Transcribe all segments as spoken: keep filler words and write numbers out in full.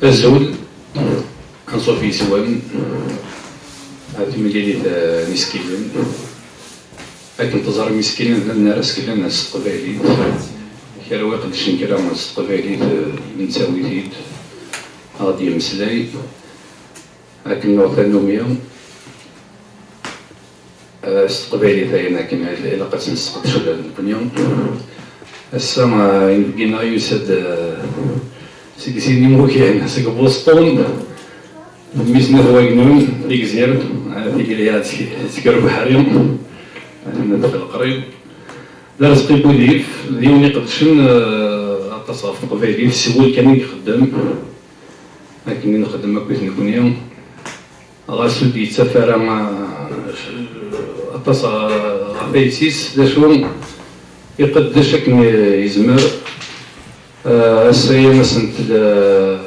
Azul, anṣuf yes-wen, ar timlilit, eh, n isekkilen. Akken teẓram, isekkilen d nnar asekkilen s teqbaylit. Kra wi iqeddcen kra s teqbaylit, eh, nettawi-t-id, ad ɣ-d-yemmeslay. Akken nuɣ tannumi, eh, s teqbaylit ayen akken ilaq ad tt-nesseqdec ula d nekkni. Ass-a, eh, inebgi-nneɣ yusa-d, eh, seg sin imukan, seg Boston, mmi-s n At Wagnun, Tigzirt, eh, Tigelyaɛt, seg Rbeḥri, eh, n At Leqrib. D Arezqi Budif, d yiwen iqeddcen, eh, aṭas ɣef teqbaylit, s wul kan i ixeddem. Akken i nxeddem akkit nekni, ɣas ur d-yettaf ara, eh, aṭas ɣef ayes-is, d acu iqeddec akken yezmer. Eh, ass-a, yerna-asent, eh,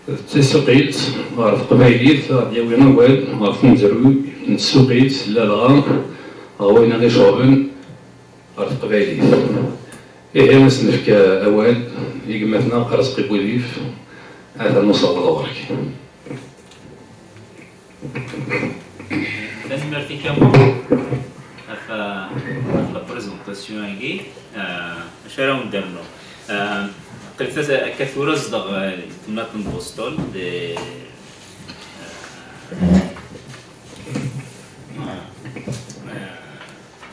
d tasuqilt ɣer teqbaylit, ad d-yawi awal ɣef umezruy n tsuqilt, ladɣa ɣer wayen i ɣ-iceɣben ɣer teqbaylit. Ihi, ad s-nefk awal i gma-tneɣ Arezqi Budif, atan usawaḍ ɣur-k. Tanemmirt i Kamu ɣef, ɣef la présentation-agi. Ah, acu ara wen-d-rnuɣ? Ah, qqlet akka tura zedɣeɣ, ah, di temnaḍt n Boston, di, ah, ah,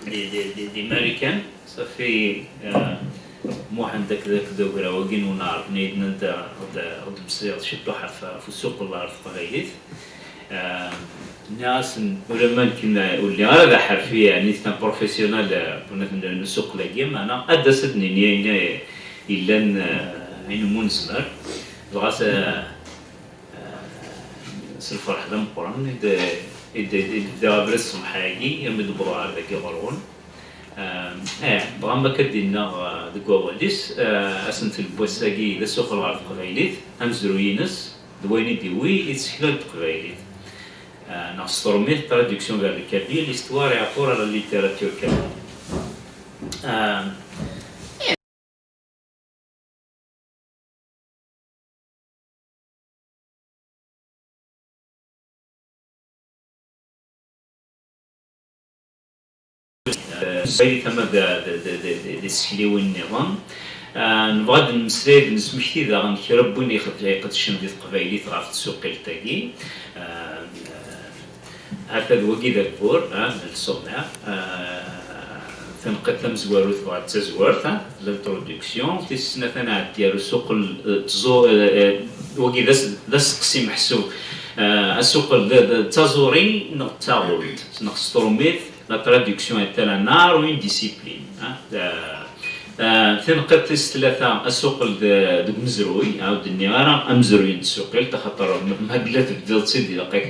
di, di, di, di Marikan. Safi, eh, Muḥend akked, akked ugraw-agi n unɛerf-nni i d-nnan, ur d-, ur d-mmeslayeɣ ciṭuḥ ɣef, ɣef usuqel ɣer teqbaylit. Eh, nniɣ-asen, ulamma nekk ur lliɣ ara d aḥerfi, yeɛni, c'est un professionnel, eh, n, n usuqel-agi, meɛna ad d-as ad d-nini ayen yellan, eh, ayen umi nezmer. Dɣa s-, eh, s lferḥ d ameqqran i d-, i d-, i d-bdiɣ abrid ṣṣbeḥ-agi, armi d-wwḍeɣ ɣer dagi ɣur-wen. Eh, dɣa ma akka d-inna, eh, deg wawal-is, eh, asentel n wass-agi d asuqel ɣer teqbaylit, amezruy-ines d wayen i d-iwwi i tsekla n teqbaylit. Eh, neɣ s trumit, traduction vers le kabyle, l'histoire et rapport à la littérature kabyle. Eh, Eh, tama d, d, d, d, d, d isekliwen nniḍen. Eh, nebɣa ad d-nemmeslay, ad d-nesmekti daɣen kra n win ixed-, iqeddcen di teqbaylit ɣef tsuqilt-agi. Eh, Ata d wagi d ayyur, ah, n le sommaire. Ah, tanqiḍt tamezwarut dɣa d tazwart, ah, l'introduction. Tis snat, ad nɛeddi ar usuqel, eh, tẓu-, eh, eh, wagi d as-, d aseqsi meḥsub. Ah, asuqel d, d, d taẓuri neɣ d taɣult, neɣ s trumit, la traduction est-elle un art ou une discipline, ah, eh, Ah, tanqiḍt tis tlata, asuqel d-, deg umezruy, ah, ur d-nniɣ ara amezruy n tsuqilt, axaṭer m-, ma yella tebdiḍ-tt-id, ilaq-ak,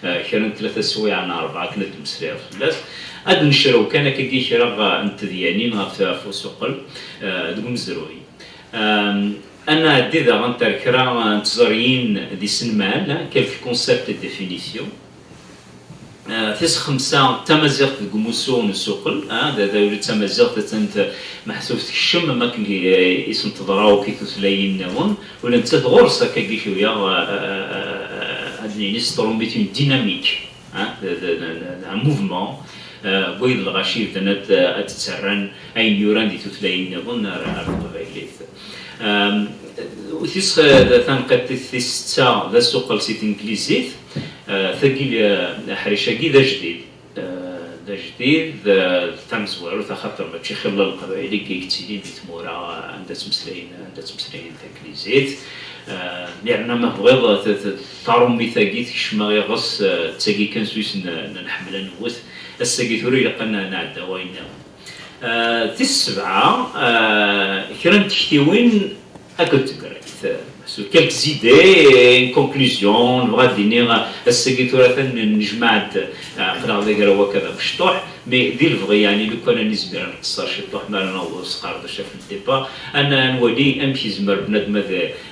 ah, kra n tlata swiɛa neɣ rebɛa akken ad d-mmeslayeɣ fell-as. Ad necrew kan akkagi kra, ah, n tedyanin ɣef, ɣef usuqel, ah, deg umezruy. Am, ad nɛeddi daɣen ar kra, ah, n tẓeryin d isenmal, ah, quelques concepts et définitions. Ah, tis xemsa, tamaziɣt deg umussu n usuqel, ah, d, d, ula d tamaziɣt attan t-, meḥsub tekcem, am akken i, i sen-teḍra akk i tutlayin nniḍen, ula nettat ɣur-s akkagi cwiya, ah, ah, ah, ah, ad nini s trumit une dynamique, ah, d, d, d, d, d un mouvement, ah, n wayen lɣaci yebdan ad, ad d-ttarran ayen yuran di tutlayin nniḍen ar, ar teqbaylit. Am, tis, eh, tanqiḍt tis setta d asuqel si tenglizit. Eh, tagi, eh, aḥric-agi d ajdid. Eh, d ajdid, eh, d tamezwarut, axaṭer mačči xilla leqbayel i yettilin di tmura, eh, anda ttmeslayen, anda ttmeslayen tanglizit. Eh, yerna ma tebɣiḍ, t-, t-, taṛumit-agi tekcem-aɣ iɣes, eh, d tagi kan s wis n, n, nḥemmel ad nwet. Ass-agi tura ilaq ad n-, nɛedda wayen nniḍen. Ah, tis sebɛa, ah, kra n tektiwin akked tegrayt. Su quelques idées, une conclusion, nebɣa ad d-iniɣ, ass-agi tura atan nejmaɛ-d, ah, aql-aɣ d agraw akka d amecṭuḥ, mais di lebɣi, yeɛni, lukan ad nizmir ad nqeṣṣer ciṭuḥ mi ara naweḍ usqerdec ɣef le départ, ad n-, ad nwali amek yezmer bnadem ad,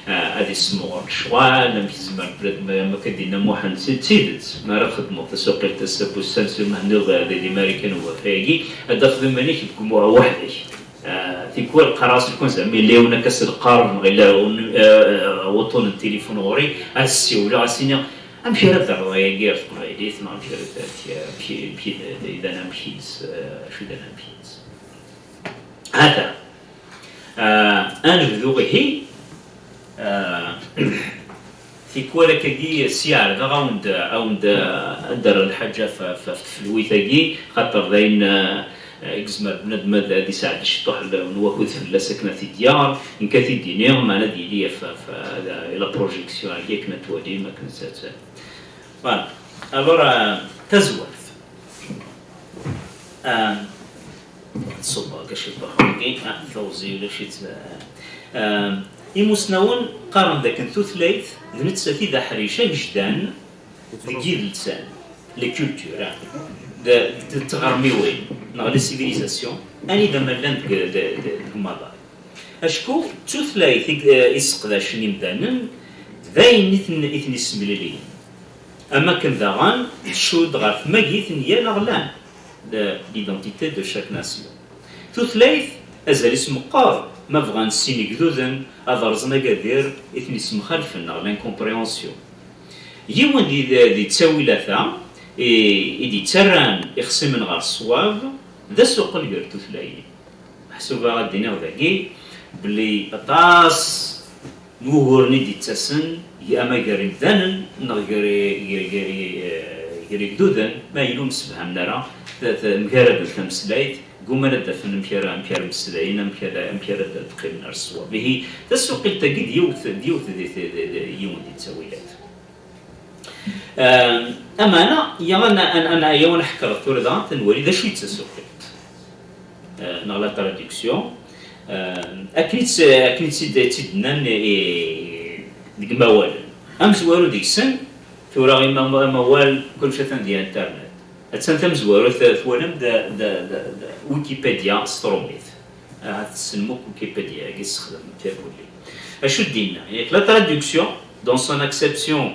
ah, ad issemɣer lecɣal, amek yezmer bnadem, am akka d-yenna Muḥend, d tidet, mi ara txedmeḍ tasuqilt ass-a n wussan, s umehniḍ di, di Marikan n wafay-agi, ad d-tafeḍ iman-ik deg umuɣ weḥd-k. Ah, tikwal qqareɣ-as lukan zeɛma yella yiwen akka s lqerb neɣ yella un- ah, wuṭṭun n tilifun ɣur-i, ad ssiwleɣ, ad s-iniɣ amek ara d-terreḍ ayagi ar teqbaylit, neɣ amek ara d-, amek, amek, amek i d, d, d anamek-ines, ah, acu i d anamek-ines. Hata. Ah, ad nebdu ihi. Ah, tikwal akkagi sya ɛerḍeɣ awen-d, awen-d, ah, ad d-rreɣ lḥaǧa f, f, f tfelwit-agi, xaṭer d ayen, ah, i yezmer bnadem ad, ad isɛeddi ciṭuḥ n wakud fell-as akken ad t-id-yaɣ, nekk ad t-id-iniɣ, meɛna ad yili f, f, ad, la projection-agi akken ad twalim, akken ad t-, voilà. Alors, ah, tazwart. Ah, Ṣubbeɣ-d acu yeṭṭuḥ wagi, ah, teɣzi ulac-itt, ah, ah, imusnawen qqaren dakken tutlayt d nettat i d aḥric agejdan deg yidelsan, la culture, ah, d, d tɣermiwin, neɣ les civilisations, anida ma llant deg, deg, deg, deg umaḍal. Acku d tutlayt i, eh, i sseqdacen imdanen, d ayen i ten, i ten-issemliliyen. Am akken daɣen tcudd ɣer tmagit n yal aɣlan, de, l'identité de chaque nation. Tutlayt, azal-is meqqer, ma bɣan sin igduden ad rẓen agadir i ten-issemxalfen, neɣ l'incompréhension. Yiwen di, di, di ttawilata i, i d-ittarran ixṣimen ɣer ṣṣwab, d asuqel gar tutlayin. Meḥsub ad d-iniɣ dagi belli aṭas n wuguren i d-ittasen, ama gar imdanen neɣ gar, gar, gar, gar igduden, ma yella ur msefhamen ara, t-, t-, mgaraden tameslayt, gguman ad d-afen amek ara, amek ara mmeslayen, amek ara, amek ara d-, d-qqimen ar ṣṣwab. Ihi, tasuqilt-agi d yiwet, d yiwet di, di, di, di, yiwen di ttawilat. Ameɛna, ya, ad n-, ad n-, ad n-, ya, ad nḥekkreḍ tura daɣen, ad nwali d acu i d tasuqilt, eh, neɣ la traduction, eh, akken i tt-, akken i tt-id-, tt-id-nnan i, deg imawalen. Amezwaru deg-sen, tura ima-, amawal, kullec atan di internet. Attan tamezwarut, eh, twalam d, d, d, d Wikipedia s trumit. Ahat tessnem akk Wikipedia-agi, tessexdamem-tt irkelli. Acu d-yenna? Yak, la traduction, dans son acception,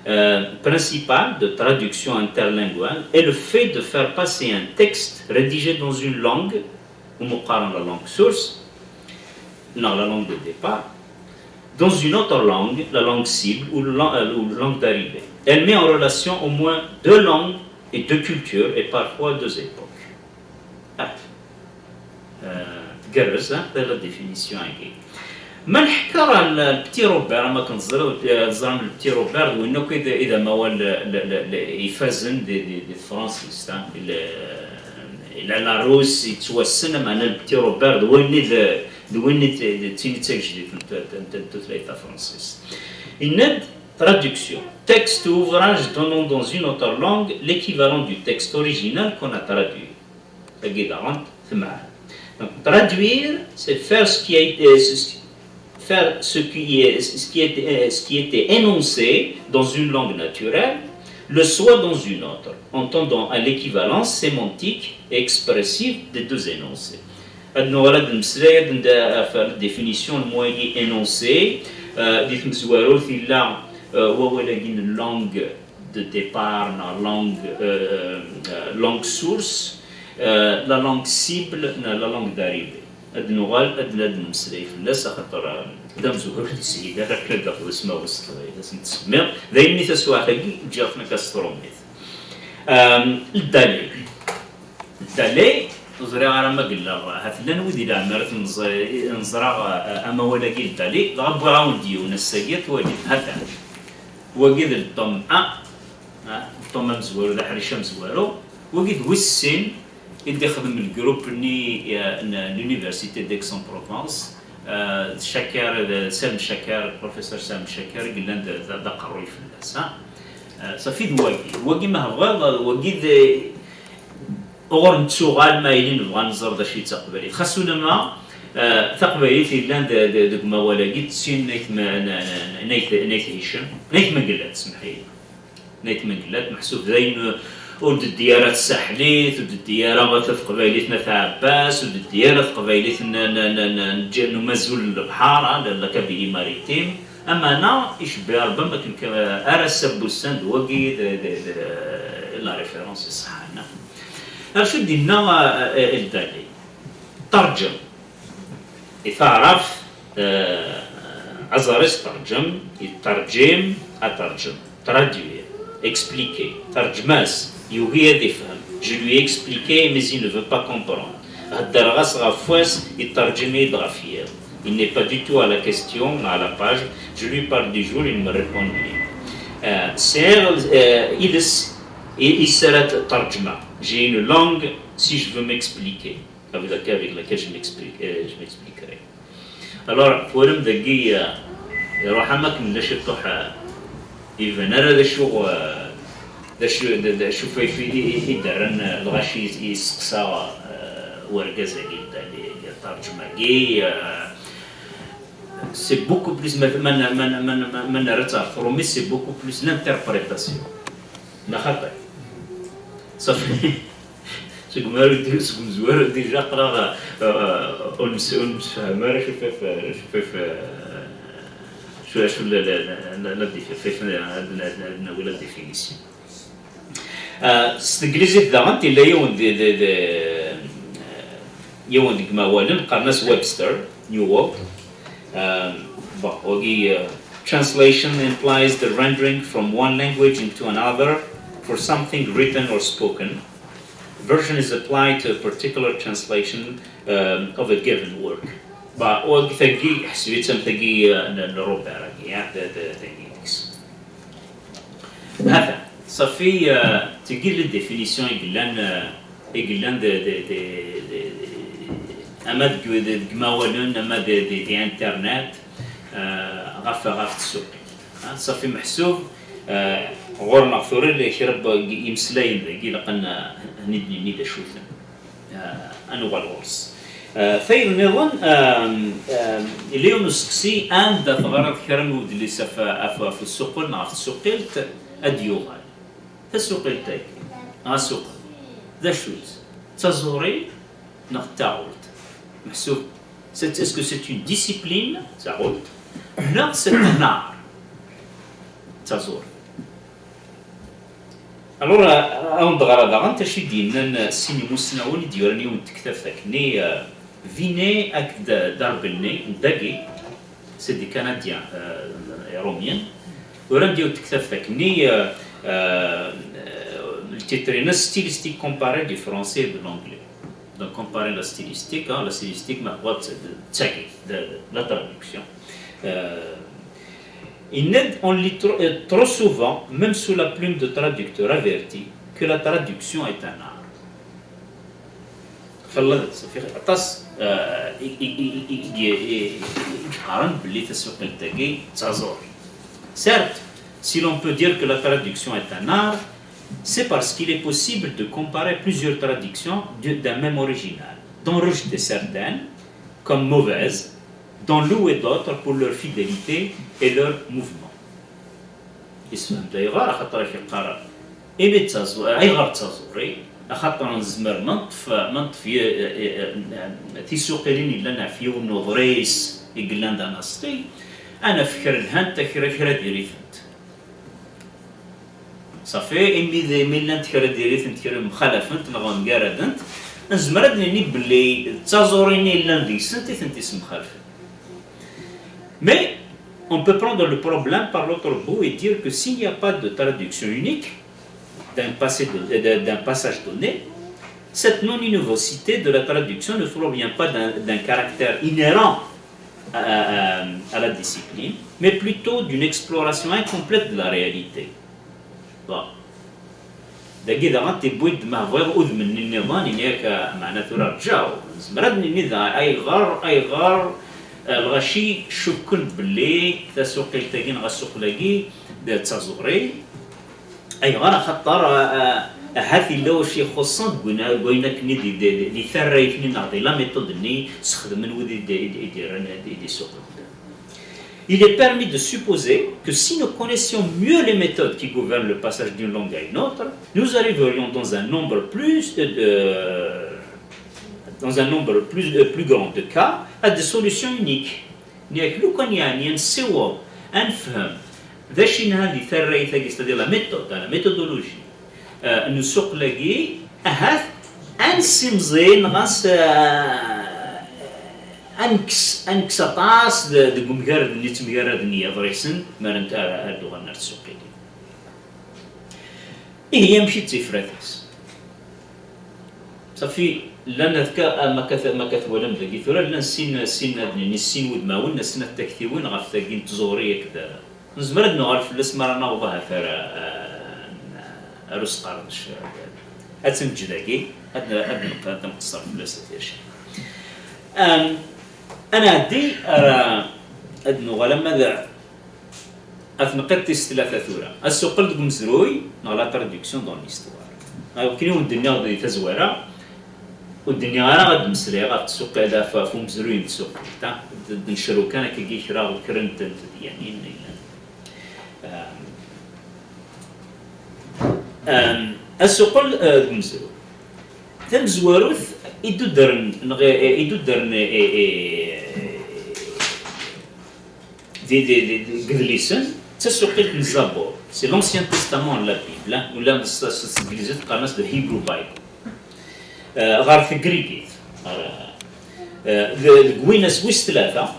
euh, principale de traduction interlinguale, est le fait de faire passer un texte rédigé dans une langue, ou la langue source, non, la langue de départ, dans une autre langue, la langue cible ou la, euh, ou langue d'arrivée. Elle met en relation au moins deux langues et deux cultures et parfois deux époques. Ah. Euh, tgerrez, hein, d la définition-agi. Ma nḥekker ɣer le, le Petit Robert, am akken teẓriḍ, euh, teẓram le Petit Robert, d win akk i d, i d amawal, le, le, le, ifazen di, di, di tefransist, hein, le, la, la Larousse yettwassen, ameɛna le Petit Robert d win i d, d win i d, d tin i d tagejdit n t-, n t-, n tutlayt tafransist. Yenna-d, traduction, texte ou ouvrage donnant dans une autre langue l'équivalent du texte original qu'on a traduit. Tagi daɣen temɛen. Donc, traduire, c'est faire ce qui a été, euh, ce, ce, faire ce qui est, ce qui est, euh, ce qui était énoncé dans une langue naturelle, le soit dans une autre, en tendant à l'équivalence sémantique et expressive des deux énoncés. Ad nuɣal ad nmeslay, ad nda ɣef la définition n wagi énoncé, euh, di tmezwarut yella, euh, wawal-agi n langue de départ, neɣ langue, euh, euh, langue source, euh, la langue cible, neɣ la langue d'arrivée. Ad nuɣal, ad, ad nemmeslay fell-as, axaṭer, euh, d amezwaru ur d-yeshil ara akken ad d-afeɣ ismawen s teqbaylit, ad sen-tsemmiḍ. D ayen i taswiɛt-agi, ǧǧiɣ-ten akka s trumit. Euh, le dali. Le dali, ur ẓriɣ ara ma yella, ahat llan wid i leɛmer i ten-, neẓra, euh, amawal-agi le dali, dɣa wwiɣ-awen-d yiwen ass-agi, ad twalim. Hatan. Wagi d le tome un, ah, le tome amezwaru, d aḥric amezwaru. Wagi d wis sin i d-ixdem le groupe-nni, eh, n l'Université d'Aix-en-Provence, eh, d Chaker, d Sam Chaker, professeur Sam Chaker i yellan d, d, d aqerruy fell-as, ah. Eh, safi d wagi. Wagi ma tebɣiḍ, wagi d, ɣur nettuɣal ma yili nebɣa nẓer d acu i d taqbaylit. Xas ulamma, eh, taqbaylit yellan de, de, deg umawal-agi, d tin n Ayt Ma-, n, n, n, n Ayt, n Ayt Hicam, n Ayt Mengellat, semmeḥ-iyi. N Ayt Mengellat, meḥsub d ayen, eh, ur d-teddi ara tsaḥlit, ur d-teddi ara taqbaylit n At Ɛebbas, ur d-teddi ara taqbaylit n, n, n, n, n, n umazul n lebḥer, ah, la, la Kabylie maritime. Ameɛna, icebbi Rebbi am akken ka-, ar ass-a n wussan d wagi d, d, d, la référence iṣeḥḥan. Acu d-yenna, eh, eh, le dali? Terǧem. Di taɛrabt, eh, aẓar-is terǧem, yetterǧim, aterǧem, traduire, expliquer, terǧem-as, yugi ad ifhem. Je lui ai expliqué, mais il ne veut pas comprendre. Heddreɣ-as ɣef wass, yetterǧim-iyi-d ɣef yiḍ. Il n'est pas du tout à la question, à la page. Je lui parle du jour, il me répond nuit. Eh, sɛiɣ, eh, iles i, i s ara t-, terǧmeɣ. J'ai une langue, si je veux m'expliquer. Avec laquelle, avec laquelle je m'explique, eh, je m'expliquerai. Alors, twalam dagi, eh, iruḥ am akken d acu iṭuḥ, eh, iban ara d acu, eh, d acu, d, d acu fa-, i, i, i d-rran, eh, lɣaci i, i yesteqsa, eh, urgaz-agi, d, d, d, ṭerǧem-agi, eh, c'est beaucoup plus, ma, ma, ma nerra-tt ɣer tṛumit, c'est beaucoup plus l'interprétation. Neɣ xaṭi? Safi. Seg umezwaru, seg umezwaru, déjà aql-aɣ, euh, ur nems-, ur nemsefham ara acu f-, acu f-, acu, acu la, la, la, la, la défi-, f-, f-, ad n-, ad n-, ad nawi la définition. Euh, s teglizit daɣen, yella yiwen di, di, di, yiwen deg imawalen, qqaren-as Webster, New World. Euh, bon, wagi, euh, translation implies the rendering from one language into another for something written or spoken. Version is applied to a particular translation, um, of a given work. Bah, wagi tagi, ḥseb-itt am tagi, uh, n, n Robert-agi, ya, d, d, tagi deg-s. Hata, safi, uh, tagi la définition i yellan, uh, i yellan d, d, d, d, d, ama deg, d, deg imawalen, ama d, d, d internet, uh, ɣef, ɣef tsuqqilt. Ah, safi meḥsub, ah, ɣur-neɣ tura kra n yimeslayen dagi ilaq ad n-, ad d-nini d acu-ten. Ah, ad nuɣal ɣur-s. Ah, tayeḍ nniḍen, ah, ah, yella yiwen useqsi, anda teɣriḍ kra n udlis ɣef, ɣef, ɣef usuqel neɣ ɣef tsuqilt, ad d-yuɣal. Tasuqilt-agi, neɣ asuqel, d acu-tt? D taẓuri neɣ d taɣult? Meḥsub, c'est, est-ce que c'est une discipline, taɣult, neɣ c'est un art, d taẓuri? Alors, euh, ad wen-d-ɣreɣ daɣen acu i d-yennan, euh, sin imussnawen i d-yuran yiwen n tektabt akkenni, euh, Vinet akked Darbelni, dagi, c'est des Canadiens, euh, iṛumyen. Uran-d yiwet tektabt akkenni, euh, euh, le titre-ines Stylistique comparée du français et de l'anglais. Donc, comparer la stylistique, hein, la stylistique, ma tebɣiḍ d, d tagi, d, d la traduction. Euh, yenna-d, on lit trop, euh, trop souvent, même sous la plume de traducteurs avertis, que la traduction est un art. Xelleḍ, safi, aṭas, euh, i, i, i, i, i, i, i yeqqaren belli tasuqilt-agi d taẓuri. Certes, si l'on peut dire que la traduction est un art, c'est parce qu'il est possible de comparer plusieurs traductions de, d'un même original, d'en rejeter certaines comme mauvaises, d'en louer d'autres pour leur fidélité et leur mouvement. Yessefhem-d ayɣer, axaṭer ak-yeqqar imi d taẓu-, ayɣer d taẓuri, axaṭer nezmer ma neṭṭef, ma neṭṭef y-, tisuqilin yellan ɣef yiwen n uḍris i yellan d anaṣti, ad naf kra lhant, kra, kra diri-tent. Safi, imi d, imi llant kra diri-tent, kra mxalafent neɣ mgaradent, nezmer ad d-nini belli d taẓuri-nni yellan deg-sent i tent-issemxalfen. Mais on peut prendre le problème par l'autre bout et dire que s'il n'y a pas de traduction unique d'un passé de, de, d'un passage donné, cette non-univocité de la traduction ne provient pas d'un, d'un caractère inhérent à, à, à la discipline, mais plutôt d'une exploration incomplète de la réalité. Bon. Dagi daɣen tiwwi-d ma tebɣiḍ udem-nni nniḍen, ini-ak, ah, meɛna tura rǧaw. Nezmer ad nini da ayɣer, ayɣer, ah, lɣaci cukken belli tasuqilt-agi neɣ asuqel-agi d taẓuri. Ayɣer? Axaṭer, ah, ah, ahat yella wacu ixuṣṣen deg win-, deg wayen akken i di, di, di, di tarrayt-nni neɣ di la méthode-nni sexdmen wid i d-, i d-, i d-, i d-isuqlen. Il est permis de supposer que si nous connaissions mieux les méthodes qui gouvernent le passage d'une langue à une autre, nous arriverions dans un nombre plus, euh, de, dans un nombre plus, euh, plus grand de cas à des solutions uniques. Nniɣ-ak, lukan yeɛni ad nessiweḍ, ad nefhem d acu yelhan di tarrayt-agi, c'est-à-dire la méthode, la méthodologie, euh, n usuqel-agi, ahat ad nessimẓi, neɣ ad s-, euh, Ad nekkes, ad nekkes aṭas de-, deg umgarad-nni ttemgaraden yiḍrisen, mi ara n-, ara, ara d-uɣalen ar tsuqilin. Ihi, amek i d tifrat-is? Safi, llan akka, am akka t-, am akka twalam dagi tura, llan sin, sin, ad nini, sin wudmawen, snat taktiwin ɣef tagi n tẓuri akked, nezmer ad nuɣal fell-as mi ara naweḍ ahat ar, ar, ar usqerdec. Ad tt-neǧǧ dagi, ad, ad nqeṣṣer fell-as a tirci. Am, ad nɛeddi ar, ad nuɣal ama d, Ad tneqqiḍ tis tlata tura. Asuqel deg umezruy, neɣ la traduction dans l'histoire. Akken i wen-d-nniɣ di tazwara, ur d-nniɣ ara ad d-meslayeɣ ɣef tsuqil, ɣef, ɣef umezruy n tsuqilt, ha? D, d-necru kan akkagi kra, kra n t-, n tedyanin yellan. Am, am, asuqel, eh, deg umezruy. Tamezwarut, iduddren, neɣ, eh, iduddren, eh, eh, eh, di, di, di, di, deg idlisen, d tasuqilt n Zabur. C'est l'Ancien Testament de la Bible, hein, ula s, s, s teglizit qqaren-as the Hebrew Bible. Eh, ɣer tegrigit, ɣer, eh, de-, deg winas wis tlata,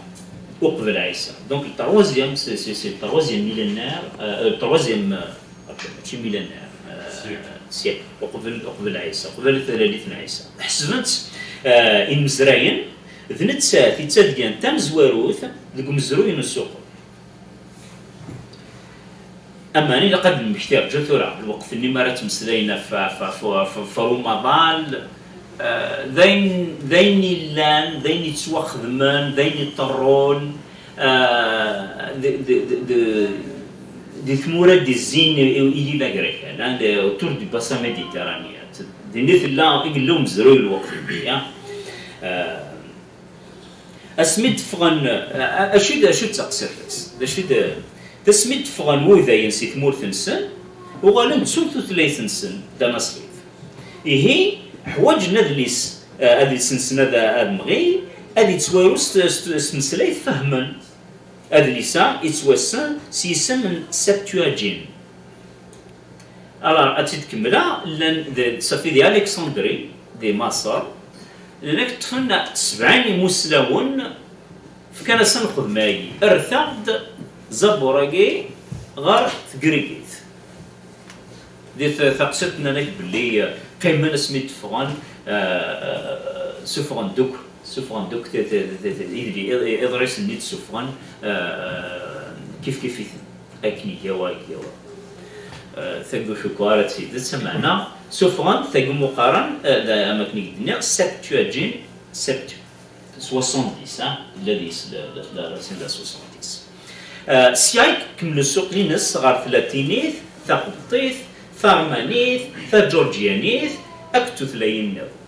uqbel Ɛisa. Donc, le troisième, c'est, c'est, c'est le troisième millénaire, euh, le troisième, euh, mačči millénaire, euh, siècle. Uqbel, uqbel Ɛisa, uqbel talalit n Ɛisa. Ḥesben-tt, eh, imezrayen, d nettat i d tadyant tamezwarut deg umezruy n usuqel. Aman, ilaq ad d-nemmekti, rǧu tura, lweqt-nni mi ara ttmeslayen ɣef, ɣef, ɣef, ɣef, ɣef umaḍal, eh, d ayen, d ayen illan, d ayen yettwaxedmen, d ayen iṭerrun, eh, di, di, di, di, di tmura d-izzin i, i, i yili d agrakal, hein, de, autour du bassin méditerranéen. Din i tella, i yella umezruy lweqt-nni, hein. Eh, Asmi d-ffɣen, a-, a-, acu d, acu d taqsiṭ-is? D acu d, d asmi d-ffɣen wudayen si tmurt-nsen, uɣalen ttun tutlayt-nsen, d anaṣlit. Ihi, ḥwaǧen adlis, a-, adlis-nsen ad, ad mɣi, ad ittwaru s, s, s tmeslayt fehmen. Adlis-a ittwassen s yisem n Septuagint. Alors, ad tt-id-kemmleɣ, llan d, safi di Alexandrie, di Maṣer, llan akk ṭṭfen sebɛin imuslawen, fkan-asen lxedma-agi. Rret-aɣ-d Zabur-agi ɣer tegrigit. Di t-, taqsiṭ nnan-ak belli, eh, qqimen asmi d-ffɣen, eh, eh, suffɣen-d akk, suffɣen-d akk ti-, ti-, ti-, ti-, idli-, i-, iḍrisen-nni d-suffɣen, eh, kif kif-iten. Akken iga wa, iga wa. Eh, tagi ur cukkeɣ ara d tidet, ameɛna suffɣen-d tagi umi qqaren, eh, d, am akken i k-d-nniɣ, Septuagint, Septu-, soixante-dix, ah, tella deg-s la, la, la racine de la soixante-dix. Eh, sya i ikemmel usuqel-ines ɣer tlatinit, taqebṭit, tarmanit, taǧurǧyanit, akked tutlayin nniḍen.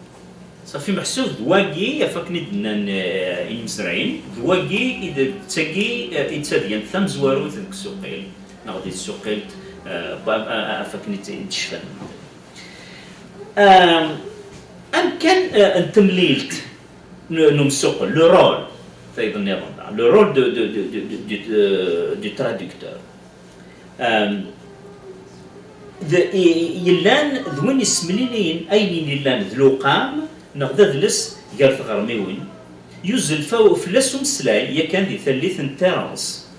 Safi meḥsub d wagi, ɣef wakken i d-nnan, eh, imezrayen, d wagi i d, d tagi, eh, i d tadyant tamezwarut deg tsuqilt, neɣ di tsuqilt, eh, ba-, a-, a-, ɣef wakken i d, i d-cfan. Eh, amkan, eh, n temlilt n, n umsuqel, le rôle, tayeḍ nniḍen, le rôle de, de, de, de, de, de, de, du traducteur. Am, d, i, yellan d win yessemliliyen ayen yellan d lewqam neɣ d adles gar tɣermiwin, yuzzel fa-, fell-as umeslay yakan di tallit n Terence,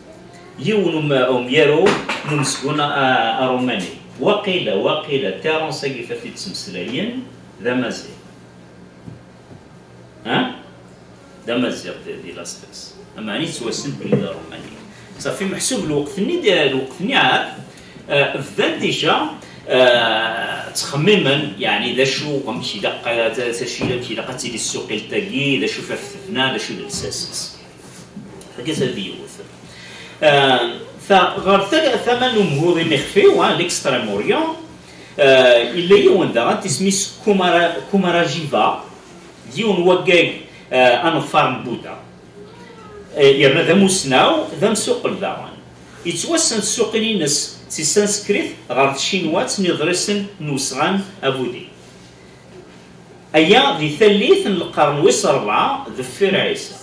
yiwen um-, umyaru n umezgun a-, a-, arumani. Waqila, waqila Terence-agi f at-id-ttmeslayen d amaziɣ. Ha? D amaziɣ di, di Las Vegas. Ameɛna yettwassen belli d aṛumani. Safi meḥsub lweqt-nni, d, lweqt-nni ɛad, eh, bdan déjà, eh, ttxemmimen, yeɛni d acu, amek ilaq, eh, t-, acu, amek ilaq ad tili tsuqilt-agi, d acu f-, f tebna, d acu d lsas-is. Argaz ad yiwet. Eh, ta-, ɣer ta-, tama n umhud imixfiw, ha, l'Extrême-Orient, eh, yella yiwen daɣen, isem-is Kumara-, Kumarajiva, d yiwen waggag, eh, aneḍfar n Buda. Eh, yerna d amussnaw, d amsuqel daɣen. Yettwassen tsuqil-ines si tsanskrit ɣer tcinwat n yiḍrisen n usɣan abudi. Aya di tallit n lqern wis ṛebɛa deffir Ɛisa.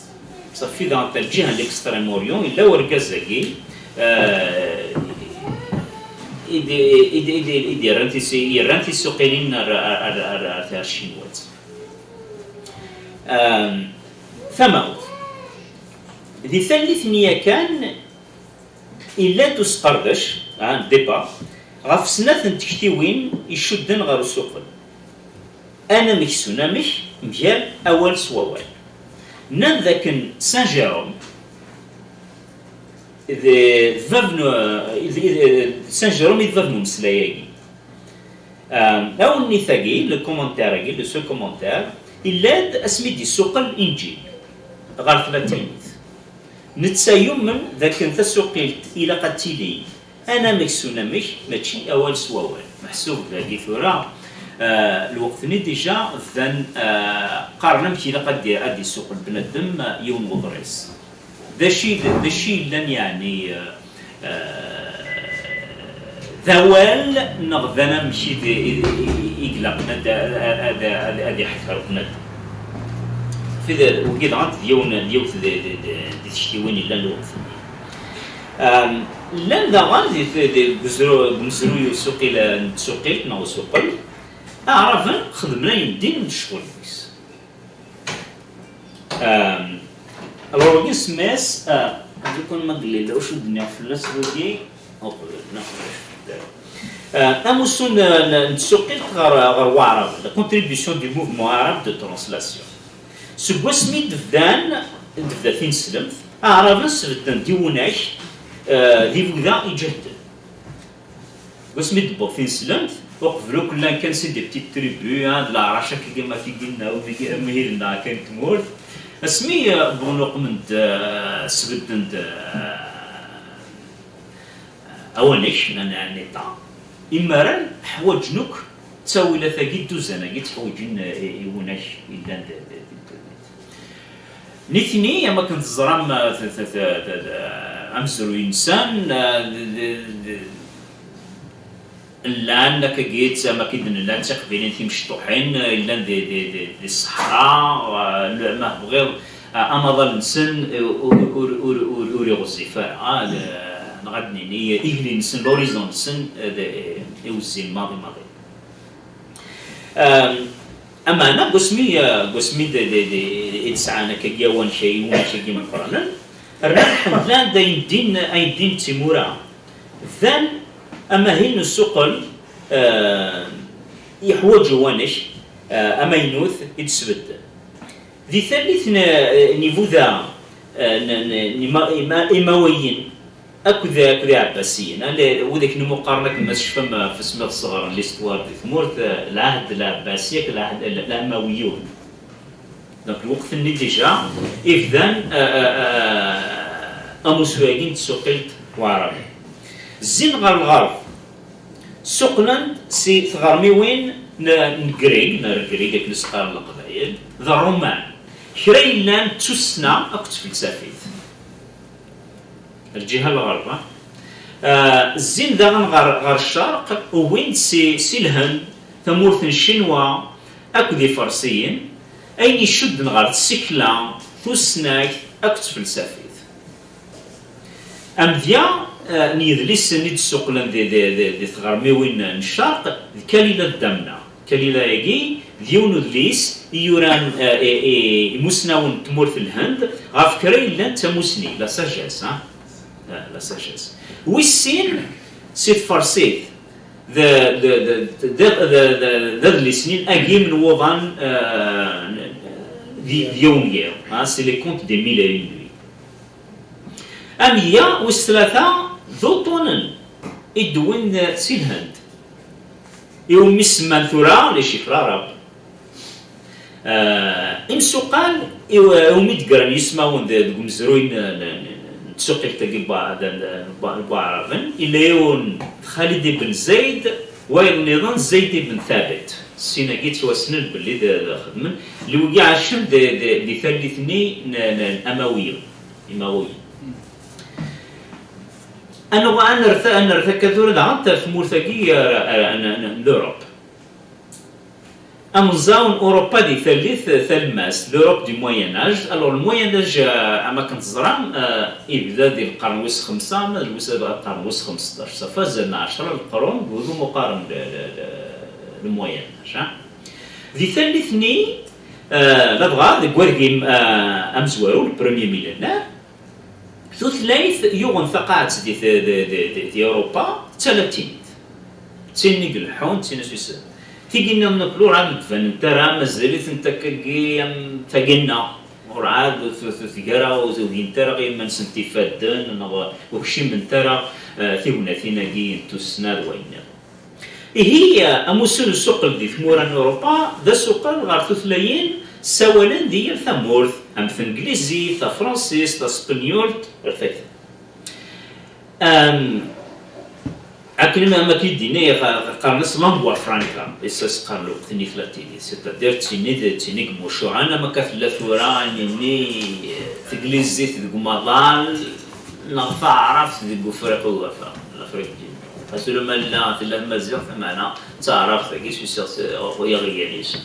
Safi daɣen, ta lǧiha n l'Extrême-Orient, yella urgaz-agi, eh, i d-, i d-, i d-, i d-yerran tis-, yerran tisuqilin ar, ar, ar, ar, ar, ar tcinwat. Am, tamawt. Di tallit-nni yakan, yella-d usqerdec, un débat, ɣef snat n tektiwin icudden ɣer usuqel. Anamek s unamek, mgal awal s wawal. Nnan dakken Saint Jérôme d, d bab n, d, d, Saint Jérôme i d bab n umeslay-agi. Awennit-agi, le commentaire-agi, le seul commentaire, yella-d asmi d-yessuqel Inǧil ɣer tlatinit. Netta yumen dakken tasuqilt ilaq ad tili anamek s unamek, mačči awal s wawal. Meḥsub dagi tura, eh, lweqt-nni déjà bdan, eh, qqaren amek ilaq ad d-, ad d-isuqel bnadem, eh, yiwen n uḍris. D acu i d, d acu i yellan, yeɛni, eh, eh, d awal neɣ d anamek i d, i, i, i ilaqen ad, ad, ad, ad, ad iḥekker bnadem? Fi d, wigi dɣa d yiwen, d yiwet d, d, d, di tektiwin yellan lweqt-nni. Am, llan daɣen di, di, di, deg uzru-, deg umezruy usuqil, n tsuqilt neɣ usuqel, aɛraben xedmen ayen din d ccɣel-is. Am, alors, wagi nsemma-yas, ah, lukan ma d-, yella wacu d-nniɣ fell-as wagi, uqbel, neɣ ulac. Ah, amussu n, n, n tsuqilt ɣer, ɣer waɛraben, la contribution du mouvement arabe de translation. Seg wasmi d-bdan, d-tebda tineslemt, aɛraben sbedden-d iwunak, ah, d ibuda iǧehden. Wasmi d-tewweḍ tineslemt, uqbel akk llan kan c'est des petites tribus, hein, d leɛrac akkagi ma tigi-nneɣ, amihi-nneɣ kan n tmurt. Asmi, eh, wwḍen uqmen-d, eh, sbedden-d, eh, awanek, neɣ, neɣ, neṭa. Imaren ḥwaǧen akk ttawilat-agi, dduzan-agi, tteḥwiǧen, eh, i, i wunak yellan d, d, d, d, Nitni, am akken teẓram, eh, t-, t-, t-, t-, amezruy-nsen, eh, d, d, d, llan akkagi, am akken i d-nella, d tiqbilin timecṭuḥin, eh, yellan di, di, di, di ṣṣeḥra, eh, le-, ma tebɣiḍ, eh, amaḍal-nsen, eh, ur, ur, ur, ur, ur iɣezzif ara, ah, le-, neɣ ad d-nini, igli-nsen, l'horizon-nsen, eh, d, eh, iwezzil maḍi maḍi. Am, ameɛna deg wasmi, eh, deg wasmi d, d, d, i d-sɛan akkagi awanek, iwanek-agi imeqqranen, rnan ḥemmlen-d ayen din, ayen din d timura. Dan amahil n usuqel, eh, yeḥwaǧ uwanek, eh, amaynut i d-sbedden. Di tallit n, n ibuda, eh, n, n, n ima-, ima-, imawayen, akked, akked iɛebbasiyen, ah, le-, widak nmuqaren akken ma tecfam, eh, ɣef asmi ɣ-sɣeren l'histoire di tmurt, eh, lɛahd lɛebbasi akked lɛahd l-, l'amawiyun. Donc, lweqt-nni déjà, i bdan, eh, eh, eh, amussu-agi n tsuqilt waɛraben. Zzin ɣer lɣerb, suqlen-d si tɣermiwin n, n Grig, n Grig akken i s-qqaren Leqbayel, d Ṛṛuman, kra yellan d tussna akked tfelsafit. Lǧiha n lɣerba. Ah, zzin daɣen ɣer, ɣer ccerq, uwin-d si, si Lhend, tamurt n Ccinwa, akked Iferṣiyen, ayen icudden ɣer tsekla, tusnakt akked tfelsafit. Amedya, ah, n yedlisen i d-ssuqlen di, di, di, di tɣermiwin n ccerq, d Kalila d Damna. Kalila-agi d yiwen n udlis i yuran, eh, i, i, imusnawen n tmurt n Lhend ɣef kra yellan d tamusni, la sagesse, hein? Eh, la sagesse. Wis sin, si tfarsit, d, d, d adlis-nni n Agim n wuḍan, eh, di, di yiwen yiḍ, hein? C'est les contes des mille et une nuits. Amedya wis tlata d uṭṭunen i d-wwin si Lhend, iwumi semman tura les chiffres arabes. Ah, imsuqal iw-, iwumi d-ggran yismawen de-, deg umezruy n, n, n, n tsuqilt-agi n Wa-, de-, de-, n Wa-, n Waɛraben, yella yiwen d Xalid ibn Zayd, wayeḍ nniḍen Zayd ibn Thabit. Sin-agi ttwassnen belli d, d xedmen, lewgi ɛacen de, de, di tallit-nni n, n, n Amawiyen. Imawayen. Ad nuɣ-, ad nerr ta-, ad nerr takka tura daɣen ar tmurt-agi, ar, ar, n, n, n l'Europe. Amenẓaw n Europa di tallit talemmast, l'Europe du Moyen Âge. Alors, le Moyen Âge, euh, am akken teẓram, euh, yebda di lqern wis xemsa, ama d wis, lqern wis xemseṭṭac. Ça fait azal n ɛecra leqrun, deg wudem uqqaren le, le, le, le Moyen Âge, hein. Di tallit-nni, euh, ladɣa deg wargim, euh, amezwaru, le premier millénaire, Tutlayt yuɣen taqaɛet di, di, di, di, di Europa d talatinit. D tin i ileḥḥun, d tin i s-, tigi nniḍen akk ur ɛad d-banent ara, mazal-itent akkagi am tagi-nneɣ. Ur ɛad ur t-, ur t-, tga ara, ur ugint ara i yiman-nsent ifadden, neɣ ur kciment ara, eh, tignatin-agi n tussna d wayen nniḍen. Ihi, eh, amussu n usuqel di tmura n Europa d asuqel ɣer tutlayin ssawalen di yal tamurt, am tenglizit, tafransist, taspenyult, rfakten. Am, akken ma, ma k-id-yenna, qqaren-as lingua franca, i s-as-qqaren lweqt-nni tlatinit, c'est-à-dire d tin i d, d tin i imucuɛen, am akka tella tura, nini, eh, teglizit deg umaḍal, neɣ taɛrabt deg ufriq ugafa, l'Afrique du Nord. Asulam ma llan, tella tmaziɣt, meɛna d taɛrabt-agi s usiɣ-, s-, ɣer yal isem.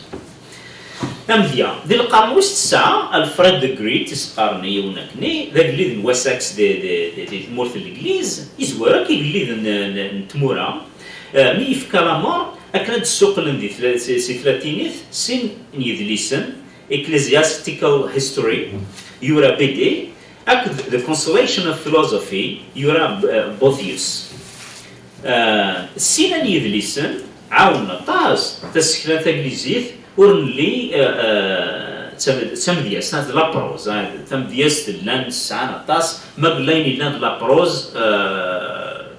Amedya, di lqern wis tesɛa, Alfred the Great, i s-qqaren i yiwen akkenni, d agellid n Wessex di, di, di, di tmurt n Legliz, izwar akk igelliden n, n, n tmura, eh, mi yefka lamer akken ad d-ssuqlen di tla-, si, si tlatinit sin n yedlisen, Ecclesiastical History, yura Bede, akked The Consolation of Philosophy, yura, eh, Boethius. Eh, sin-a n yedlisen ɛawnen aṭas tasekla taglizit, ur nelli, eh, eh, d tam-, d tamedyazt, d la prose, eh, d tamedyazt llan sɛan aṭas, ma d layen yellan d la prose, eh,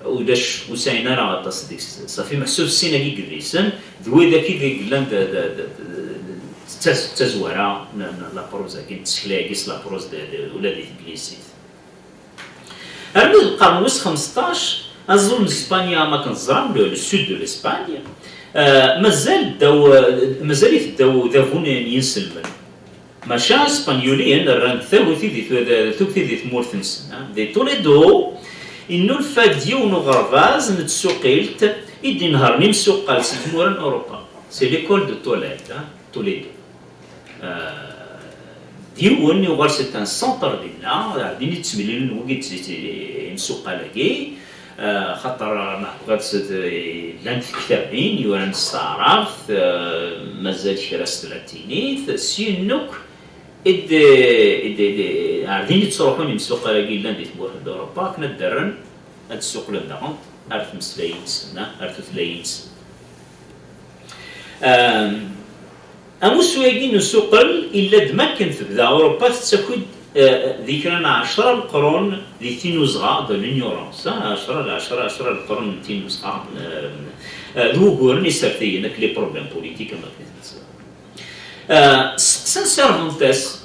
ulac, ur sɛin ara aṭas deg-s. Safi meḥsub sin-agi i yedlisen, d wid-agi i yellan d, d, d, d, d taz-, d tazwara n, n la prose-agi, n tsekla-agi s la prose d, d, ula di teglizit. Armi d lqern wis xmesṭac, azul n Spanya, am akken teẓram, le, le sud de l'Espagne, eh, mazal ddaw, mazal-it ddaw udabu n, n yinselmen. Maca Ispenyuliyen rran-d tagut i di tu-, tuget i di tmurt-nsen, eh. Di Toledo, innulfa-d yiwen uɣerbaz n tsuqilt i d-inehṛen imsuqqal si tmura n Europa. C'est l'école de Tolède, eh, Toledo. Eh, d yiwen yuɣal c'est un centre dinna, din i ttemlilin wigi d imsuqqal-agi, eh, xaṭer neɛtqed s-, llant tektabin yuran s taɛrabt, eh, mazal kra s tlatinit, syin akk i d, i d, i d, ar din i ttruḥun imsuqqal-agi yellan di tmurt n Europa akken ad d-rren, ad d-ssuqlen daɣen ar tmeslayin-nsen, ar tutlayin-nsen. Ehm, amussu-agi n usuqel illa-d makken tebda Europa tettak-d, eh, di kra n ɛecra leqrun di tinuzɣa, de l'ignorance, ah, ɛecra, ɛecra, ɛecra leqrun n tinuzɣa, eh, eh, d wuguren isertiyen, ak les problèmes politiques, am akken i ten-, eh, steqsan Cervantes,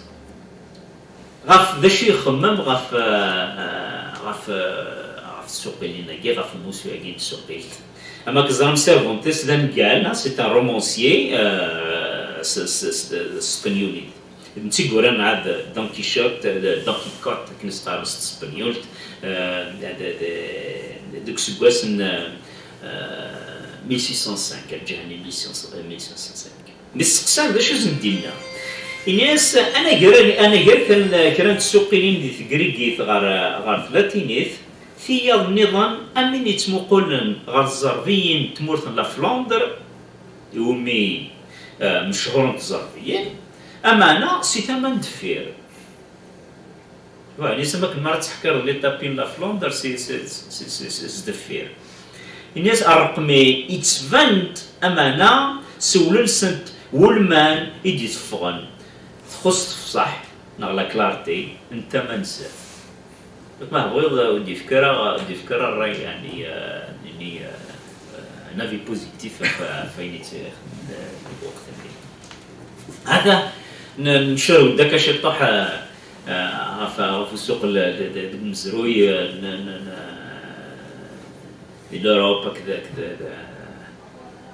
ɣef d acu i ixemmem ɣef, eh, ɣef, eh, ɣef tsuqilin-agi, ɣef umussu-agi n tsuqilt. Am akken teẓram, Cervantes d aneggal, ah, c'est un romancier, eh, s, s, s, s tespenyulit. Netta i yuran ɛad Don Quichotte, eh, Don Quichotte, akken i s-qqaren s tespenyult, eh, d, d, d, deg useggas n, eh, mille six cent cinq, lǧaha-nni mille six cents, mille six cent cinq. Mi s-steqsan d acu i sen-d-yenna, ini-as anagar, anagar kan kra n tsuqilin di tegrigit ɣer, ɣer tlatinit, tiyaḍ nniḍen am win yettmuqulen ɣer tẓerbiyin n tmurt n la Flandre, iwumi, eh, mechuren tẓerbiyin, ameɛna si tama n deffir. Wa, nisem akken mi ara tteḥkireḍ les tapis n la Flandre si, si, si, si, si, si deffir. Ini-as, rreqmi yettban-d, ameɛna sewlel-sent wulman i d-iteffɣen, txuṣṣ tefṣaḥt neɣ la clarté n tama n zdat. Ma tebɣiḍ, ur d-yefki ara, ur d-yefki ara ṛṛay, yeɛni, eh, nini, eh, eh, un avis positif ɣef, ɣef wayen i tt-, eh, deg lweqt-nni. Hata, n-, ncerrew-d akka ciṭṭuḥ, eh, eh, ɣef, ɣef usuq l-, d-, d-, deg umezruy, eh, n-, n-, n-, di l'Europe akked, akked, d-,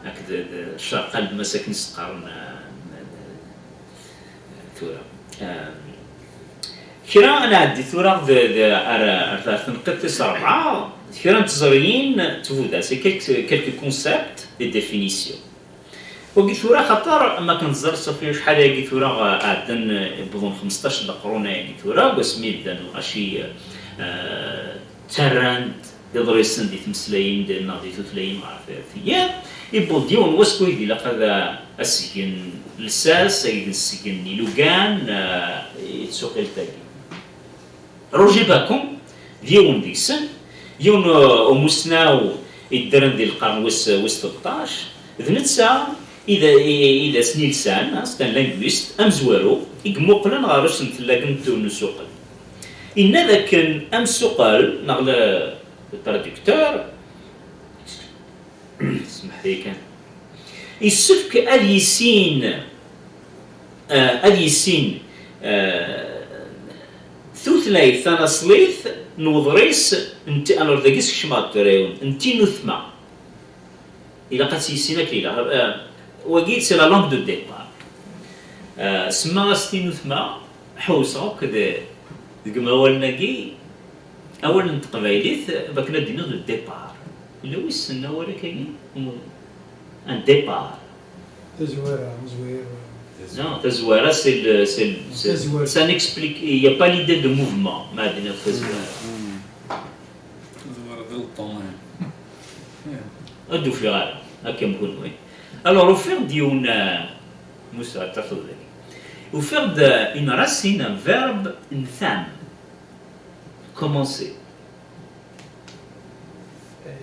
akked, d-, Ccerq Almas akken i s-qqaren, eh, n-, n-, tura. Eh, kra ad nɛeddi tura d, d, ar, ar, ar tenqiḍt tis rebɛa, kra n teẓriyin n tbuda, c'est quelques, quelques concepts de définition. Wagi tura xaṭer, ma akken teẓriḍ, Sofi, acḥal ayagi tura, eh, ɛeddan, eh, wwḍen xmesṭac n leqrun ayagi tura, deg wasmi i bdan lɣaci, eh, ttarran-d iḍrisen di tmeslayin d-, neɣ di tutlayin ɣer tiyaḍ, iwweḍ-d yiwen wass wid ilaq ad, eh, as-gen lsas, ad as-gen ilugan, eh, i tsuqilt-agi. Roger Bacon d yiwen deg-sen, yiwen, uh, umusnaw yeddren di lqern wis, wis tleṭṭac, d netta i d, i, i d asen-ilsan, hein, c'est un linguiste, amezwaru, i yemmuqlen ɣer usentel-agi n tu-, n usuqel. Yenna d akken amsuqel, neɣ le, le traducteur, smeḥ-iyi kan, yessefk ad yissin, uh, ad yissin, uh, tutlayt tanaṣlit n uḍris n ti-, alors dagi skecmeɣ-d tura yiwen, n tinutma. Ilaq ad tt-yissin akken ilaq. Uh, wagi, c'est la langue de départ. Uh, semma-as tinutma, ḥewseɣ akk d, deg umawalen-agi, awal n teqbaylit, bakken ad d-iniɣ le départ. Yella wissen awal akkagi? Un départ. Tazwara, amezwir. Non, tazwara, c'est le, c'est le, c'est, tazwara, ça n'explique, il n'y a pas l'idée de mouvement, ma ad d-iniɣ tazwara. Tazwara d le temps, hein. Ad d-ufiɣ ara, akka am kunwi. Alors, ufiɣ-d yiwen, euh, Musa, ad tafeḍ dagi. Ufiɣ-d, euh, une racine, un verbe, n tam. Commencer.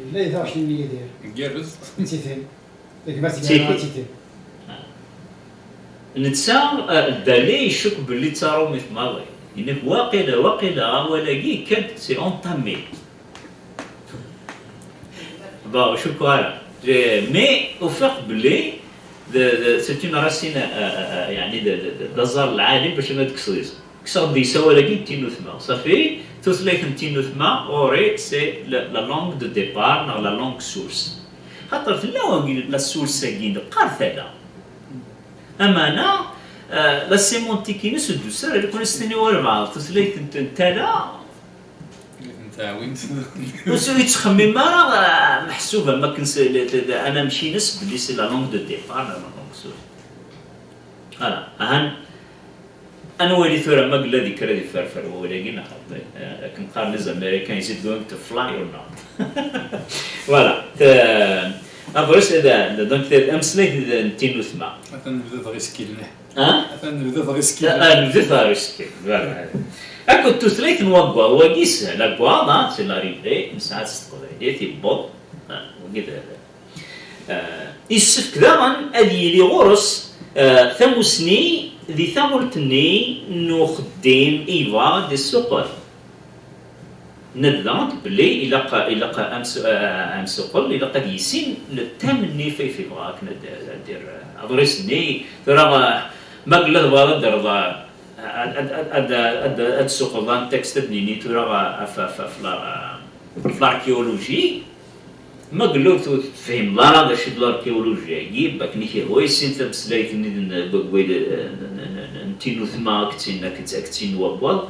Yella di taɣect-nni n Yidir. Igerrez. D titin. Gma-s d titin. Netta, uh, Dali icukk belli d taṛumit maḍi. Yenna-k waqila, waqila awal-agi yekka-d c'est entamé. Bon, ur cukkeɣ ara. Eh, mais ufiɣ belli d, d, c'est une racine, uh, uh, uh, yeɛni d, d, d, d aẓar lɛali bac ad tekkseḍ isem. Kkseɣ-d deg-s awal-agi n tinutma. Safi, tutlayt n tinutma, ɣur-i, c'est la, la langue de départ, neɣ la langue source. Xaṭer tella wagi, la source-agi, neqqar tala. Amana, euh, la sémantique-ines ur d-tusi ara, ilaq ad as-tiniḍ walbeɛḍ, tutlayt n, n tala. N tɛawint. Ur s-, ur yettxemmim ara, euh, meḥsub am akken s-, le, le, le, anamek-ines, belli c'est la langue de départ, la langue source. Voilà, ahan. Ad nwali tura ma yella di kra di ferfer wawal-agi neɣ xaṭi. Eh, akken qqaren les Américains, is it going to fly or not? Voilà. Te-, aḍris, d, d, donc, t-, ameslayt d, n tinutma. Atan nebda dɣi skil. Ah? Atan nebda dɣi skil. Ah, nebda dɣi skil. Voilà. Akked tutlayt n waggaḍ, wagi yeshel, aggaḍ, ah, c'est l'arrivée, nesɛa-tt s teqbaylit, yewweḍ. Ah, wagi d, d, Eh, yessefk daɣen ad yili ɣur-s, eh, tamusni di taɣult-nni n uxeddim i yebɣa ad d-issuqel. Nadi daɣen belli ilaq, ilaq amsu-, eh, amsuqel, ilaq ad yissin le thème-nni f-, f-, yebɣa akken ad, ad d-yerr, eh, aḍris-nni. Tura, eh, ma yella tebɣiḍ ad d-terreḍ, eh, ad, ad, ad, ad, ad, ad d-tessuqleḍ un texte, ad d-nini tura, eh, ɣef, ɣef, ɣef la, ɣef l'archéologie. Ma yella ur tefhimeḍ ara d acu d l'archéologie-agi, bakken i k-ihwa issin tameslayt-nni n, n, n, n, n tinutma akked tin, akked, akked tin n wawwaḍ,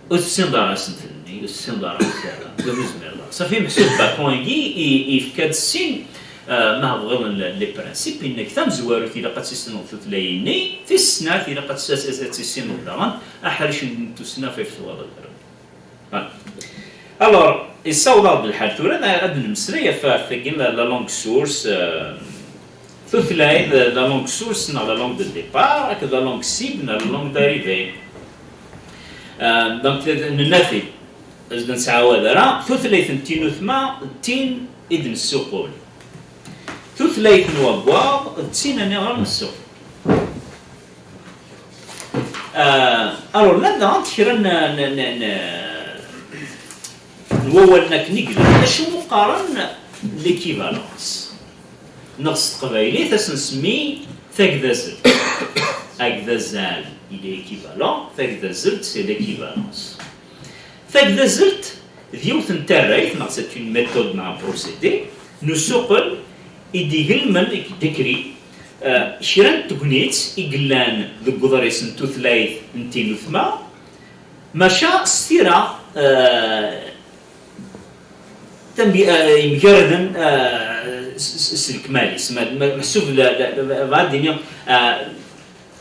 ur tessineḍ ara asentel-nni, ur tessineḍ ara amek ara, ur tezmireḍ ara. Safi, meḥsub Bacon-agi i, yefka-d sin, eh, ma tebɣiḍ n, les principes, yenna-k tamezwarut ilaq ad tissineḍ tutlayin-nni, tis snat ilaq ad tis-, ad tissineḍ daɣen aḥric n tussna ɣef twalaḍ. Voilà. Alors, yessaweḍ-aɣ-d lḥal tura ad, ad nemmeslay ɣef, ɣef tagi la, la langue source, euh, tutlayt, la langue source neɣ la langue de départ, akked la langue cible neɣ la langue d'arrivée. Euh, donc, nenna-t-id, ad d-nettɛawad ara, tutlayt n tinutma d tin i d-nessuqul. Tutlayt n waggaḍ d tin aniɣer nessuqul. Ah, alors, llan daɣen kra n, n, n, n, n wawalen akken i yellan. Acu qqaren l'équivalence? Neɣ s teqbaylit ad s-nsemmi tagdazelt. Agdazal, il est équivalent, tagdazelt, c'est l'équivalence. Tagdazelt d yiwet n tarrayt, neɣ c'est une méthode neɣ un procédé, n usuqel i d-igelmen, i décrit, eh, kra n tegnit i yellan deg uḍris n tutlayt n tinutma, maca s tira, eh, tambi-, eh, yemgarden, eh, s, s, s lekmal-is. Ma, ma, meḥsub la, la, la, bɣa ad d-iniɣ, eh,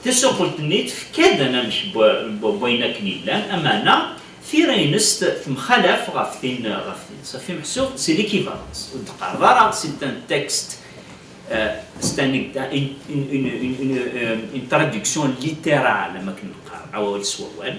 tasuqult-nni tefka-d anamek n wa-, n wa-, n wayen akken yellan, ameɛna tira-ines temxalaf ɣef tin, ɣef tin. Safi meḥsub, c'est l'équivalence. Ur d-qqareḍ ara, c'est un texte, euh, c'est un, une, une, une, une, euh, une traduction littérale, am akken neqqar, awal s wawal.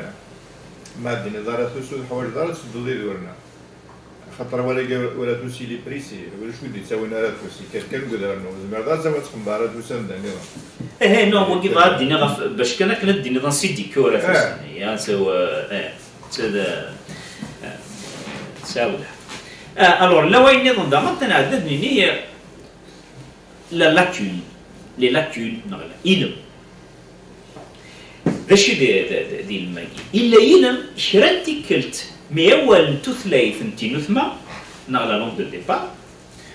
Ma ad d-tiniḍ aratus ur teḥwaǧeḍ ara ad tedduḍ iduren-a. Axaṭer wala, wala tusi li prisi, ulac wi d-ittawin aratus, yekker kan deg udarnu. Tzemreḍ ad tawiḍ tqemba aratus anda nniḍen. Eh, eh, non, wagi bɣiɣ ad d-iniɣ ɣef, bac kan akken ad d-tiniḍ ansi d-ikka uratus-nni, ya, so, eh, eh, so, eh, eh, tesɛiḍ lḥeqq. Ah, alors, la wayen nniḍen daɣen, ad nɛeddi ad nini, eh, la lacune, les lacunes, neɣ la, ilem. D acu i d, d, d, d ilem-agi? Illa yilem kra n tikkelt mi awal n tutlayt n tinutma, neɣ la langue de départ,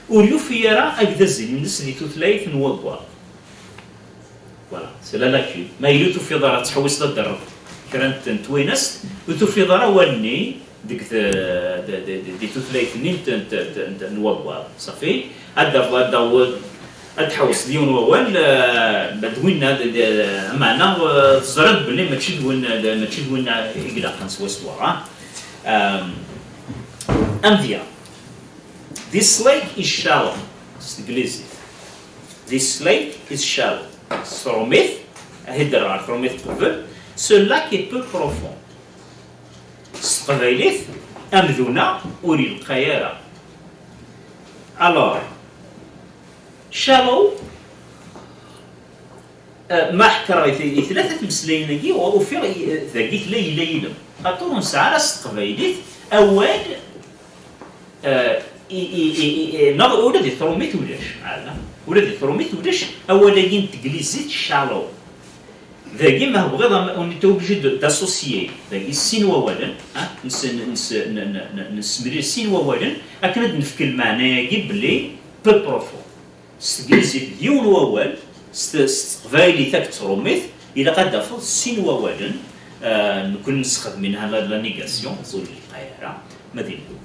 ur yufi ara agdaz-nnes di tutlayt n waggaḍ. Voilà, c'est la lacune. Ma yella ur tufiḍ ara, tettḥewwiseḍ ad d-terreḍ kra n, n twinest, ur tufiḍ ara awal-nni deg t-, d, d, d, di tutlayt-nni n, n, n, n wawwaḍ. Safi, ad d-, ad d-, ad d-tḥewwseḍ yiwen wawal, eh, d winna, d, d, meɛna, eh, teẓriḍ belli mačči d win, d, mačči d winna i ilaqen swaswa, ah. Ehm, amedya. Dislike is shallow s teglizit. This lake is shallow. S tṛumit, ad id-rreɣ ɣer tṛumit qbel, ce lac est peu profond. S teqbaylit, amdun-a ur ilqay ara. Alors, shallow, eh, ma ḥekkreɣ i t- i tlata tmeslayin-agi, ufiɣ i- dagi tella yella yilem. Xaṭer ur nesɛi ara s teqbaylit awal, eh, i- i- i- i- i- neɣ ula di tṛumit ulac. Ala. Ula di tṛumit ulac awal-agi n teglizit shallow. Dagi, ma tebɣiḍ, am- on est obligé de- d'associer dagi sin wawalen, ah, nes- nes- n- n- n- nessemlil sin wawalen akken ad d-nefk lmeɛna-agi belli peu profond. S teglizit d yiwen wawal, s te- s teqbaylit akked tṛumit, ilaq ad d-tafeḍ sin wawalen, ah, nekkni nessexdem inaha la, la négation, ẓul lqay ara, ma d illu.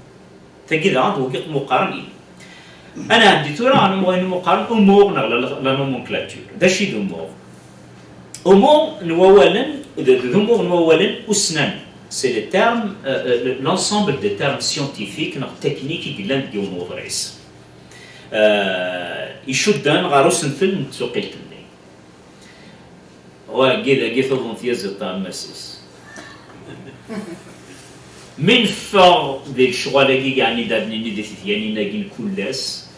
Tagi daɣen d wagi imuqaren i. Ad nɛeddi tura ɣer wayen imuqaren umuɣ neɣ la, la, la nomenclature. D acu i d umuɣ? Umuɣ n wawalen, d, d umuɣ n wawalen usnan. C'est les termes, euh, euh, l'ensemble des termes scientifiques neɣ techniques i yellan deg yiwen uḍris. Euh, icudden ɣer usentel n tsuqilt-nni. Wagi dagi tuḍen tyaziḍt a Massis. Mi neffeɣ di lecɣal-agi, yeɛni d ad nini di tedyanin-agi n kul ass,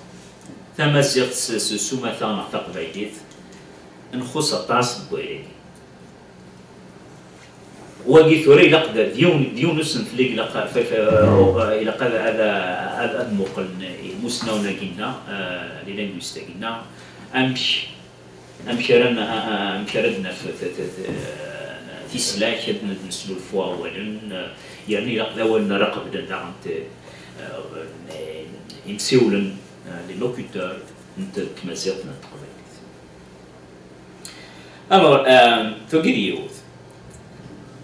tamaziɣt s, s, s umata neɣ taqbaylit, nxuṣ aṭas deg wayagi. Wagi tura ilaq d, d yiwen, d yiwen usentel i ilaq, f- f- ilaq ad, ad, ad, ad muqlen imusnawen-agi-nneɣ, eh, les linguistes-agi-nneɣ, amek amek ara n- a- a- amek ara d-naf t- t- t- tislak, ad n- ad neslulfu awalen, yerna ilaq d awalen ara qeblen daɣen t- imsiwlen, les locuteurs n t- tmaziɣt n teqbaylit. Alors, euh, tagi d yiwet.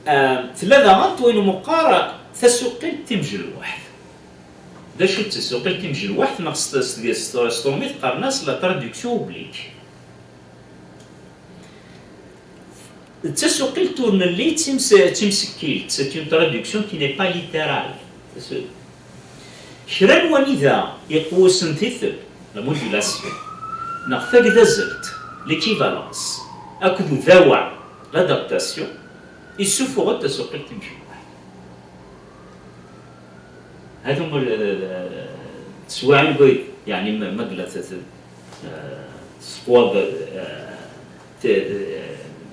Euh, tella daɣen wayen meqqar tasuqilt timjelwaḥt. D acu d tasuqilt timjelwaḥt neɣ s s- s- s tṛumit qqaren-as la traduction oblique. D tasuqilt ur nelli d tims- d timsekkilt, c'est une traduction qui n'est pas littérale. Kra n wanida iqewwsen titeb, la modulation, neɣ tagdazelt, l'équivalence, akked udaweɛ, l'adaptation, issuffuɣ-d tasuqilt timjewwaḥt. Hada teswiɛin goyd, yeɛni ma yella tesseqwaḍ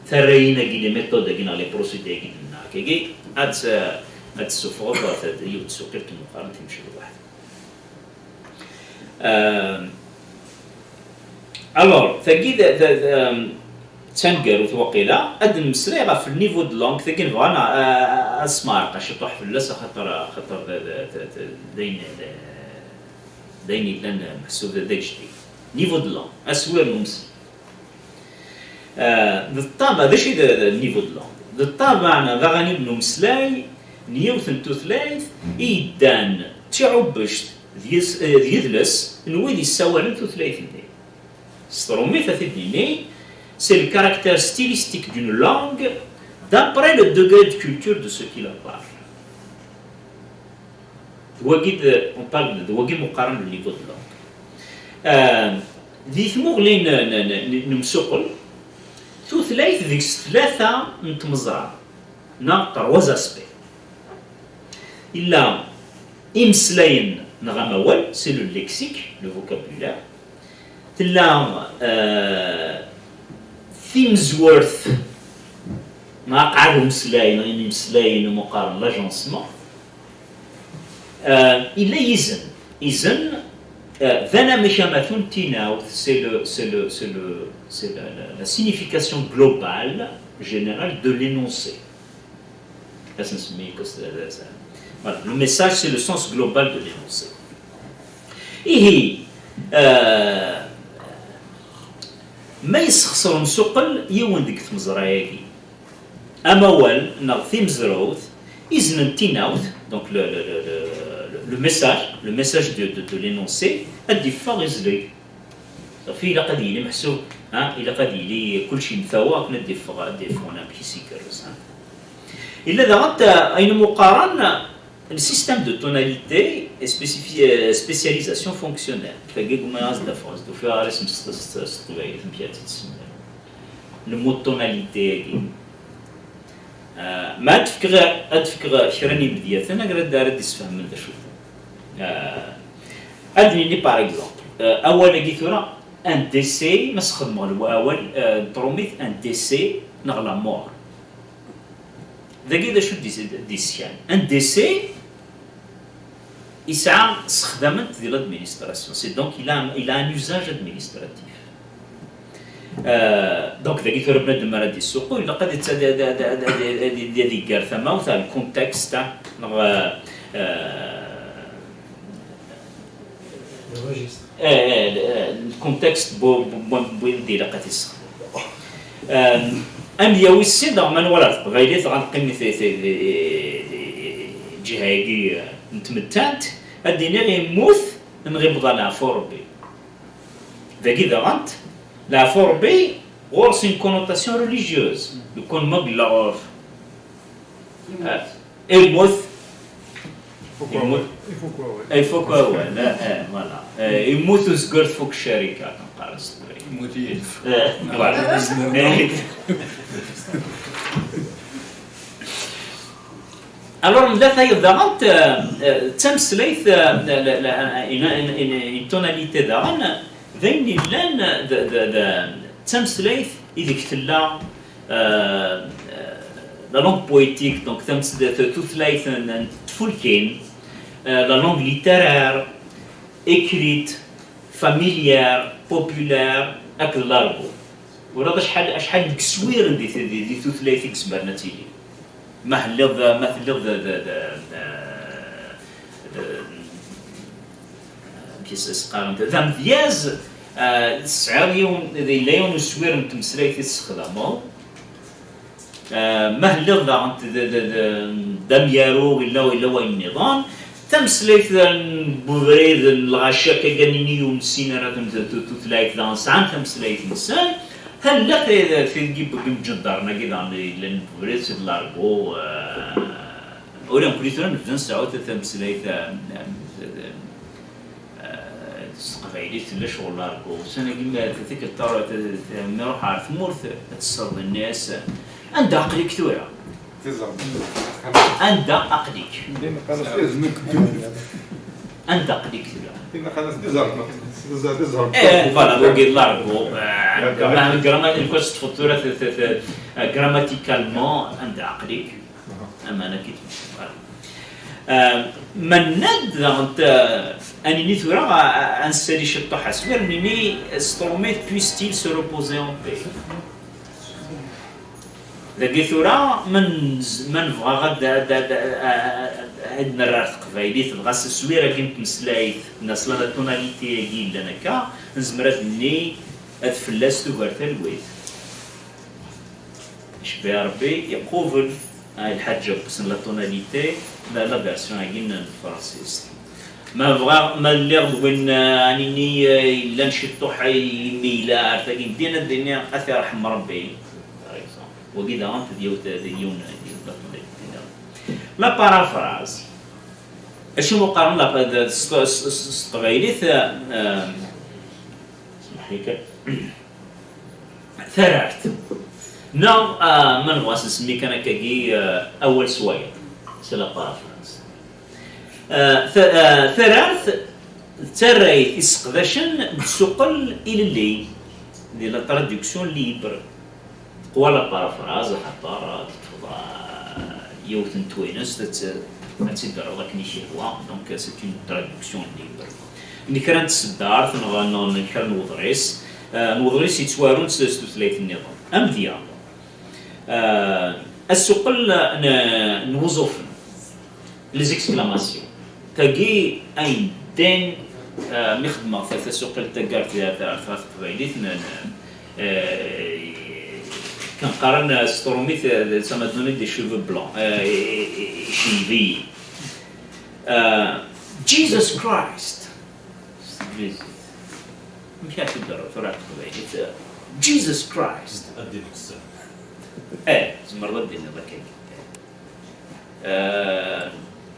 tarrayin-agi, les méthodes-agi neɣ les procédés-agi d-nenna akkagi, ad ad tessufɣeḍ yiwet tsuqilt meqqaren timjewwaḥt. Alors, tagi d taneggarut waqila, ad d-nemmeslay ɣef le niveau de langue, tagi nebɣa ad smeɛreq ciṭuḥ fell-as, axaṭer axaṭer d ayen d ayen yellan meḥsub d ajdid. Niveau de langue, aswir n umesli. D ṭṭabeɛ, d acu i d le niveau de langue? D ṭṭabeɛ neɣ d aɣanib n umeslay n yiwet n tutlayt i yeddan d tiɛubbect d yidles n wid yessawalen tutlayt-nni. S tṛumit ad t-id-nini, c'est le caractère stylistique d'une langue d'après le degré de culture de ceux qui la parlent. D wagi d, on parle de, d wagi meqqaren le niveau de langue. Di tmuɣli n umsuqel, tutlayt deg-s tlata n tmeẓra, neɣ trois aspects. Illa imeslayen neɣ amawal, c'est le lexique, le vocabulaire. Tella timezwert neɣ aqɛad umeslay neɣ imeslayen umi qqaren l'agencement. Illa yizen. Izen d anamek amatu n tinawt, c'est le, c'est le, c'est le, c'est la, la, la signification globale, générale de l'énoncé. Voilà, le message, c'est le sens global de l'énoncé. Ihi, ma yessexṣer umsuqel yiwen deg tmeẓra-agi, amawal neɣ timezrawt, izen n tinawt, donc le, le, le, le, le message, le message de, de, de l'énoncé, ad d-iffeɣ izleg. Ɣef ilaq ad yili meḥsub, ha, ilaq ad yili kullec yemtawa akken ad d-iffeɣ, ad d-iffeɣ unamek-is igerrez, ha. Illa daɣen ayen umi qqaren Le système de tonalité et spécifi- euh, spécialisation fonctionnelle. Tagi gma as d-afeɣ, as d-ufiɣ ara isem s s- s teqbaylit, amek ara tt-id-semmiɣ. Le mot tonalité-agi. Euh, ma ad d-fkeɣ, ad d-fkeɣ kra n yimedyaten, agar ad ara d-isfehmen d acu-t. Euh, ad d-nini, par exemple, euh, awal-agi tura, un décès, ma sxedmeɣ lwa-, awal, euh, n trumit, un décès, neɣ la mort. Dagi d acu d-is- d-iskan? Un décès, yesɛa, ssexdamen-t di l'administration. C'est donc, il a, il a un usage administratif. Euh, donc, dagi tura bnadem ara d-issuqu, ilaq ad itt-, ad, ad, ad, ad, ad, ad, ad, ad iggar tamawt ar le contexte, neɣ, euh, euh, Le registre. Eh, eh, eh, le contexte bu, bu, bu, bu, ilaq ad t-issexdem. Euh, amedya wis sin daɣ ma nwala ɣer teqbaylit, ɣa neqqim di, di, di, di ǧiha-agi, euh, n tmettant, ad d-iniɣ yemmut, neɣ ibḍa leɛfu Rebbi. Dagi daɣen, leɛfu Rebbi ɣur-s une connotation religieuse. Lukan ma yella ɣur-s, euh, yemmut, Ifuk Yemmut. Ifuk wawal. Ifuk wawal, eh, eh, voilà. Eh, yemmut uzgur tfuk ccarika, neqqar s teqbaylit. Yemmut yilef. Eh, voilà. Eh. Alors, nella tayeḍ daɣen, eh, eh, d tameslayt, eh, la, la, la, une, une, une, une tonalité daɣen, d ayen yellan, d, d, d, d tameslayt ideg tella, eh, eh, la langue poétique, donc tameslayt, tutlayt n, n tfulkin, eh, la langue littéraire, écrite, familière, populaire, akked l'argot. Ula d acḥal, acḥal n yeswiren di, di, di tutlayt i izemren ad tili. Ma telliḍ, ma telliḍ d, d, d, d, d, amek i s-, s-qqaren, d amedyaz, eh, tesɛiḍ yiwen, yella yiwen uswir n tmeslayt i tessexdameḍ. Eh, ma telliḍ daɣen d, d, d, d, d amyaru, illa, illa wayen nniḍen. Tameslayt n ubrid, n lɣaci akka, gan ini ur nessin ara tut-, tut-, tutlayt, daɣen sɛan tameslayt-nsen. Tella t-, t-, tagi n yimǧeddaren-agi daɣen yellan n ubrid, c'est de l'argot, eh, ula nekkni tura nebda nseɛɛu ta-, tameslayt, eh, eh, s teqbaylit tella ccɣel l'argot. Ussan-agi ma tikkelt taruḥ, mi ruḥ ɣer tmurt, ad tesseḍ ini-as, anda aql-ik tura? Tiẓermt. Anda aql-ik? Din qanus tiẓermt. Anda aql-ik tura? Din qanus tiẓermt. Tiẓermt. Eh, voilà, donc l'argot, eh, ma grammatique, quoi, teṭṭfeḍ tura, t-, t-, t-, eh, grammaticalement, anda aql-ik? Aman akka i tmecci. Voilà. Eh, ma nenna-d daɣen, eh, ad nini tura, eh, ad nessali ciṭṭuḥ aswir, nini, Sṭrumit, puisse-t-il se reposer en paix? Dagi tura, ma nz-, ma nebɣa ad, ad, ad, ad, ad nerr ar teqbaylit, dɣa s uswir-agi n tmeslayt, neɣ s la tonalité-agi yellan akka, nezmer ad nini, ad fell-as tugar talwit. Icebbeḥ Rebbi, iqubel, ah, lḥaǧa n la tonalité, la, la version-agi n tefransist. Ma bɣiɣ, ma lliɣ d win, ah, ad nini, ah, yellan ciṭṭuḥ, ah, imi yella ar tagi n ddin, ad d-iniɣ, ad t-irḥem Rebbi, par exemple. Wagi daɣen d yiwet, d yiwen, d yiwet la tonalité. La paraphrase. Acu mu qqaren la, s, s, s, s teqbaylit, ah, smeḥ-iyi kan. Tarart. Neɣ, ah, ma nebɣa s nsemmi kan akkagi, ah, awal s wayeḍ. C'est la paraphrase. Ah, ta-, ah, tarart d tarrayt i sseqdacen d suqel ilelli. Di la traduction libre. Teqwa la paraphrase, axaṭer, ah, teṭṭfeḍ, ah, yiwet n twinest, ad tt-, ad tt-id-terreḍ akken i k-ihwa. Donc, c'est une traduction libre. N kra n tseddart, neɣ, neɣ n kra n uḍris, eh, n uḍris yettwarun s, s tutlayt nniḍen. Amedya, eh, asuqel n, n wuẓufen, les exclamations. Tagi, ayen din, eh, mi xedmeɣ ta-, tasuqilt taggart ɣer, ɣer, ɣer teqbaylit, n, n, eh, kan qqaren, eh, s trumit, eh, ça m'a donné des cheveux blancs, eh, iceyeb-iyi. Eh, Jesus Christ. S teglizit. Amek ara t-id-terreḍ tura ɣer teqbaylit? Jesus Christ. Ad d-ineqsen. Eh, tzemreḍ ad d-tiniḍ akka. Eh,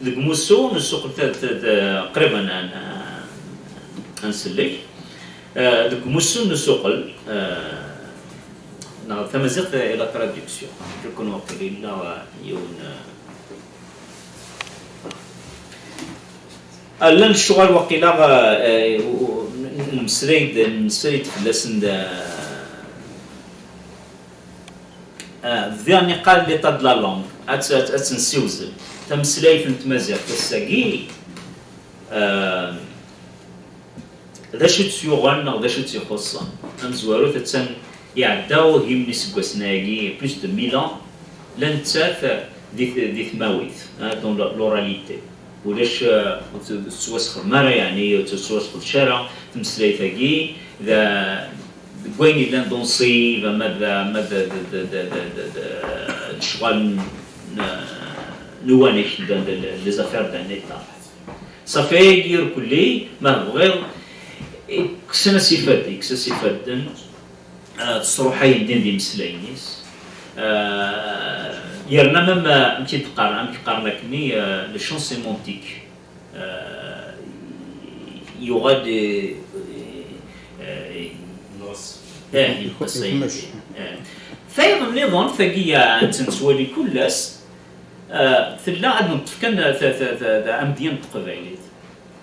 deg umussu n usuqel, ta- ta- ta- qrib ad n- ad nsellek. Eh, deg umussu n usuqel, eh, neɣ tamaziɣt, eh, la traduction. Je crois waqil yella, eh, yiwen, eh, ah, llan lecɣal waqila, eh, eh, u- u- n- nmeslay-d, nmeslay-d fell-asen d, eh, bdiɣ niqal l'état de la langue, ad tt- ad tt- ad tt-nessiwzel. Tameslayt n tmaziɣt ass-agi, eh, d acu i tt-yuɣen neɣ d acu i tt-ixuṣṣen? Tamezwarut, attan iɛedda ugim n yiseggasen-agi, plus de mille ans, la nettat di t- di tmawit, hein, dans la- l'oralité. Ulac, eh, ur tt- ur tettwasexdem ara, yeɛni ur tt- ur tettwasexdec ara tmeslayt-agi, d deg wayen yellan d unṣib, ama d ama d d- d- d- d- d- d- lecɣal n- n- n uwanek, d- d- d- les affaires d'un État. Ṣafi, ayagi irkelli, ma tebɣiḍ, kksen-as ifadden, kksen-as ifadden. Ah, tesruḥay din d imeslayen-is. Ah, yerna même, ah, amek i d-qqaren, amek qqaren akkenni, ah, le champ sémantique. Ah, yuɣal, eh, eh, eh, yenqes aydi. Eh. Tayeḍ nniḍen, tagi, ah, nettwali kul ass, ah, tella ad neṭṭef kan ta-, ta-, ta-, ta-, amedya n teqbaylit.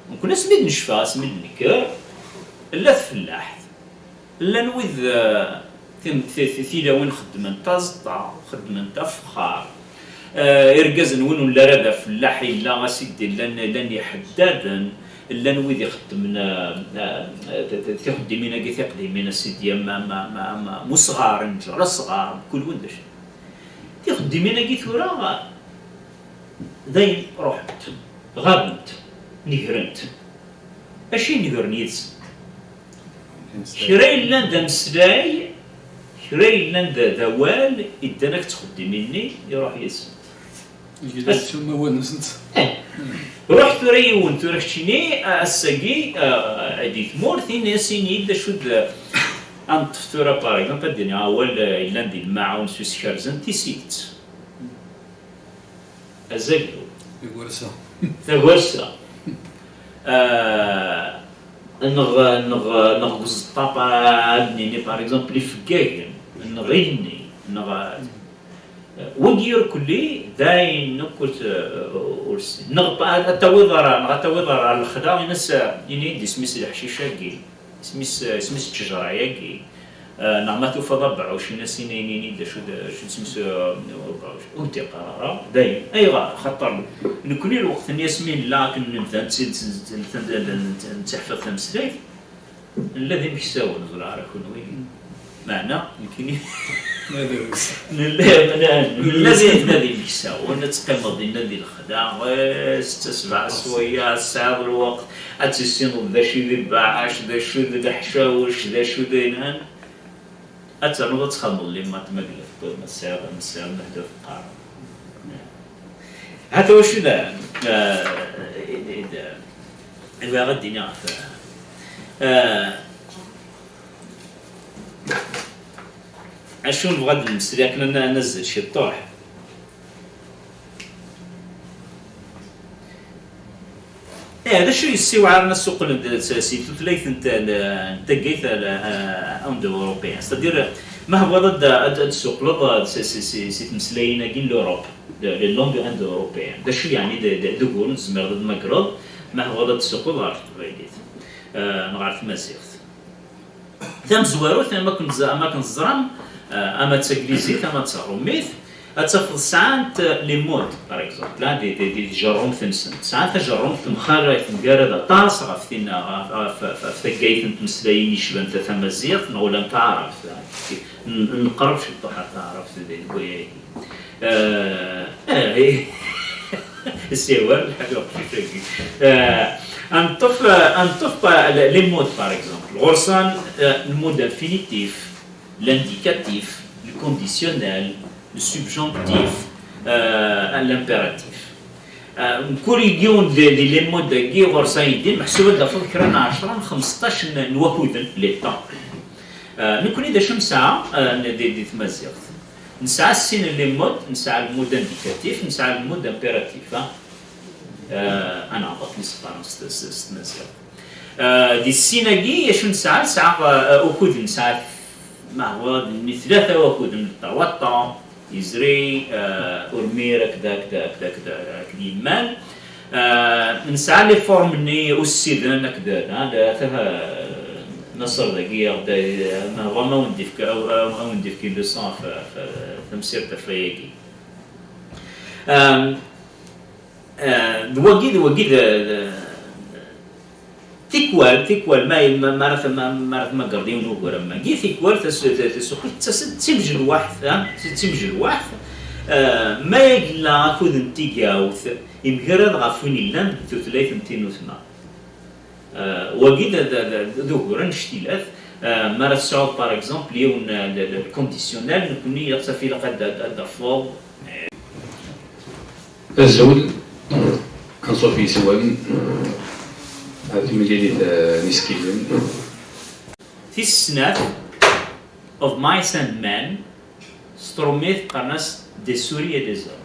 Nekni asmi d-necfa, asmi d-nekker, tella tfellaḥt. Llan wid, eh, tim-, ti-, ti-, tilawin xeddment aẓeṭṭa, xeddment afexxar. Eh, irgazen, win ur nelli ara d afellaḥ, yella ass i d-, llan, llan iḥeddaden, llan wid ixeddmen, eh, eh, ti-, ti-, tixeddimin-agi tiqdimin, a sidi, am, am, am, am, am usɣar, nǧer asɣar, mkul win d acu. Tixeddimin-agi tura, dayen ruḥent, ɣabent, negrent. Acu i negren yid-sent? Kra yellan d ameslay, kra yellan d, d awal, iddan akk ttxeddimin-nni, iruḥ yid-sent. Yella As- yettun awal-nsent. Eh. Ruḥ tura yiwen, tura keččini, a-, ass-agi, a, di tmurt, ini-as, ini-yi-d acu d, a neṭṭef tura, par exemple, ad d-iniɣ awal, a, yellan di lmaɛun s uskerzen, tisilt. Azaglu. Tagersa. Tagersa. Ah, neɣ, neɣ, neɣ deg uẓeṭṭa, pa-, ad nini, par exemple, ifeggagen, neɣ igenni, neɣ, ah, wagi irkelli, d ayen akk ur t-, ur s-, neɣ pa-, ad tawiḍ ara, neɣ ad tawiḍ ara lexla, ini-as, ini-d isem-is leḥcic-agi. Isem-is, isem-is ttejra-agi, eh, neɣ ma tufiḍ abeɛɛuc, ini-as, ini-, ini-, ini-d acu d, acu d isem-is, eh, ubeɛɛuc. Ur d-iqqar ara. Dayen. Ayɣer? Axaṭer nekni lweqt-nni asmi nella akken nebda netti-, netti-, netti-, netti-, netti-, nettiḥfiḍ tameslayt, nella d imeksawen, ẓriɣ ara kunwi. Meɛna, nekkini nella, nella, nella di, nella di lemeksa, win ad teqqimeḍ dinna di lexla, eh, setta sebɛa sswayeɛ, tesɛiḍ lweqt, ad tissineḍ d acu i d ibeɛɛac, d acu d leḥcawec, d acu d ayen, ad ternuḍ ad txedmeḍ les maths ma yella tewwiḍ, ma tesɛiḍ, ma tesɛiḍ lehdur teqqareḍ. Hata wacu d, eh, i, i, i bɣiɣ ad d-iniɣ ɣef, eh, acu nebɣa ad d-nemmeslay akken ad n-, ad nazzel ciṭuḥ. Eh, d acu yessiwɛaren ad suqlen d, s-, si tutlayt n t-, n, n taggayt, eh, eh, indo-européen? C'est-à-dire, ma tebɣiḍ ad, ad, ad d-suqleḍ, eh, si, si, si, si tmeslayin-agi n l'Europe, de, les langues indo-européennes, d acu yeɛni d, d, d ugur ur tezmireḍ ad d-tmagreḍ ma tebɣiḍ ad d-tsuqleḍ ɣer teqbaylit, eh, neɣ ɣer tmaziɣt? Tamezwarut, am akken tẓ-, am akken teẓram, eh, ama d taglizit, ama d taṛumit, ad tafeḍ sɛant, eh, les modes, par exemple, hein, di, di, di tjerrumt-nsent. Sɛant tajerrumt temxal-, temgarad aṭas ɣef tin, ɣef, ɣef, ɣef, ɣef taggayt n tmeslayin yecban ta-, tamaziɣt, neɣ ula n taɛrabt, hein. N-, nqerreb ciṭuḥ ɣer taɛrabt di, deg wayagi. Eh, eh, siwel, lḥaǧa lqecc-agi. Eh, ad neṭṭef, eh, ad neṭṭef, eh, les modes, par exemple. Ɣur-sen, eh, le mode infinitif, l'indicatif, le conditionnel, le subjonctif, eh, l'impératif. Eh, mkul yiwen di, di les modes-agi ɣur-s ayendin, meḥsub ad d-tafeḍ kra n ɛecṛa, n xemseṭṭac n, n wakuden, les temps. Eh, nekkni d acu nesɛa, eh, n, di, di tmaziɣt? Nesɛa sin n les modes, nesɛa le mode indicatif, nesɛa le mode impératif, ha? Eh, ad neɛreḍ akken i s-qqaren s, s, s tmaziɣt. Eh, di sin-agi, acu nesɛa? Nesɛa, eh, ukud, nesɛa, ma huwa, tlata wakuden, trois temps, yezri, eh, urmir, akked, akked, akked, akked, akked yemmal. Eh, nesɛa les formes-nni ussiden akked, ha, d, atah, eh, Naṣer dagi, aɣ-d, eh, ma, ma wen-d-ifk, aw, aw, a wen-d-ifk une leçon ɣef, ɣef, ɣef tamsirt ɣef wayagi. Am, eh, d wagi, d wagi, d, d, tikwal, tikwal, ma, ma, ma ara t-, ma, ma ara tmagreḍ yiwen ugur am wagi, tikwal tas-, tas-, tasuqqilt tettas-d d timjelwaḥt, ha? D timjelwaḥt, eh, ma yella akud n tigawt, yemgarad ɣef win yellan d tutlayt n tinutma. Eh, wagi d, d, d, d ugur annect-ilat. Eh, mi ara tesɛuḍ, par exemple, yiwen, eh, le, le, le conditionnel, nekkni ad taf ilaq ad, ad, ad d-tafeḍ. Azul, anṣuf yes-wen ar timlilit, eh, n yisekkilen. Tis snat, of Mice and Men, s trumit qqaren-as Des souris et des hommes.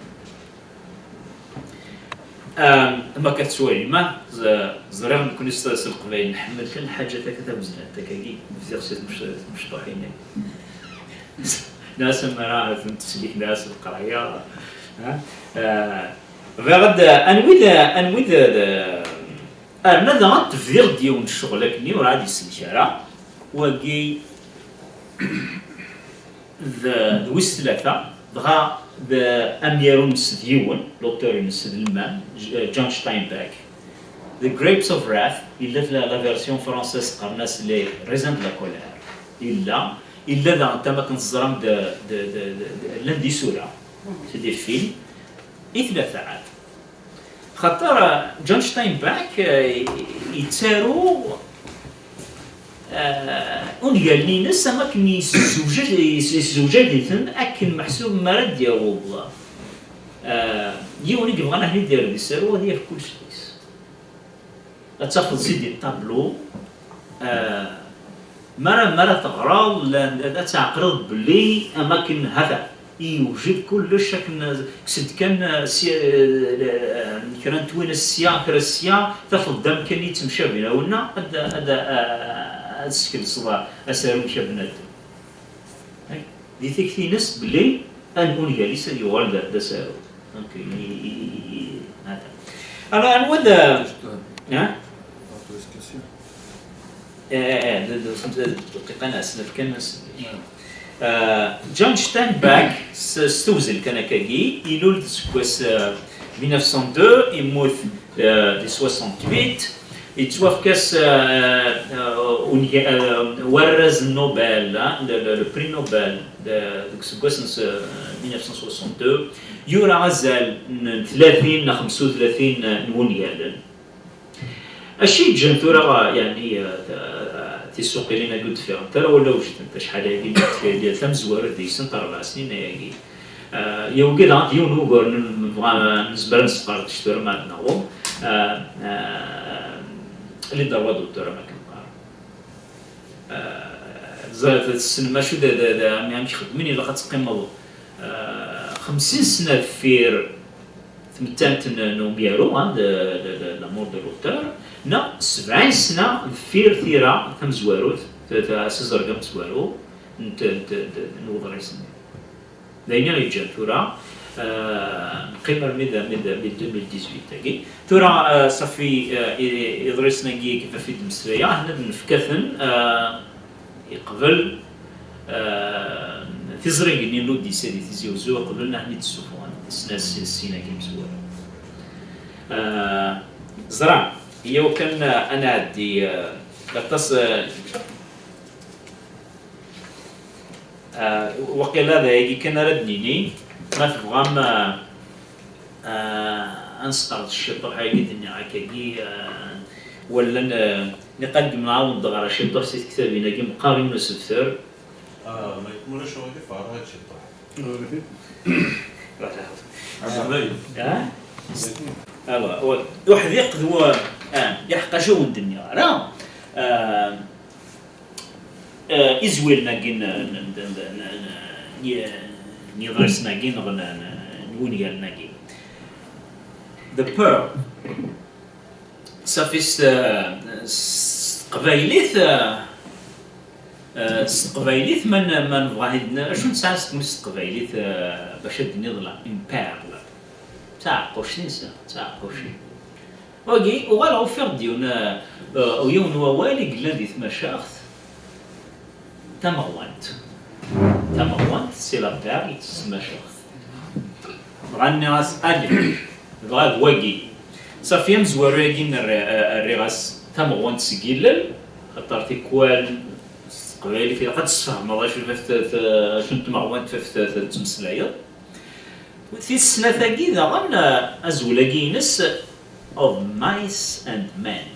Am akka tettwalim, ah, ẓ- ẓriɣ nekkni s s leqbayel nḥemmel kan lḥaǧat akka tawezzlant akkagi, bdiɣ si tmec- tmecṭuḥin-agi. Nnas amara tent-teslik, nnas leqraya. Ah, bɣiɣ ad anwi d anwi d Arna daɣen tebdiɣ-d yiwen n ccɣel akkenni ur ɛad yesselk ara. Wagi d, d wis tlata, dɣa d amyaru-nnes d yiwen, l'auteur-nnes d lmam, J- John Steinbeck. The Grapes of Wrath, yella la, la version française qqaren-as Les Raisins de la Colère. Yella, yella daɣen tama akken teẓram d, d, d, d, d, llan d isura, c'est des films, i tlata ɛad. Xaṭer John Steinbeck yettaru ungalen-ines am akken yessewjad-iten akken meḥsub mi ara d-yaweḍ yiwen i yebɣan ad ten-id-yerr d asaru ad yaf kullec deg-s. Ad tafeḍ si des tableaux, mi ara mi ara teɣreḍ ad tɛeqleḍ belli am akken hata yewjed kullec akken kkes-d kan kra n twinest sya kra sya, tafeḍ-d amkan yettemcabin awenna ad ad ad teskelseḍ asaru-nnek a bnadem. Di tikti-ines belli ungal-is ad yuɣal d asaru. Anwa d John Steinbeck s tewzel kan akkagi, ilul-d seg wass mille neuf cent deux, immut di soixante-huit. Yettwafk-as warraz n Nobel, le prix Nobel, deg useggas n mille neuf cent soixante-deux. Yura azal n tlatin neɣ xemsa u tlatin n wungalen. Acu yeǧǧan tura yeɛni tisuqilin-agi ur d-ffiɣent ara wala wejden-t acḥal-agi n tfayliya tamezwarut deg-sent rebɛa snin ayagi? Yewwi daɣen d yiwen wugur nebɣa nezmer ad nesqerdec tura ma ad naweḍ, les droits d'auteur am akken qqaren. Ẓriɣ tessnem acu d amek xeddmen, ilaq ad teqqimeḍ xemsin sna deffir tmettant n umyaru, la mort de l'auteur, neɣ sebɛin sna deffir tira tamezwarut, s ẓẓerb amezwaru n uḍris-nni. D ayen i ɣ-yeǧǧan tura neqqim armi d deux mille dix-huit-agi. Tura ṣafi, iḍrisen-agi i d-mmeslayeɣ, ad nefk-aten yeqbel tiẓrigin n l'Odyssée di Tizi Uzzu, qbel ad ten-id-ssufɣen sna sin-agi imezwura. Ẓran, iyaw kan ad nɛeddi aṭas. Waqila d ayagi kan ara d-nini, ma tebɣam ad nesqerdec ciṭuḥ-agi d-nniɣ akkagi, wallan niqal deg mɛawen d-ɣra ciṭuḥ si tektabin-agi meqqar yiwen usebter. Ma yekmulac ɣilif ɣer-ɣ-d ciṭuḥ. Uḥdiq d wa, iḥeqqa acu wen-d-nniɣ ara. Izwiren-agi n yiḍrisen-agi neɣ n wungalen-agi. The Pearl. Safi s teqbaylit, s teqbaylit ma nebɣa acu nesɛa s teqbaylit bac ad d-tiniḍ la une perle. D taɛeqquct i nesɛa, d taɛeqquct. Wagi, uɣaleɣ ufiɣ-d yiwen, yiwen wawal i yellan di tmacaɣt tameɣwant. Tameɣwant, c'est la perle s tmacaɣt. Dɣa nniɣ-as, allez, dɣa d wagi. Safi amezwaru-agi rriɣ-as tameɣwant seg yilel, xaṭer tikwal s teqbaylit ilaq ad tesfehmeḍ acu n tmeɣwant ɣef tettmeslayeḍ. Tis snat-agi daɣen, azwel-agi-ines, Of Mice and Men.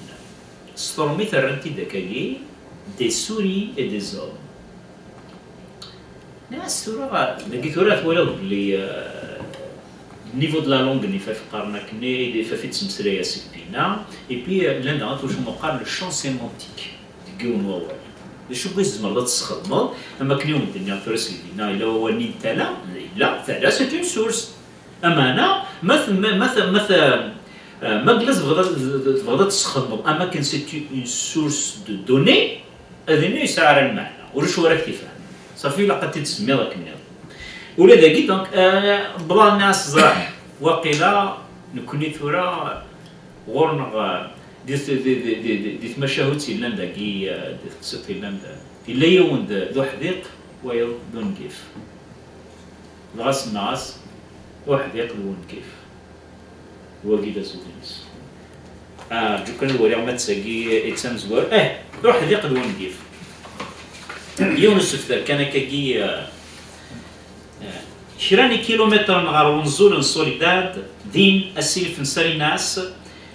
S trumit rran-t-id akkagi, Des souris et des hommes. Nniɣ-as tura, dagi tura twalaḍ belli niveau de la langue-nni, faf qqaren akkenni, faf i ttmeslaya seg dinna, et puis llan daɣen twacuma qqaren le champ sémantique deg yiwen wawal. D acu i tzemreḍ ad tesxedmeḍ? Am akken i wen-d-nniɣ tura seg dinna, yella wawal-nni n tala, yella, tala c'est une source. Ameɛna, ma t-, ma, ma t-, ma t-, eh, ma yella tebɣiḍ ad, tebɣiḍ ad tesxedmeḍ am akken c'est une source de données, ad inu yesɛa ara lmeɛna, ulac wara k-tifhem. Safi, ilaq ad t-id-tsemmiḍ akken nniḍen. Ula dagi, donc, eh, bla nniɣ-as ẓriɣ, waqila nekni tura ɣur-neɣ, eh, di t-, di, di, di, di, di tmacahut yellan dagi, eh, di teqsiṭ yellan da, yella yiwen d, d uḥdiq, wayeḍ d ungif. Dɣa semmaɣ-as uḥdiq d wungif. Wagi d azul-ines. Ah, rǧu kan ad waliɣ ma d tagi i d tamezwarut. Eh, d uḥdiq d wungif. Yiwen usebter kan akkagi, eh, eh. Kra n ikilumitren ɣer wenẓul n Soledad, din asilef n Salinas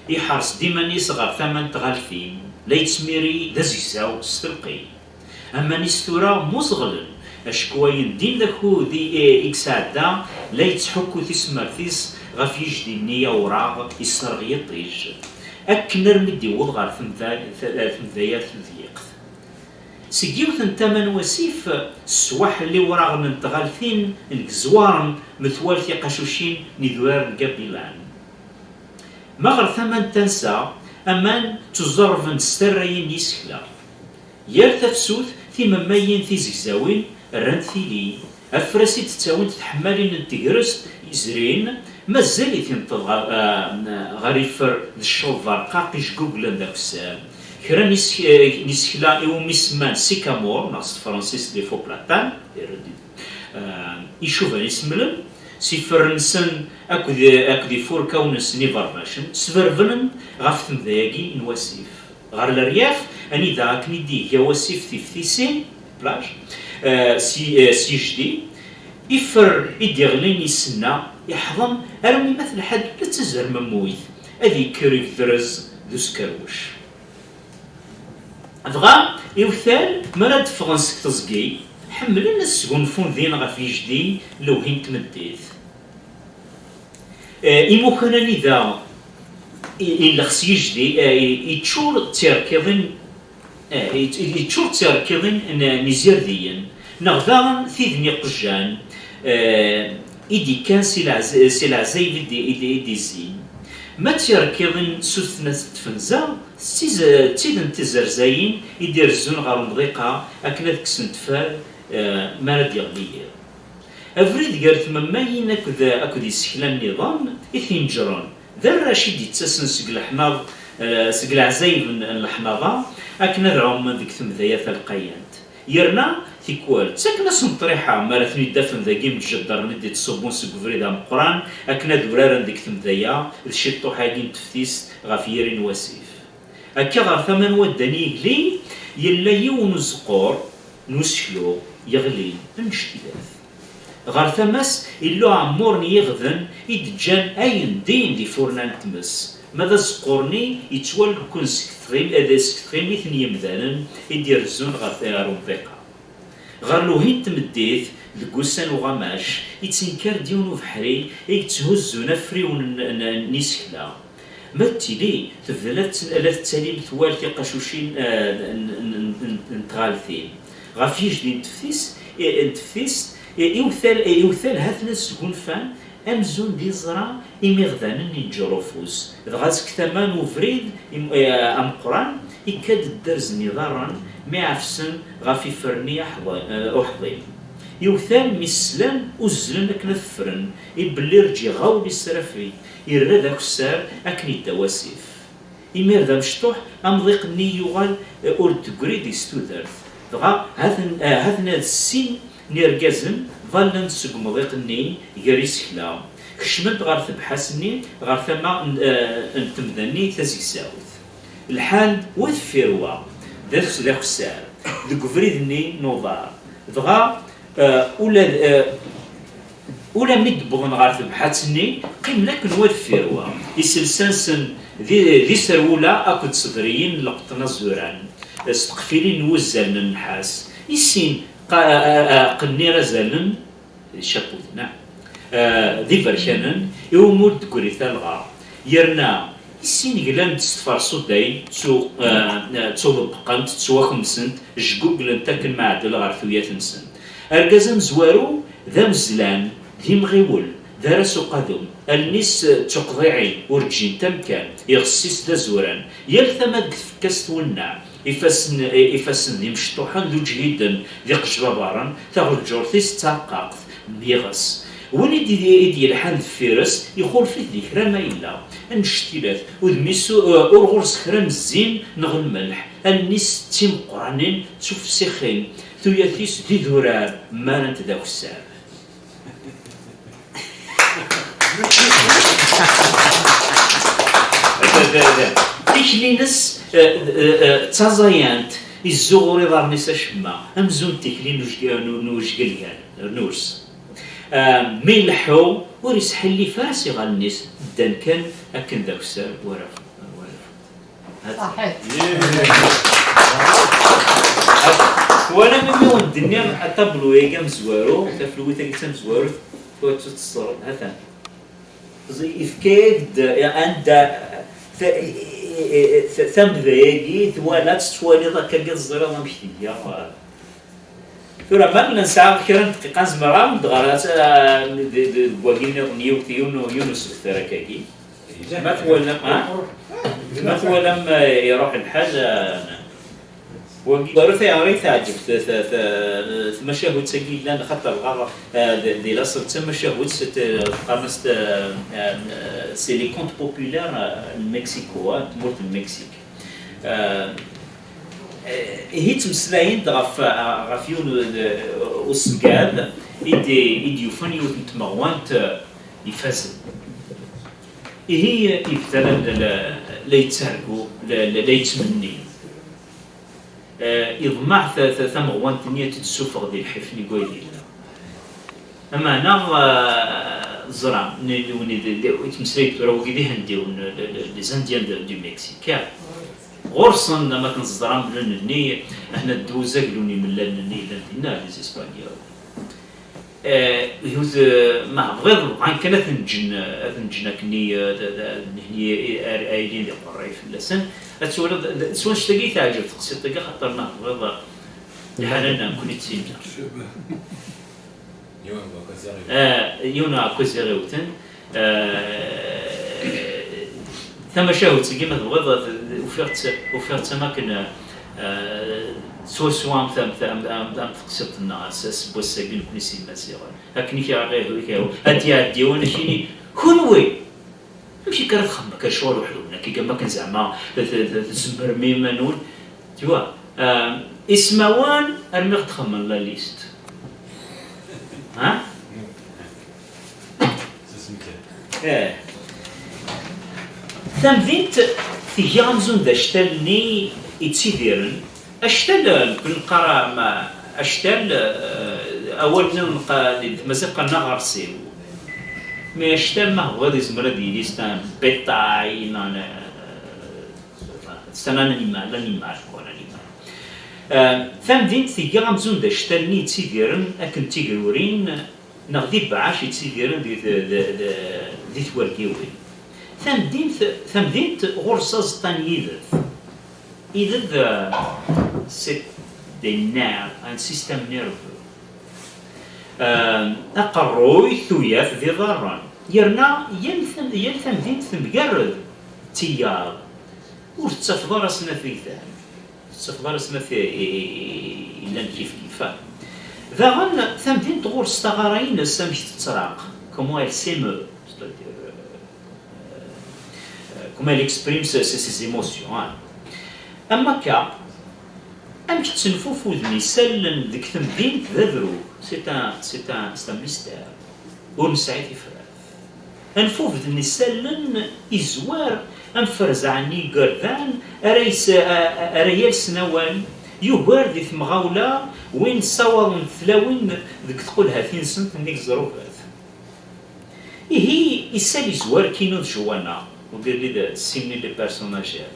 iḥers-d iman-is ɣer tama n tɣaltin, la yettmiri d azegzaw s telqey. Aman-is tura mmuẓeɣlen, acku ayen din d akud i, i yesɛedda la yettḥukku tisemert-is ɣef yijdi-nni awraɣ isserɣ yiṭij, akken armi d-iwweḍ ɣer temda-, temdayat tedyiqt. Seg yiwet n tama n wasif, sswaḥel iwraɣen n tɣaltin n yezwaren metwal tiqacucin n idurar n Gabilan. Ma ɣer tama n tansa, aman ttuẓerrben-d s tarrayin n yisekla. Yal tafsut, timemmayin tizegzawin rrant tili, afras i d-ttawint tḥemmalin n tegrest yezrin, mazal-it inṭeḍ ɣer, ah, ɣer ifer d ccuḍ berqaq ijguglen d akessar. Kra n yis-, eh, n yisekla iwumi semman sycamore, neɣ s tefransist les faux platanes, irredi-, ah, icuban isemlen, s iferr-nsen akked, akked ifurkawen-nsen iberbacen, sberbnen ɣef temda-agi n wasif. Ɣer leryaf, anida akken i d-iga wasif tiftisin, plage, eh, s, eh, s yijdi, ifer i d-iɣlin isenna, iḥḍen armi ma telḥa-d la d tazermemmuyt, ad yekker ugdrez d uskerwec. Dɣa, iwtal, mi ara d-ffɣen seg teẓgi, ḥemmlen ad sgunfun din ɣef yijdi n lewhi n tmeddit. Eh, imukan anida i, i llexs yijdi, eh, i, iččur d tirkiḍin, eh, i, i, iččur d tirkiḍin n, n izirdiyen, neɣ daɣen tid n iqjan, eh, i d-ikkan si leɛz-, si leɛzayeb i d-, i d-, i d-izzin. Ma d tirkiḍin s utnat n tfenza, d tiz-, d tid n tizerzayin i d-irezzun ɣer umḍiq-a akken ad kksent fad, eh, mi ara d-yeɣli yiḍ. Abrid gar tmemmayin akked, akked yisekla nniḍen i t-inǧren, d arrac i d-ittasen seg leḥnaḍ, eh, seg leɛzayeb n, n leḥnaḍa, akken ad ɛummen deg temda-a talqayant. Yerna, tikwal, ttaken-asen ṭṭriḥa mi ara ten-id-afen dagi imjeddren i d-ittṣubbun seg ubrid ameqqran, akken ad uraren deg temda-a d ciṭṭuḥ-agi n teftist ɣef yiri n wasif. Akka ɣer tama n wadda n yigli, yella yiwen uzeqqur n useklu yeɣlin, annect-ilat. Ɣer tama-s, illa uɛemmur n yiɣden i d-ǧǧan ayen din di furna n tmes, ma d azeqqur-nni yettwalekkun seg tɣim-, eh, seg tɣimit n yemdanen i d-irezzun ɣer, ɣer umḍiq-a. Ɣer lewhi n tmeddit, deg wussan uɣamac, yettenkar-d yiwen ubeḥri i yetthuzzun afriwen n, n, n yisekla. Ma d tili, tebda la tt-, la tettali metwal tiqacucin, eh, n, n, n, n, n tɣaltin. Ɣef yijdi n teftist, eh, n teftist, eh, iwtal, eh, iwtal ha-ten-ad sgunfan amzun d iẓra imiɣdanen inǧer ufus. Dɣa seg tama n ubrid im-, eh, ameqqran, ikka-d dderz n iḍarren mi ɛefsen ɣef iferni aḥḍi-, eh, uḥḍim. Iwtal mi slan, uzzlen akken ad ffren, ibelli rǧiɣ ɣawel israfig, irra d akessar akken idda wasif. Imir d amecṭuḥ, amḍiq-nni yuɣal, eh, ur d-tegri deg-s tudert. Dɣa, ha-ten, eh, ha-ten-ad sin n irgazen ḍallen-d seg umḍiq-nni gar isekla. Kecmen-d ɣer tebḥas-nni, ɣer tama n, eh, n temda-nni tazegzawt. Lḥan wa deffir wa, d ak-, d akessar, deg ubrid-nni n uḍar. Dɣa, eh, ula d, eh, ula mi d-wwḍen ɣer tebḥat-nni, qqimen akken wa deffir wa. Iselsa-nsen d, d iserwula akked tsedriyin n lqeṭṭen azuran, s tqefilin n wuzzal n nnḥas. I sin qa-, a, a, a, qqnen irazalen, d chapeau, neɣ, eh, d iberkanen, iwumi ur d-tegri talɣa. Yerna, i Sin glant s tferṣuday, ttu-, eh, eh, ttuḍebbqent, ttwakemsent, jguglent akken meɛdel ɣer tuyat-nsent. Argaz amezwaru d amezzlan, d imɣiwel, d aras uqadum, allen-is d tuqḍiɛin, ur ǧǧint amkan, iɣes-is d azuran, yal tama deg tfekka-s twenneɛ, ifassen, eh, ifassen d imecṭuḥen d uǧhiden, d iqejbabaren, taɣeǧǧurt-is d tareqqaqt, n yiɣes. Win i d-, i d-yelḥan deffir-s, ixulef-it di kra ma yella. Annect-ilat, udem-is u-, ur ɣur-s kra n zzin neɣ lmelḥ, allen-is d timeqqranin d tufsixin, tuyat-is d idurar mmarant d akessar. Tikli-ines, eh, eh, eh, d taẓayant, izzuɣur iḍarren-is acemma, amzun d tikli n ujg-, n, n ujgelgan, n urs. Ah, mi ileḥḥu, ur isḥillif ara s iɣallen-is, ddan kan akken d akessar, war afud, war afud. Ṣaḥit. Twalam imi wen-d-nniɣ atablu-agi amezwaru, tafelwit-agi d tamezwarut, tura tetteṣṣreḍ, ha-t-an. Yefka-yak-d anda ta-, ta-, tamda-agi, twala-tt, tettwaliḍ akkagi, teẓriḍ amek tga. Tura, ma nella nesɛa kra n dqiqa, nezmer ad ɣer deg wagi nniḍen yiwet, yiwen, yiwen usebter akkagi. Ma twalam, ha? Ma twalam, eh, iruḥ lḥal, eh, wagi. Tura tayɣer i teɛǧeb t-, t-, t-, tmacahut-agi yellan, xaṭer dɣa, eh, d, di laṣel d tamacahut, c'est, eh, qqaren-as, eh, eh, c'est les contes populaires, eh, n Mexico, eh, tmurt n Mexique. Eh, eh, ihi ttmeslayen-d ɣef, ɣef yiwen n, eh, useggan i d-, i d-yufan yiwet n tmeɣwant, eh, ifazen. Ihi, eh, yebda la, la, la, la yettargu, la, la, la yettmenni. Eh, iḍmeɛ ta-, ta-, tameɣwant-nni ad tt-id-ssuffeɣ di lḥif-nni deg wayd yella. Ameɛna, eh, ẓra, n-, n-, win i d, d, yettmeslay tura wagi d Ihendiwen, le, le, les Indiens de, du Mexique. Ɣur-sen, am akken teẓram, llan-nni, ahna ddu uzaglu n imellalen-nni yellan dinna, les Espagnols. Eh, yiwet, eh, ma tebɣiḍ, bɣan kan ad ten-ǧǧen, ad ten-ǧǧen akkenni, eh, d, d, d, nehni, eh, ar, aylin d iqerray fell-asen. Ad twaliḍ, d, d, s wanect-agi i teɛǧeb teqsiṭ-agi, axaṭer ma tebɣiḍ, eh, lḥala-nneɣ nekkni d tinna. Yiwen n wakk ad ziɣ iwten. Eh, yiwen n wakk ad ziɣ iwten. Eh, tamacahut-agi, ma tebɣiḍ, ufiɣ-tt, ufiɣ-tt am akken, eh, swaswa am, am, am, am, am teqsiṭ-nneɣ ass, ass n wass-agi nekkni s Imaziɣen. Akken i k-, i k-, ad d-iɛeddi yiwen ad k-yini, kunwi! Amek akka ara txemmem akka lecɣal weḥd-wen? Akka am akken zeɛma t-, t-, t-, tzemrem i iman-nwen? Tu vois, euh, ismawen armi ɣ-d-xemmen la liste. Ha? Eh. Tamdint tga amzun d actal-nni yettidiren. Actal, eh, nekkni neqqar, ma, actal, eh, awal-nni neqqa-, di tmaziɣt qqaren aɣersiw. Mais actal, ma tebɣiḍ, yezmer ad yili c'est un bétail, non, eh, c'est un animal, l'animal, quoi, l'animal. Eh, tamdint tga amzun d actal-nni yettidiren akken d tigrurin, neɣ d ibeɛɛac yettidiren di, di, di, di, di twergiwin. Tamdint, tamdint ɣur-s aẓeṭṭa n yided. Ided, euh, c'est des nerfs, un système nerveux. Euh, aqerruy, tuyat, d iḍarren. Yerna yal tam-, yal tamdint temgarred d tiyaḍ. Ur tettafeḍ ara snat igdan. Tettafeḍ ara snat i, i, i, i, yellan kif kif. Daɣen, tamdint ɣur-s taɣara-ines amek tettraq, comment elle s'émeut, c'est-à-dire, euh, euh, comment elle exprime ses, ses, ses émotions, hein. Am akka, amek ttenfufuden isallen deg temdint d adrug, c'est un, c'est un, c'est un mystère. Ur nesɛi tifrat. Anfufed n isallen izwar am ferzaɛ n yigerdan ara yes-, a-, a-, ara yalsen awal, yugar di temɣawla win ssawaḍent tlawin deg tqulhatin-nsent nnig ẓrubat. Ihi, isal izwar Kino d Joana, wigi d simni les personnages.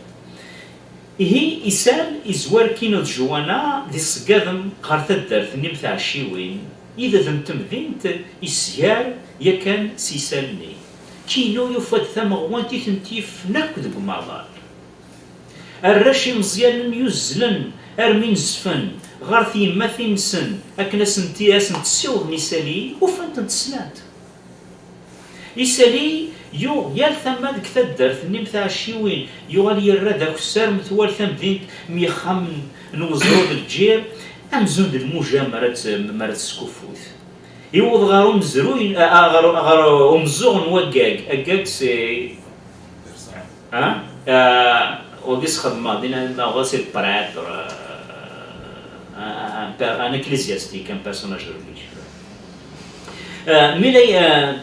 Ihi, isal izwar Kino d Joana d iṣeggaden ɣer taddart-nni n tɛecciwin, ided n temdint isgar yakan s yisal-nni. Kino yufa-d tameɣwant i tent-yifen akk deg umaḍal. Arrac imeẓyanen yuzzlen armi nezfen ɣer tyemmatin-nsen akken ad sent-, ad sent-ssiwḍen isali, ufan-tent slant. Isali yuɣ yal tama deg taddart-nni n tɛecciwin, yuɣal yerra d akessar metwal tamdint myexxamen n weẓru d lǧir, amzun d lmuja mi ara tt-, mi ara teskuffut. Iwweḍ ɣer umezruy, a-, a-, ɣer, ɣer umeẓẓuɣ n waggag. Aggag, c'est, hein? Euh, wagi sxedmeɣ din, neɣ c'est le prêtre, euh, un, un, un per-, un ecclésiastique, un personnage religieux. Euh, mi la, euh,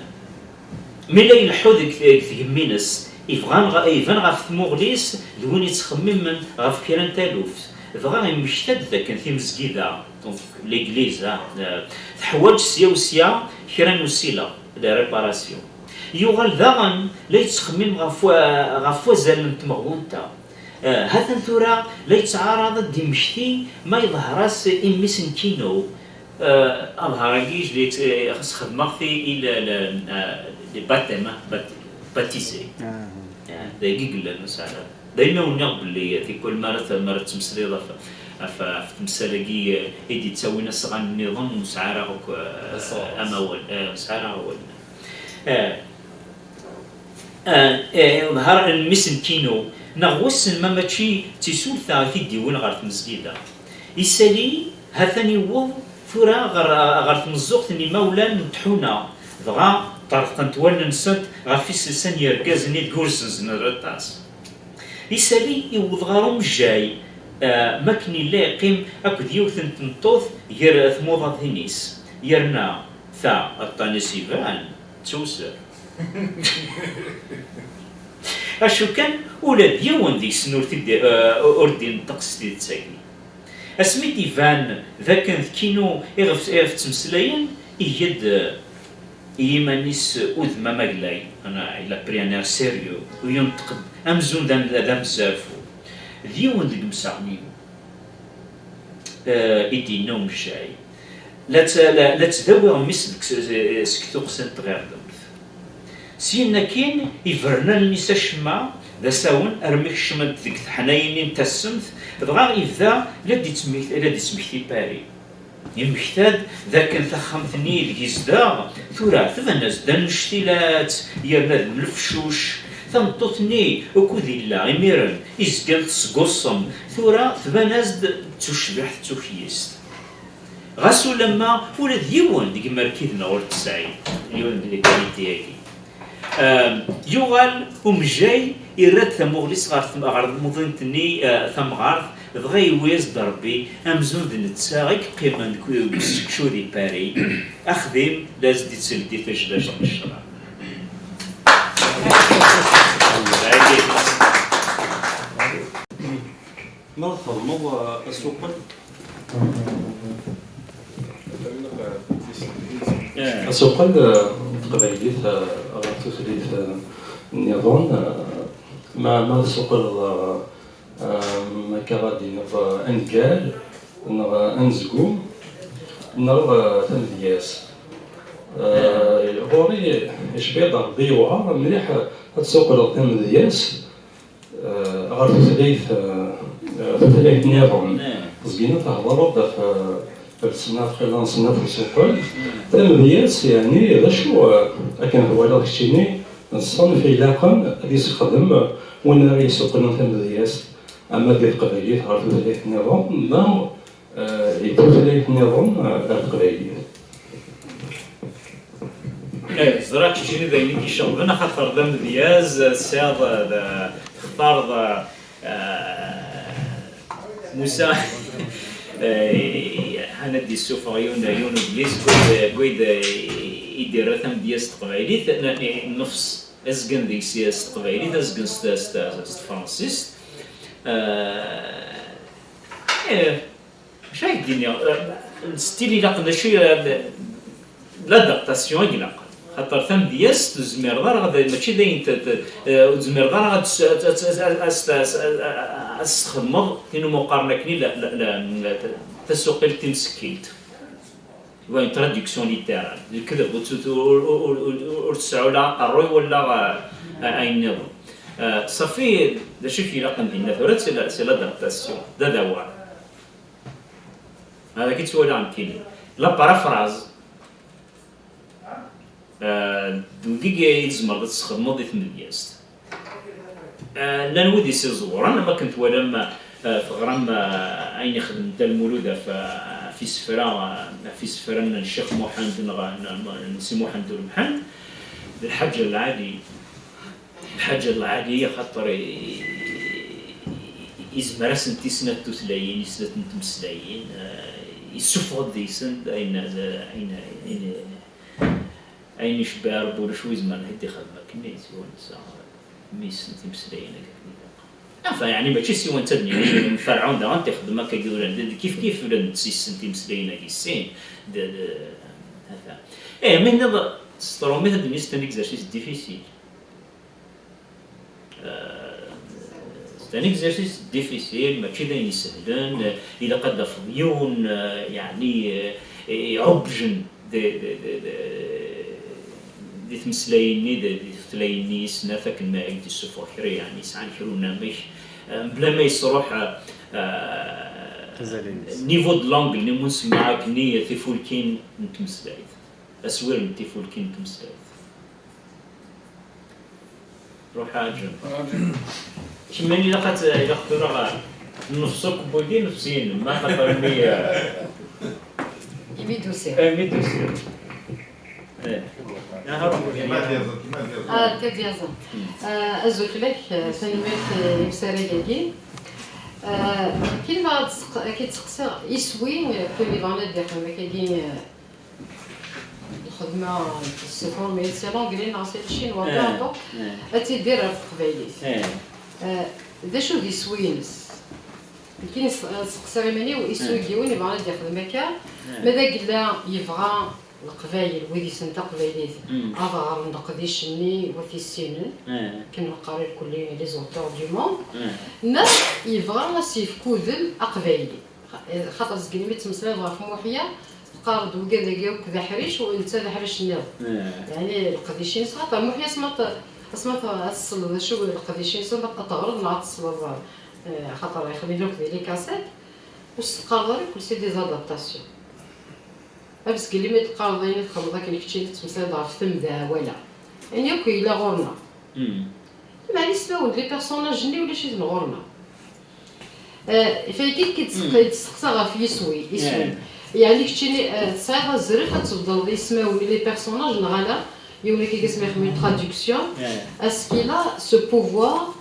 mi la ileḥḥu deg, deg tgemmi-ines, ibɣan ɣ-, iban ɣef tmuɣli-s d win yettxemmimen ɣef kra n taluft, dɣa immekta-d dakken timezgida, donc l'église, hein, euh, teḥwaǧ sya u sya kra n usileɣ, la réparation. Yuɣal daɣen la yettxemmim ɣef wa-, ɣef wazal n tmeɣwant-a. Eh, ha-t-an tura la yettɛaraḍ ad d-immekti ma yeḍher-as i mmi-s n Kino. Eh, aḍhar-agi, je l'ai, eh, xedmeɣ-t i, i le, le, eh, les baptêmes, hein, bat-, baptisé. Eh, d ayagi i yellan, ur nesɛi ara. Daymi ur nniɣ belli tikwal mi ara t-, mi ara tettmeslayeḍ ɣef, ɣef, ɣef temsal-agi, eh, i d-yettawin asɣan nniḍen, ur nesɛi ara akk, eh, amawal, eh, ur nesɛi ara awal. Eh, eh, eh, ḍher n mmi-s n Kino, neɣ wissen ma mačči d tisulta i t-id-iwin ɣer tmezgida. Isali, ha-t-an iwweḍ tura ɣer, ɣer tmeẓẓuɣt n imawlan n tḥuna, dɣa ṭerḍqent wallen-nsent ɣef iselsa n yergazen i deg ur zzenzen ara aṭas. Isali iwweḍ ɣer umejjay, eh, makken yella yeqqim akked yiwet n tmeṭṭut gar tmuḍatin-is, yerna ta, aṭṭan-is iban, d tewser. Acu kan, ula d yiwen deg-sen ur t-id-, eh, ur d-ineṭṭeq s tidet-agi. Asmi d-iban d akken d Kino iɣef, iɣef ttmeslayen, iga-d, eh, i yiman-is udem amaglay, ana, il a pris un air sérieux, u yenṭeq-d amzun d am-, d amzerfu. D yiwen deg imsaɣen-inu, eh, i d-yenna umejjay. La tt-, la, la ttdawiɣ mmi-s deg s-, seg tuqqsa n tɣirdemt. Syin akkin, ibren allen-is acemma d asawen armi kecment deg teḥnayin-nni n tassemt, dɣa ibda la d-ittmek-, la d-ittmekti Paris. Yemmekta-d d akken taxxamt-nni ideg izdeɣ tura tban-as-d annect-ilat, yerna d mm lefcuc. Tameṭṭut-nni ukud illa imiren izgan tesguṣṣem, tura tban-as-d d tucbiḥt d tukyist. Ɣas ulamma ula d yiwen deg imerkiden ur t-tesɛi, yiwen deg les qualités-agi. Ehm, yuɣal umejjay, irra-d tamuɣli-s ɣer tem-, ɣer tmuḍint-nni, eh, tamɣart, dɣa yewwi-as-d Rebbi amzun d netta i yeqqimen deg, deg usekcu di Paris. Axdim la as-d-ittebdi tajlact n ccḍeḥ. Ma txedmeḍ, eh, asuqel? Asuqel, eh, n teqbaylit, eh, ɣer tutlayt, eh, nniḍen, eh, ma, ma tsuqleḍ, eh, eh, akka ad d-tiniḍ, eh, angal, neɣ, eh, anezgum, neɣ, eh, tamedyazt. Eh, ɣur-i, icbi-d Rebbi yewɛer mliḥ, eh, ad tsuqleḍ tamedyazt, eh, ɣer tutlayt, eh, eh, tutlayt nniḍen. Zgina thedreḍ ɣef, eh, ɣef leṣnaf, xilla n ṣnaf usuqel. Tamedyazt, yeɛni, d acu, eh, akken twalaḍ keččini, d ṣṣenf ilaqen ad yessexdem win ara yessuqlen tamedyazt, ama di teqbaylit ɣer tutlayt nniḍen, neɣ eh, i tutlayt nniḍen, eh, ar teqbaylit. Eh, ẓriɣ keččini d ayen i k-iceɣben, axaṭer d amedyaz, eh, tesɛiḍ, eh, d, textareḍ, eh, Musa, eh, ḥan ad d-issufeɣ yiwen, yiwen udlis, wid, wid, eh, i d-irra tamedyazt s teqbaylit, n-, n-, nnefs, azgen deg-s s teqbaylit, azgen s, s, s tefransist. Eh, eh, Acu ay d-iniɣ? Eh, stil ilaqen, d acu, eh, l'adaptation i ilaqen. Xaṭer tamedyazt ur tezmireḍ ara ad, mačči d ayen te-, te-, eh, ur tezmireḍ ara ad s-, ad, ad, ad, ad, ad, ad s-txedmeḍ tin umi qqaren akkenni la, la, la, la, tasuqilt timsekkilt. Une traduction littérale. Lekdeb ur tt-, ur, ur, ur, ur, ur tesɛu la aqerruy wala, euh, ayen nniḍen. Euh, ṣafi, d acu i k-ilaqen dinna tura, c'est la, c'est l'adaptation, d adawar. Hada i ttwaliɣ nekkini. La paraphrase, euh, d wigi i tzemreḍ ad txedmeḍ di tmedyazt. Eh, llan wid i s-iẓewren, am akken twalam, eh, teɣram, eh, ayen ixdem Dda Lmulud ɣef, eh, ɣef isefra, eh, ɣef isefra n Ccix Muḥend neɣ n, n, n Si Muḥend Ulmḥend, d Lḥaǧ Lɛali. Lḥaǧ Lɛali, axaṭer i, i, izmer-asent i snat tutlayin, i snat n tmeslayin, eh, yessufeɣ-d deg-sen ayen, ayen, ayen, Ayen icebbeḥ Ṛebbi ulac wi izemren ad t-id-ixdem akken-nni, siwa netta mi yessen timeslayin-agi akken ilaq. Enfin, yeɛni mačči siwa netta d nniya, Ferɛun daɣen t-ixdem akka i uran, d kif kif ula d netta yessen timeslayin-agi sin, d, d, ata. Eh, mi tenniḍ s tṛumit ad d-nini c'est un exercice difficile. Euh, c'est un exercice difficile, mačči d ayen isehlen, euh, ilaq ad d-tafeḍ yiwen, euh, yeɛni, euh, iɛubbjen di, di, di, di, di tmeslayin-nni, di, di tutlayin-nni i snat akken ma i d-issufeɣ kra, yeɛni yesɛan kra unamek, euh, mebla ma yesruḥ, euh, niveau de langue-nni, mu nsemma akken-nni tifulkin n tmeslayt, aswir n tifulkin n tmeslayt. Ruḥ aɛǧem. Kemmini ilaq ad t-, ilaq tura ɣer nnefs akk n wagi, nnefs-inem, ma xaṭer mi, eh, imi d-usiɣ. Eh, mi d-usiɣ. Eh. Aha, ruḥ. Ah, Ted Yaẓan. Ah, azul fell-ak, eh, tanemmirt, eh, i usarag-agi. Eh, kif ad tseq-, ad k-id-seqsiɣ, iswi, eh, kul iḍan ad d-yexdem akkagi, eh, Lxedma s tefrumit, s l'anglais neɣ s le chinois, peu importe, ad tidir ɣef teqbaylit. Eh, d acu d iswi-ines? Nekkini s-, seqsiɣ iman-iw, iswi n yiwen yebɣa ad yexdem akka, ma d agella yebɣa Leqbayel, wid yessnen taqbaylit, ad ɣren leqdic-nni wat issinen, akken neqqar irkelli les auteurs du monde, neɣ yebɣa ad s-yefk udem aqbayli. Xa-, xaṭer zgin mi ttmeslayeḍ ɣef Muḥya, teqqareḍ ugad-agi akk d aḥric, u netta d aḥric nniḍen. Yeɛni leqdic-ines, xaṭer Muḥya asma t-, asma t-, ad tesleḍ acu leqdic-ines, ad teɣreḍ neɣ ad tesleḍ, eh, xaṭer ixdem akk di les cassettes, ur s-teqqareḍ ara akk c'est des adaptations. Abesgel imi d-teqqareḍ ayen i txedmeḍ akken keččini tettmeslayeḍ ɣef temda, wala. Ayen akk yella ɣur-neɣ. Meɛna ismawen, les personnages-nni ulac-iten ɣur-neɣ. Eh, fayki i d-tseq-, i d-testeqsa ɣef yiswi, iswi. Yeɛni keččini, eh, tesɛiḍ azref ad tbeddleḍ ismawen i les personnages neɣ ala? Yiwen akka i yesmi ixdem une traduction, est-ce qu'il a ce pouvoir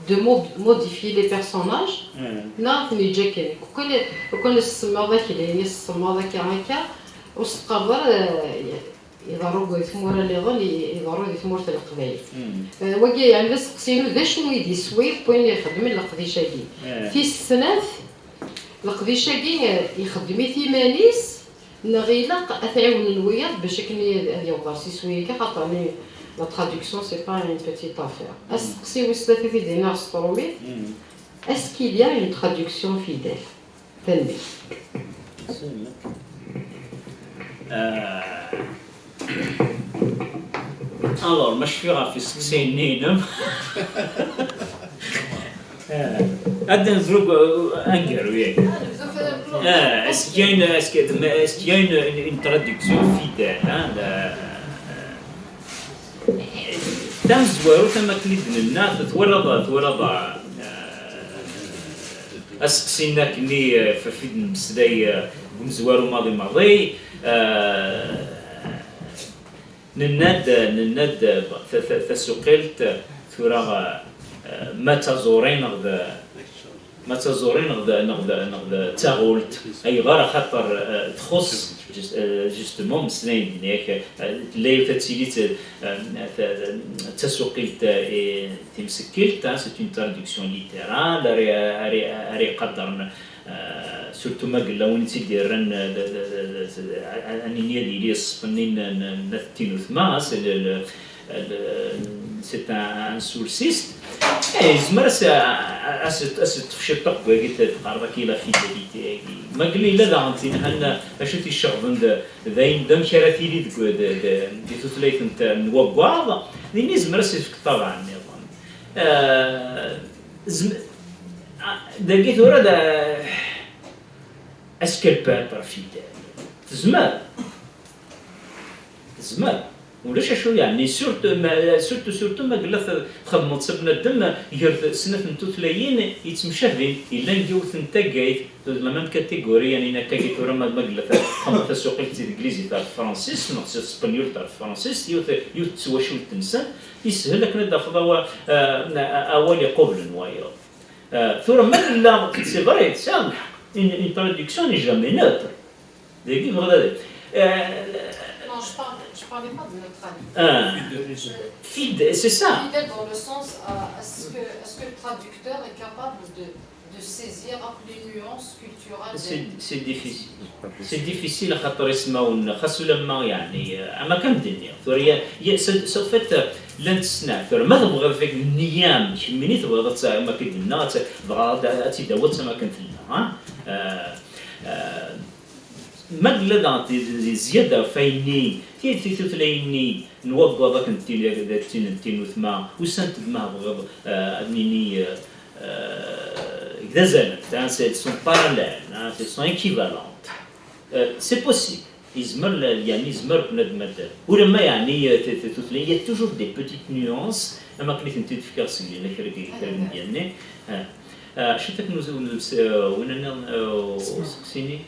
de mod-, modifier les personnages, neɣ ad ten-yeǧǧ akken? Ukan, ukan s-tsemmaḍ akli, s-tsemmaḍ akka, akka, ur s-teqqareḍ ara, eh, iḍerru deg tmura nniḍen, i-, iḍerru di tmurt n Leqbayel. Eh, wagi, yeɛni, d asteqsi-inu, d acu i d iswi n wayen ixeddmen leqdic-agi? Tis snat, leqdic-agi, eh, ixeddem-it iman-is, neɣ ilaq ad t-ɛiwnen wiyaḍ bac akken ad, ad yaweḍ ɣer s iswi-agi, xaṭer ni la traduction, c'est pas une petite affaire. Asteqsi wis tlata i d-iniɣ s tṛumit, est-ce qu'il y a une traduction fidèle? Tanemmirt. Euh, alors, ma cfiɣ ɣef isteqsiyen-nni-inem. Eh, ad nezrug, eh, aneggaru-yagi. Eh, est-ce qu'il y a une, est-ce que, est-ce qu'il y a une, une, une traduction fidèle, hein, de, eh, tamezwarut, am akken i d-nenna, twalaḍ, twalaḍ, eh, aseqsi-nni akkenni, eh, ɣef i d-nemmeslay, eh, deg umezwaru maḍi maḍi, eh, Nenna-d, nenna-d, ta-, ta-, tasuqilt tura, eh, ma d taẓuri neɣ d, ma d taẓuri neɣ d, neɣ d, neɣ d taɣult. Ayɣer? Axaṭer, eh, txuṣṣ, just-, eh, justement, meslayen-nni, eh, tella yiwet ad tili t-, eh, ta-, tasuqilt, eh, timsekkelt, hein, c'est une traduction littérale, ara, ara, ara iqadren Euh, surtout ma yella win i tt-id-yerran, euh, d, d, d, d, d, a, a, ad nini ad yili ṣṣef-nni n, n, n At Tinutma, c'est le, le, le, c'est un, un soulciste. Eh, yezmer a s-, a s-, a s-teṭṭef ciṭṭaḥ deg wagi teqqareḍ akka, la fidélité-agi. Ma yella daɣen tin han acu t-iceɣben d, d ayen d amek ara tili deg, d, d, di tutlayt n, n waggaḍ, din yezmer a s-yefk ṭṭabeɛ nniḍen. Eh, zem-, ah, dagi tura d, est-ce qu'elle peut être fidèle? Tezmer. Tezmer. Ulac acu, yeɛni, surtout, ma, surtout, surtout ma yella t-, txedmeḍ s bnadem gar t-, snat n tutlayin yettemcabin, yellan deg yiwet n taggayt, de la même catégorie, yeɛni, akkagi tura ma, ma yella t-, txedmeḍ tasuqilt si teglizit ar tefransist, neɣ si tespenyult ar tefransist, yiwet, yiwet n twacult-nsen, yeshel akken ad d-tafeḍ awa-, eh, awal iqublen wayeḍ. Eh, tura ma yella, c'est vrai, tesɛiḍ lḥeqq, une, une traduction n'est jamais neutre. Dagi bɣiɣ ad, eh, Non, je parle, je parlais pas de neutralité. Ah. Je- Fidèle, c'est ça. Fidèle dans le sens, euh, est-ce que, est-ce que le traducteur est capable de, de saisir les nuances culturelles C'est des- c'est difficile. C'est difficile, xaṭer ismawen, xas ulamma, yeɛni, eh, am akka m-d-nniɣ. Tura, ya, ya, c'est, c'est au fait, eh, llant snat. Tura, ma tebɣiḍ fik nniya-m, kemmini tebɣiḍ ad tt-, am akka d-nniɣ, ad tt-, dɣa ad, ad tt-id-tawiḍ am akken tella, ha? Eh, eh, Ma yella daɣen di, di, di zzyada ɣef wayenni, ti, ti tutlayin-nni n waggaḍ akken d tin, d tin n tinutma, usant-d ma tebɣiḍ, eh, ad nini, eh, eh, deg d azalent, hein, c'est, sont parallèles, hein, c'est, sont équivalentes. Eh, c'est possible. Yezmer, la, yeɛni yezmer bnadem ad, ulamma yeɛni, eh, ti, ti tutlayin, il y a toujours des petites nuances, am akken i tent-id-fkiɣ seg kra n yemdanen-nni. Eh, eh, acu-t akken ur, ur, ur, win-nniḍen, eh, useqsi-nni?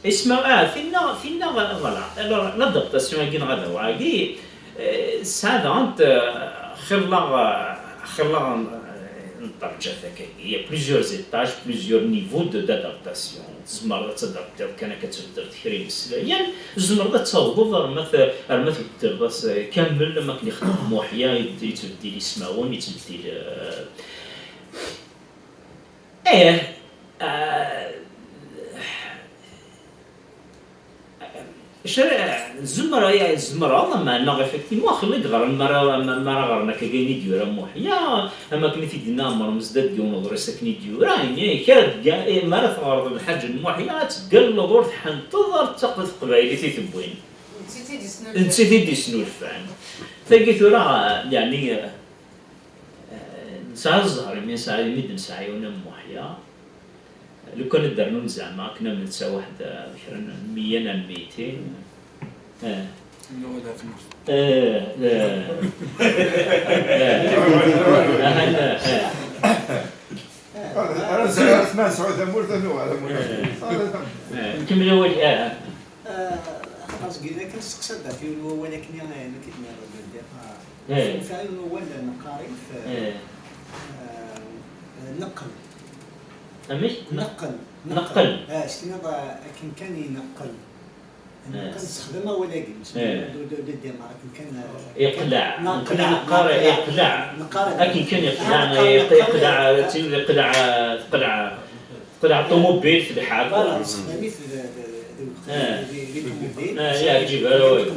Isma, ah, tinna, tinna, voilà. Alors, l'adaptation-agi neɣ adawɛ-agi, eh, tesɛa daɣen, eh, xilla, eh, xilla, eh, n ddreǧat akkagi. Il y a plusieurs étages, plusieurs niveaux de, d'adaptation. Tzemreḍ ad tadaptiḍ kan akka, ad tbeddeḍ kra imeslayen, tzemreḍ ad tawḍeḍ arma t-, arma tbeddileḍ-as, eh, kamel, am akken ixeddem Muḥya, yettbeddil ismawen, yettbeddil, eh, Ih, ah, tzemreḍ, tzemreḍ, meɛna effectivement, xilla i yeɣran mi ara, mi ara ɣren akka ayen i d-yura Muḥya, am akken i t-id-yenna Ɛmer Mezdad deg yiwen uḍris akken i d-yura, yenna-ak, mi ara teɣreḍ lḥaǧa n Muḥya, ad teggalleḍ ur tḥenteḍ, ar d taqbaylit i tewwin. D netta i d-isnulfan. Tagi tura, yeɛni, Nesɛa zzher imi nesɛa, imi d-nesɛa yiwen am Muḥya. Lukan ad d-rnun zeɛma akken am netta waḥed, eh, kra n meyya neɣ mitin. Eh. Eh, eh. Eh. Ahan, eh. Ara nesɛu tamurt ad nuɣal am Muḥya. Eh. Nkemmel awal, eh. Xaṭer seg yinna kan steqsad ɣef yiwen wawal akken i, akken i d-nniɣ deg ldiqa. Sɛiɣ yiwen wawal neqqar-it, eh, neqqel. Amek? Neqqel. Neqqel. Ah, s-tiniḍ, ah, akken kan ineqqel. Neqqel nessexdam awal-agi. Neddemmer akken kan, ah, Iqleɛ. Neqqel. Neqqar iqleɛ. Neqqar. Akken kan iqleɛ, iqleɛ, iqleɛ, teqleɛ, teqleɛ. Teqleɛ ṭumubil, telḥa. Voilà, nessexdam-it d, d, d, d, di, di ṭumubil. Ah, yeɛǧib ara wagi.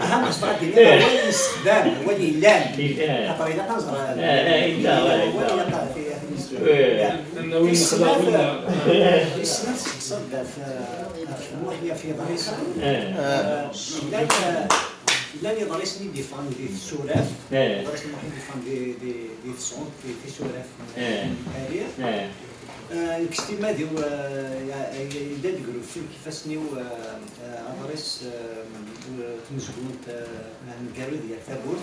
Aha, ma tebɣa ad d-iniḍ awal yessexdam, awal yellan. Xaṭer ilaq ad nẓer. Ah, ah, yella, ah, yella. Tis snat, tis snat teqseḍ ɣef, ɣef Muḥya f yiḍrisen. Llan, llan iḍrisen i d-yeffɣen di tsuraf. Iḍrisen n Muḥya i d-yeffɣen di, di, di tsuraf. Kkes timmad-iw, yedda-d deg uruffi deg ifassen-iw, aḍris, tamezgunt, nnger-id gar tawwurt,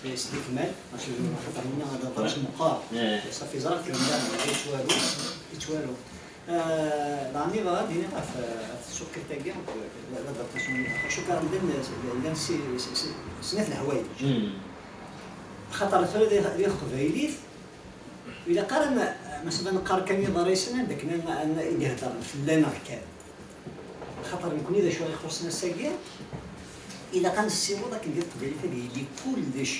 s lekmal, mačči d axaṭer winna d aḍris meqqar. Safi ẓriɣ-t yella yettwaru, yettwaru. Daɣen iḍra-d ini ɣef, ɣef tsuqilt-agi, d adaptation, cukkeɣ llan, llan si, si, si, snat leḥwayeǧ. Axaṭer tura di, di teqbaylit, ilaq ara ma, ma s neqqar kan iḍrisen, anda akken i d-heddren fell-aneɣ kan. Axaṭer nekni d acu i ixuṣṣen ass-agi, ilaq ad nessiweḍ akken di teqbaylit ad yili kullec.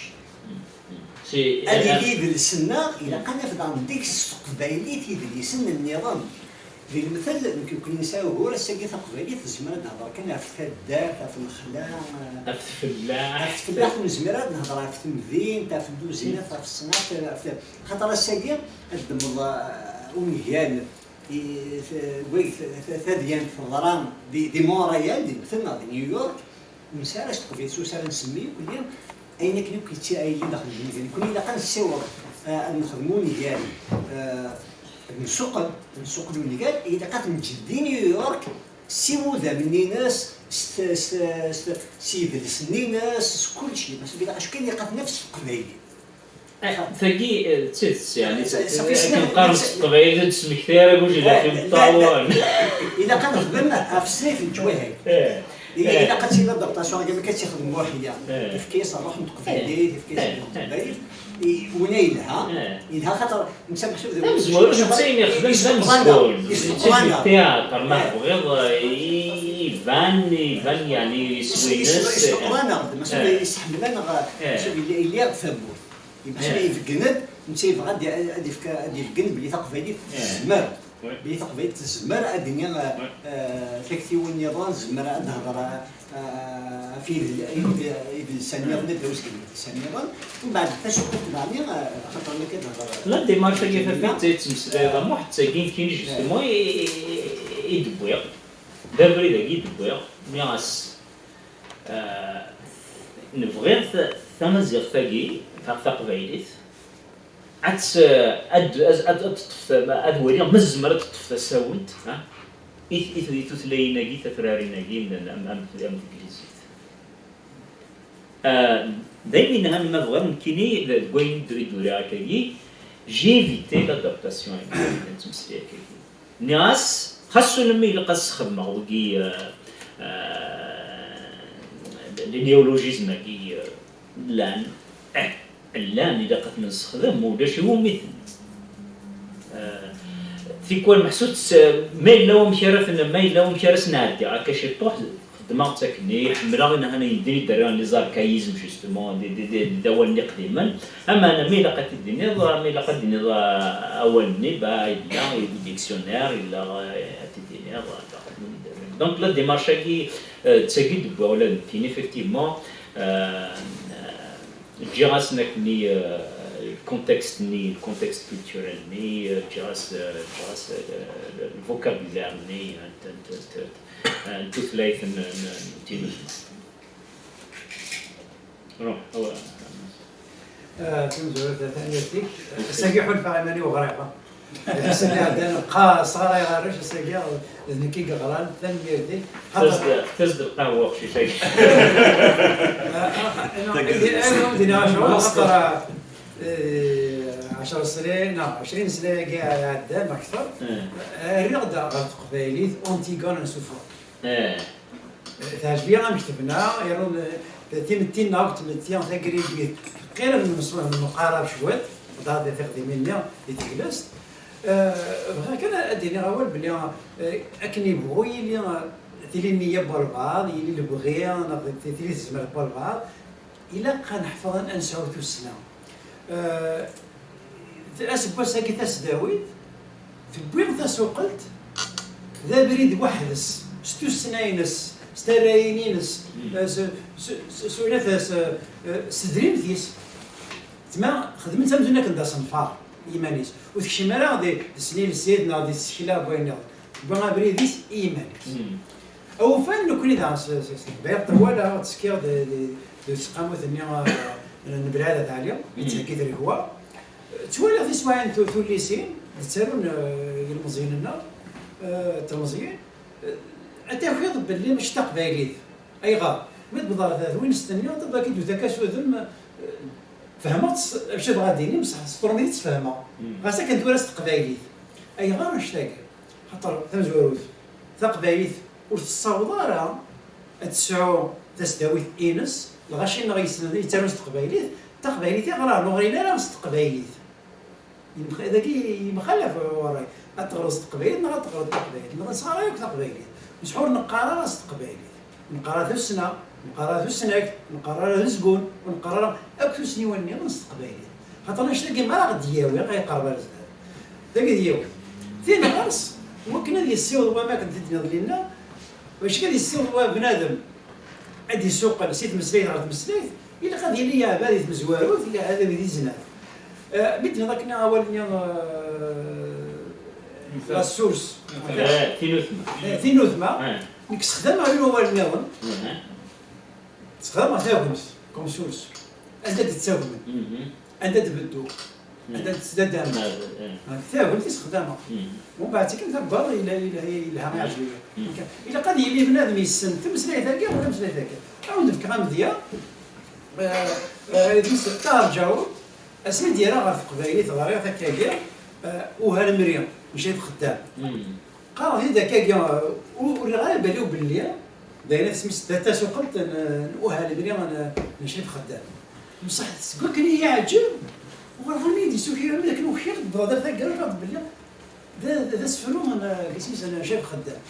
Ad yili idles-nneɣ, ilaq ad naf daɣen deg-s s teqbaylit idlisen nniḍen. Di lemtel, nekk nekkni nesɛa ugur, ass-agi taqbaylit tezmer ad d-tehder kan ɣef taddart, ɣef lexla, ɣef tfellaḥt, ɣef tfellaḥt, ur nezmir ad nehder ɣef temdint, ɣef lluzinat, ɣef ṣṣenɛat, ɣef, xaṭer ass-agi ad d-temmeḍ, uh, ungal, i, t-, wagi, t-, t-, tadyant teḍra di, di Montréal, di lemtel neɣ di New York, ur nesɛi ara s teqbaylit, ur nesɛi ara nsemmi akk-nni, ayen akken akk yetti-, ayen i d-xedmen idan. Nekkni ilaq ad nessiweḍ, uh, ad nexdem ungal, uh, ad nsuqel, ad nsuqel ungal, ilaq ad t-neǧǧ di New York, s iwudam-nni-ines, s t-, s t-, s t-, s yidles-nni-ines, s kulci. Maca ilaq acu kan ilaq ad t-naf s teqbaylit. Eh, tagi, eh, d tidet, yani, s-, s-, akken qqaren s teqbaylit, ur d-smekti ara Bujilat imeṭṭawen. Ilaq ad nexdem ɣef snat n leǧwayeh. Eh, i-, eh, ilaq ad tili adaptation, akka akka tt-ixdem Muḥya. Eh. Yefka-yas ṛṛuḥ n teqbaylit, eh, yefka-yas, eh, ṛṛuḥ n teqbaylit. I, wina yelha, eh, yelha xaṭer netta meḥsub d amezwaru, netta yexdem d amezgun, yesṭeqran-aɣ. Tiyaṭer, ma tebɣiḍ, eh, i-, iban, iban, yani, iswi-ines. Yesṭeqran-aɣ-d, maca, eh, yesseḥmel-aneɣ, eh, maca yella, yella ɣef tawwurt. Maca, eh, ibeggen-d, netta yebɣa ad, ad yefk, ad ibeggen belli taqbaylit, eh, tezmer. Oui. Belli taqbaylit tezmer ad d-tini, eh, eh, taktiwin nniḍen, tezmer ad d-tehder, eh, ɣef yidel-, yidel-, yidles-a nniḍen, ad d-awes deg yidles-a nniḍen, umbeɛd tasuqilt daɣen, eh, axaṭer nekk ad d-hder. La démarche-agi tafat yettmeslayeḍ a Muḥ, d tagi nekkini, eh, justement, i, i, i d-wwiɣ. D abrid-agi i d-wwiɣ, nniɣ-as, eh, nebɣi ta-, tamaziɣt-agi, ta-, taqbaylit, ad tt-, ad, ad, ad, ad teṭṭef, ad waliɣ ma tezmer ad teṭṭef tasawent, ha? I, i, i tutlayin-agi, tatrarin-agi, n, am, am, am teglizit. Ah, d ayen yelhan ma bɣiɣ nekkini, d, deg wayen i d-, i d-uriɣ akkagi, j'ai évité l'adaptation, ayen i d-, nettmeslay akkagi. Nniɣ-as, xas ulamma ilaq ad sxedmeɣ wigi, eh, eh, les néologismes-agi, eh, llan, eh, llan, ilaq ad ten-nessexdem, ma ulac iwumi-ten. Eh, tikwal meḥsub s-, ma yella wamek ara ten-, ma yella wamek ara s-nɛeddi akka ciṭuḥ, xeddmeɣ-tt akkenni, ḥemmleɣ inhan yendin i d-rriɣ les archaïsmes, justement, d, d, d, d awalen iqdimen. Ameɛna, ma ilaq ad t-id-tiniḍ, ma ilaq ad d-tiniḍ, ah, awal-nni, bah, yella, yella dictionnaire, yella, eh, ad t-id-tiniḍ, ah, donc la démarche-agi, eh, d tagi d-wwiɣ ula d nekkini, effectivement, eh, ǧǧiɣ-asen akkenni, eh, le contexte-nni, le contexte culturel-nni, eh, ǧǧiɣ-as, eh, ǧǧiɣ-as, eh, le, le vocabulaire-nni, eh, n, n, n, n, eh, n tutlayt n, n, n timmad. Ruḥ, awa. Ah, tamezwarut, tanemmirt-ik. Ass-agi ḥulfaɣ iman-iw ɣriɣ, ah. Ass-agi iɛeddan, qqareɣ, sɣarayeɣ arrac, ass-agi d nekk i yeɣran, tanemmirt-ik. Xaṭer tazd-, tazd lqahwa uqcic-agi. Ah, ah, ah, non, ad d-iniɣ acu, xaṭer, ah, eh, ɛecra snin, neɣ ɛecrin sna-agi iɛeddan, akter, eh, rriɣ-d ɣer teqbaylit, Antigone and so forth. Eh. Teɛjeb-iyi amek tebna, yernu, eh, timetti-nneɣ akk tmetti tagrigit, qrib nemqarab cwiṭ, ḍaḍi tiqdimin-nni di teglest. Eh, bɣiɣ kan ad d-iniɣ awal belli, eh, akken yebɣu yili, eh, tili nniya n walbeɛḍ, yili lebɣi, neɣ tili tezmert n walbeɛḍ, ilaq ad neḥfeḍ ad nesɛu tussna. Eh, aseggas-agi tasdawit, tewwi tasuqelt d abrid weḥd-s, s tussna-ines, s tarrayin-ines, eh, s, s, s, s, s, s, eh, s tedrimt-is. Tma xedmen-tt amzun akken d asenfar i yiman-is. Ur tekcim ara di, di tesnilsit neɣ di tsekla n wayen nniḍen. Tewwi abrid-is i yiman-is. Awufan nekkni daɣen s, s, s teqbaylit ṭewwal ara ɣ-d-tekkiɣ d, d, d useqqamut-nni, eh, n Belɛid At Ɛli, yettheggi-d lehwa. Ttwaliɣ tiswiɛin tu-, tullisin, d-ttarun, eh, yilmeẓyen-nneɣ, eh, d telmeẓyin, eh, ad takiḍ belli mačči d taqbaylit. Ayɣer? Mi d-wwḍeɣ ɣer twinest-nni, ṭebba-k-id utak-as udem, eh, fehmeɣ-tt, acu tebɣa ad d-tini, mseḥ s trumit i tt-fehmeɣ. Ɣas akken tura s teqbaylit. Ayɣer annect-agi? Xaṭer tamezwarut, taqbaylit ur tessaweḍ ara ad tesɛu tasdawit-ines, lɣaci-nneɣ yettarun s teqbaylit, taqbaylit iɣran ur ɣrin ara s teqbaylit. Yemx-, dagi yemxalaf ɣur-i, ad teɣreḍ s teqbaylit neɣ ad teɣreḍ s taqbaylit, neɣ nesɣaray akk taqbaylit, mseḥ ur neqqar ara s teqbaylit. Neqqar tussna, neqqar tusnakt, neqqar azgun, ur neqqar ara akk tussniwin nniḍen s teqbaylit. Xaṭer annect-agi ma ara ɣ-d-yawi, ay qerb ar zdat. Dagi d yiwen. Tin ɣer-s, Wakken ad yessiweḍ wama akken t-id-nniḍ llinna, wacu ad yessiweḍ wa bnadem ad d-isuqel si tmeslayt ɣer tmeslayt, ilaq ad yili yeɛba di tmezwarut, ilaq ad yili di zdat. Eh, mi d-nniḍ akken awal-nni, eh, la source, eh, tinutma, eh, tinutma, eh, nekk sexdameɣ yiwen wawal nniḍen. Mhm. Sexdameɣ tagemt, comme source. Anda d-ttagmen. Mhm. Anda d-beddu. Mhm. Anda d-ttdadam. Ah, eh. Ah, tagemt i sexdameɣ. Mhm. Mbeɛd akken tabbaḍ yelha, yelha, yelha, mhm, iɛǧeb-iyi. Mhm. Ilaq ad yili bnadem yessen tameslayt-agi wala tameslayt-agi. Ad wen-d-fkeɣ amedya. Eh, eh, d-, Ṭaher Ǧawed, asmi d-yerra ɣer teqbaylit, ɣriɣ-t akkagi, eh, Uhalmri n Cayt Xeddam. Mhm. Qqareɣ-t-id akkagi, ur, ur rriɣ ara bali belli d ayen asmi s-, d tasuqelt n, n Uhalmri n, n Cayt Xeddam. Mṣeḥ seg wakken i yi-yeɛǧeb, uɣaleɣ armi i d-isuki, armi d akken ukiɣ, wwḍeɣ ar taggara, ɣer belli d, d, d asefru n, n, isem-is, n Cayt Xeddam.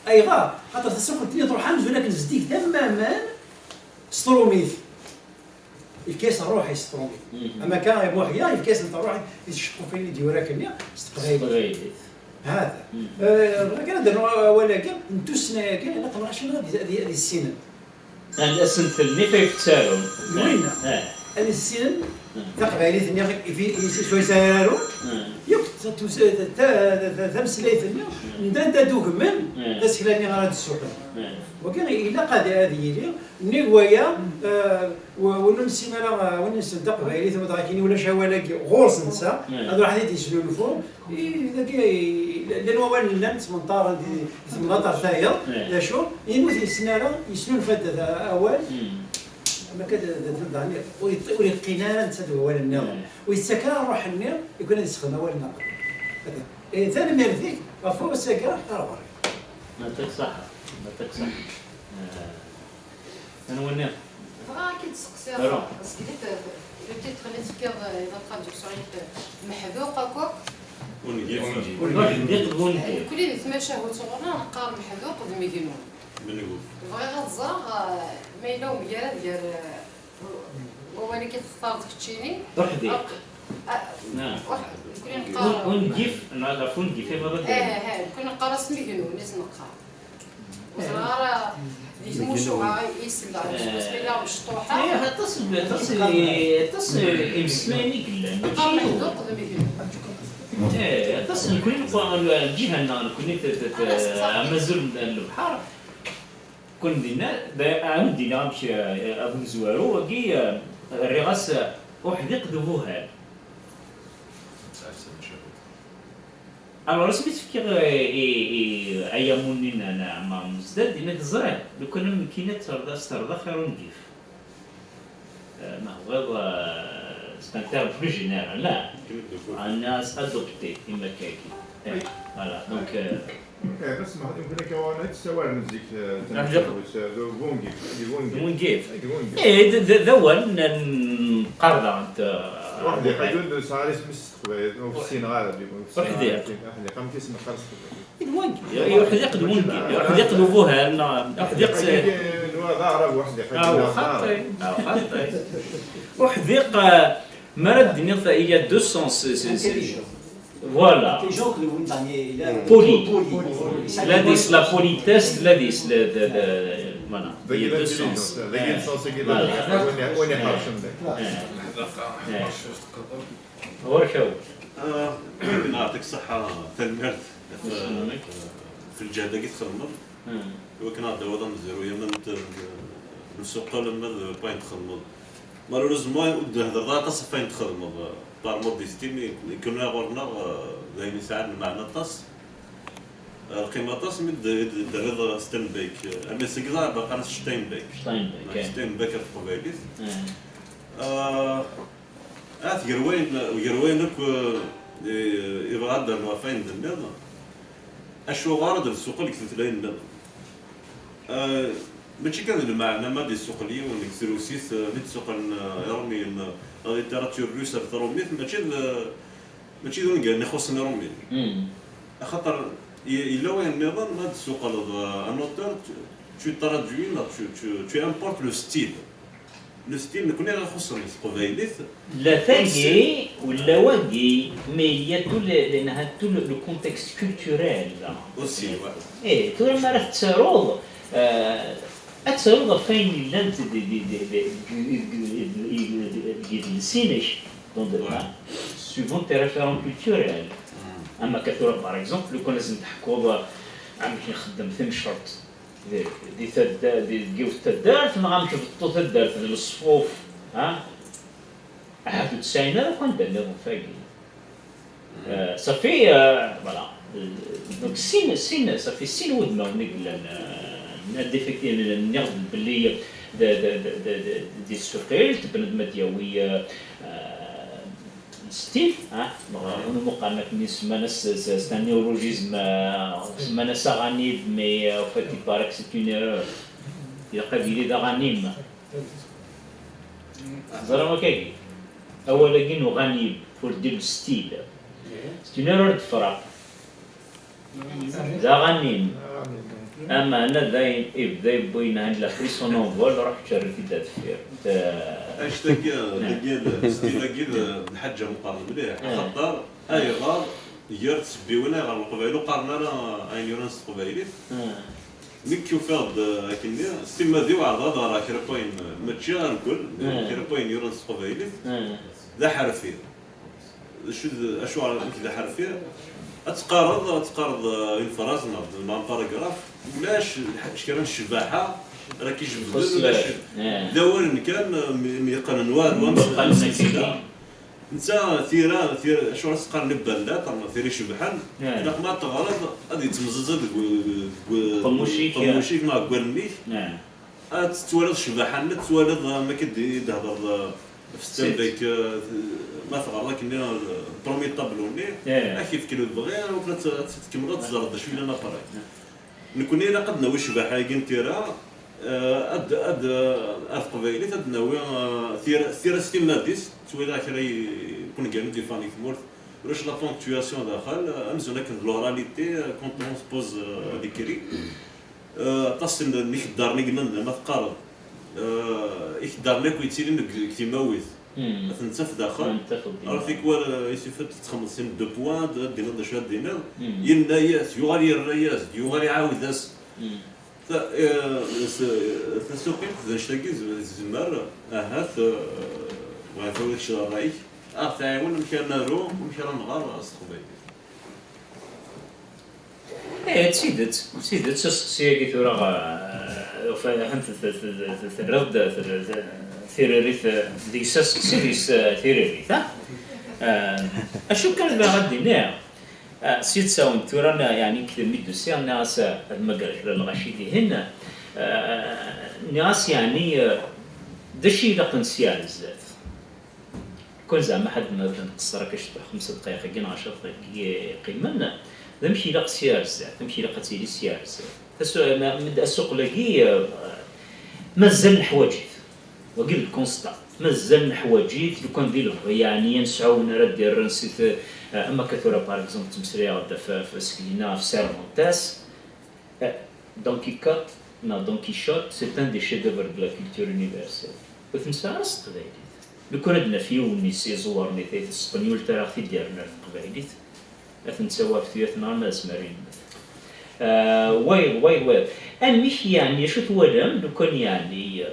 Ayɣer? Xaṭer tasuqelt-nni truḥ amzun akken zeddig tamaman s trumit. Yefka-yas ṛṛuḥ-is s trumit. Mhm. Ama akka, Muḥya, yefka-yasent ṛṛuḥ i tceqqufiyin i d-yura akkenni s teqbaylit. S teqbaylit. Hada. Mhm. Eh, bɣiɣ kan ad d-rnuɣ awal-agi, n tussna-agi, ilaq lɣaci ad, ad, ad issinen. Ad asen-telli fay tettarun. D winna. Eh. Ad issinen, mhm, taqbaylit-nni i fi-, i s-, s wayes ara arun. Mhm. Yakk t-, t-, t-, t-, tameslayt-nni, mhm, n anda d-ugmen, mhm, tasekla-nni ara d-ssuqen. Mhm. Wagi ilaq ad, ad yili, nnig waya, eh, w-, win ur nessin ara, eh, win nessen taqbaylit, ma dɣa kini ulac awal-agi ɣur-s netta, mhm, ad ruḥ ad t-id-yesnulfu, i, dagi, i, llan wawalen llan ttmenṭaren di, di temnaḍt ar tayeḍ, mhm, d acu, imi ur t-yessen ara, yesnulfa-d da-, awal, mhm, am akka d, d, d, d, ur yeṭ-, ur yeqqin ara netta d wawal-nniḍen, mhm, ur yettak ara ṛṛuḥ-nni, i kan ad yessexdem awal-nniḍen. Eh, tanemmirt-ik ɣef wass-agi, ar ɣur-i. Yeɛṭik ṣṣeḥḥa, yeɛṭik ṣṣeḥḥa. Eh, anwa-nni? Bɣiɣ ad k-id-seqsiɣ, parce que le titre-nni tefkiḍ, eh, la traduction-ik, eh, meḥduq akk akk. Ungif. Ungif d ungif. Nekkni di tmacahut ɣur-neɣ neqqar meḥduq d megnun. Mengu. Bɣiɣ ad ẓreɣ, eh, ma yella umgarad gar, eh, wawal-agi textareḍ keččini. Uḥdiq. Ak-, ah, nekkni neqqar ungif, neɣ ɣef ungif i bɣiɣ ad d-, eh, eh, nekkni neqqar-as megnun i s-neqqar. Ur ẓriɣ ara di tmucuha i yesla, asmi yella mecṭuḥa. Eh, aṭas n, aṭas n, aṭas n imeslayen i yellan, mačči yiwen. Neqqar meḥduq d megnun. Eh, aṭas n, nekkni neqqar, lǧiha-nneɣ, nekkni t-, t-, t-, amazul n, n lebḥer, nekkni dinna, d, ad am-d-iniɣ amek, eh, abu mezwaru, wagi, eh, rriɣ-as, eh, uḥdiq d ubuhal. Alors, asmi tefkiḍ, eh, i, i, i ayamun-nni n, n Ɛmer Mezdad, yenna-k, ẓriɣ, lukan am nekkini ad terreḍ, ad s-terreḍ axir ungif. Eh, ma tebɣiḍ, eh, c'est un terme plus général, là. Ad adopté, imakaki. Eh, voilà, donc, eh, eh, bas ma, yumkin akka wana tessawalem zik, eh, tamacahut, eh, d ungif, d ungif. D ungif. Eh, d ungif. Eh, d, d, d awal n, n, qqar daɣen, eh, waḥed iqadun, nesɛa isem-is s teqbaylit, ur ssineɣ ara, ur ssineɣ ara. Uḥdiq. Uḥdiq, amek i s-neqqar s teqbaylit? D wagi. Uḥdiq d wagi. Uḥdiq d ubuhal, neɣ uḥdiq s-, d aɛrab uḥdiq. Ah, xaṭi. Ah, xaṭi. Uḥdiq, eh, mi ara d-tiniḍ, il y a deux sens, c'est, c'est, c'est, voilà. Intelligent, le dernier, il a poli. Poli. Là, dis la politesse, là, dis le, le, le, voilà. Il y a deux sens. Voilà. Ɣur-k awal. Ah, neɛṭik ṣṣeḥḥa, tanemmirt ɣef, ɣef lǧehd-agi txedmeḍ. Hmm. Iwakken ad d-tawiḍ amezruy, ama n, n, n usuqel, ama d wayen txedmeḍ. Malheureusement, ur d-hedreḍ ara aṭas ɣef wayen txedmeḍ. Par modestie, mi, mi kunna ɣur-neɣ, eh, d ayen yesɛan lmeɛna aṭas. Eh, lqima aṭas, mi d, d, d-terriḍ Steinbeck. Eh, armi d seg ẓar, baqan-as Steinbeck. Steinbeck, eh. Steinbeck ɣef teqbaylit. Hmm. Eh, Ahat gar wayen, gar wayen akk, eh, i, i bɣiɣ ad d-rnuɣ ɣef wayen d-tenniḍ, acuɣer ad d-nsuqel deg tutlayin nniḍen? Eh, mačči kan d lmeɛna ma d-isuqel yiwen deg trusit, eh, mi d-suqlen, eh, Iṛumiyen, eh, la littérature russe ar trumit, mačči d, mačči d ungal-nni ixuṣṣen Iṛumiyen. Mm. Axaṭer i-, yella wayen nniḍen, ma d-tsuqleḍ, eh, un auteur, tu, tu traduis, neɣ tu, tu, tu importes le style. Le style, nekkni ara xuṣṣen teqbaylit. La tagi, ou la wagi, mais il y a tout le, le, tout le, le contexte culturel là. Aussi, ouais. Eh, tura mi ara tettaruḍ, euh, ad taruḍ ɣef wayen yellan deg yidles-inek, donc, Ouais. hein, suivant tes référents culturels. Am akka tura, par exemple, lukan ad sen-teḥkuḍ amek nxeddem timcert di, di tadda-, di, deg yiwet taddart, neɣ amek beṭṭu taddart d leṣfuf, ha? Ahat ur tesɛin ara akk anda nniḍen tagi. Euh, ça fait, euh, voilà. Euh, donc, sin, sin, ça fait sin wudmawen i yellan, euh, ad effectivement, nniɣ-d belli d, d, d, d, d, di tsuqilt, bnadem ad d-yawi, euh, euh, style, hein, bon, unu muqarn akken i semman-as, c'est, c'est un néologisme, euh, semman-as aɣanib, mais, euh, en fait, il paraît que c'est une erreur. Ilaq ad yili d aɣanim. Teẓram akkagi? Awal-agi n uɣanib, pour dire le style. C'est une erreur de frappe. D aɣanim. Ameɛna d ayen ibda yewwi ayen la prise en envol, ruḥ ǧerr-it-id ar deffir. Anect-agi, dagi, le style-agi d, d lḥaǧa meqqren mliḥ, axaṭer ayɣer gar tsebbiwin ayɣer Leqbayel ur qqaren ara ayen yuran s teqbaylit? Nekk ufiɣ-d, eh, akkenni, s timmad-iw ɛerḍeɣ ad ɣreɣ kra n wayen, eh, mačči argel, kra n wayen yuran s teqbaylit, d aḥerfi. D acu d, acuɣer amek d aḥerfi? Ad teqqareḍ, ad teqqareḍ, eh, une phrase neɣ d, neɣ un paragraphe, ulac lḥ-, kra n ccbaḥa ara k-ijebden, ulac. D awalen kan, eh, mi, mi yeqqnen war, war, netta, tira, tira, acuɣer i s-qqaren iballaṭ, neɣ tira icebḥen, ilaq ma teɣreḍ, ad yettemẓiẓi deg u-, deg u-, uqemmuc-ik, uqemmuc-ik neɣ deg wallen-ik. Ad tettwaliḍ ccbaḥa-nni, ad tettwaliḍ am akka d-, i d-thedreḍ, eh, f stand-by, eh, ma teɣreḍ akkenni, eh, premier tableau-nni, ad k-yefk lebɣi, akken ad t-, ad t-tkemmleḍ, ad teẓreḍ d acu yellan après. Nekkni ilaq ad nawi ccbaḥa-agi n tira, eh, ad, ad, eh, ar teqbaylit ad nawi, eh, tira, tira s timmad-is, ttwaliɣ kra i-, i-, kungani di fani tmurt, ulac la ponctuation daxel, eh, amzun akken d l'oralité, eh, quand on se pose, eh, l'écrit. Eh, aṭas n, n ikeddaren i yellan da, ma teqqareḍ, eh, ikeddaren akk yettilin deg, deg timawit. Ad ten-taf daxel. Ara tikwal, eh, il suffit ad txedmeḍ sin deux points, ad d-tiniḍ d acu ad d-tiniḍ. Yenna-yas, yuɣal yerra-yas-d, yuɣal iɛawed-as. Ta-, eh, s-, tasuqilt d anect-agi z-, tzemmer, ahat, eh, bɣiɣ ad kečč d ṛṛay-ik, ad aɣ-tɛiwen amek ara naru, amek ara nɣer s teqbaylit. Eh, d tidet, d tidet, aseqsi-agi tura, eh, ufa-, ahat t-, t-, t-, t-, terriḍ-d, t-, t-, tiririt, eh, deg-s aseqsi, deg-s, eh, tiririt, ha? Eh, acu kan bɣiɣ ad d-iniɣ, eh, s yittsawen tura, na-, yeɛni, deg temidusi, nniɣ-as, eh, ad mmagreɣ kra n lɣaci dihin, eh, nniɣ-as, yeɛni, eh, d acu ilaqen sya ar zdat? Kun zeɛma ḥad ma nqeṣṣer akka cwiṭ, xemsa dqayeq-agi neɣ ɛecra dqayeq-agi yeqqimen, d amek ilaq sya ar zdat, amek ilaq ad tili sya ar zdat. Asu-, ma-, ma-, asuqel-agi, eh, mazal neḥwaǧ-it. Wagi d constat. Mazal neḥwaǧ-it, lukan di lebɣi, yeɛni, ad nesɛu win ara d-irren si t-, eh, am akka tura, par exemple, ttmeslayeɣ-d ɣef, ɣef, seg dinna ɣef Cervantes, Eh, Don Quichotte, neɣ Don Quichotte, c'est un des chefs-d'œuvre de la culture universelle. Ur t-nesɛi ara s teqbaylit. Lukan ad d-naf yiwen-is iẓewren i tayet s teqbaylit ara ɣ-t-id-yerren ar teqbaylit, ad t-nettawi ɣef tuyat-nneɣ arma d asmi ara yemmet. Eh, wayeḍ, wayeḍ, wayeḍ. Amek, yeɛni, acu twalam lukan, yeɛni, eh,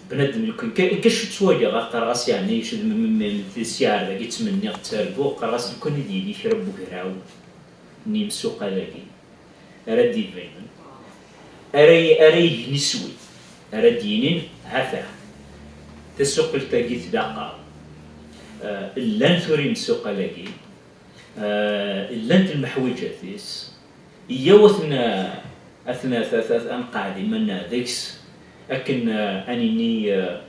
bnadem lukan, ka-, ka-, acu ttwaliɣ, qqareɣ-as, yeɛni, acu d m-, m-, m-, tisiɛar dagi ttmenniɣ, ttarguɣ, qqareɣ-as lukan ad yili kra n ugraw n yimsuqal-agi ara d-ibanen, ara y-, ara yegni s win ara d-yinin, ha-t-a, tasuqilt-agi tlaq-aɣ. Eh, llan tura imsuqal-agi, eh, llant lmeḥwiǧat-is, iyyaw ad ten-, ad ten-, ad, ad, ad, ad nqeɛɛed iman-nneɣ deg-s, akken, eh, ad nini, eh,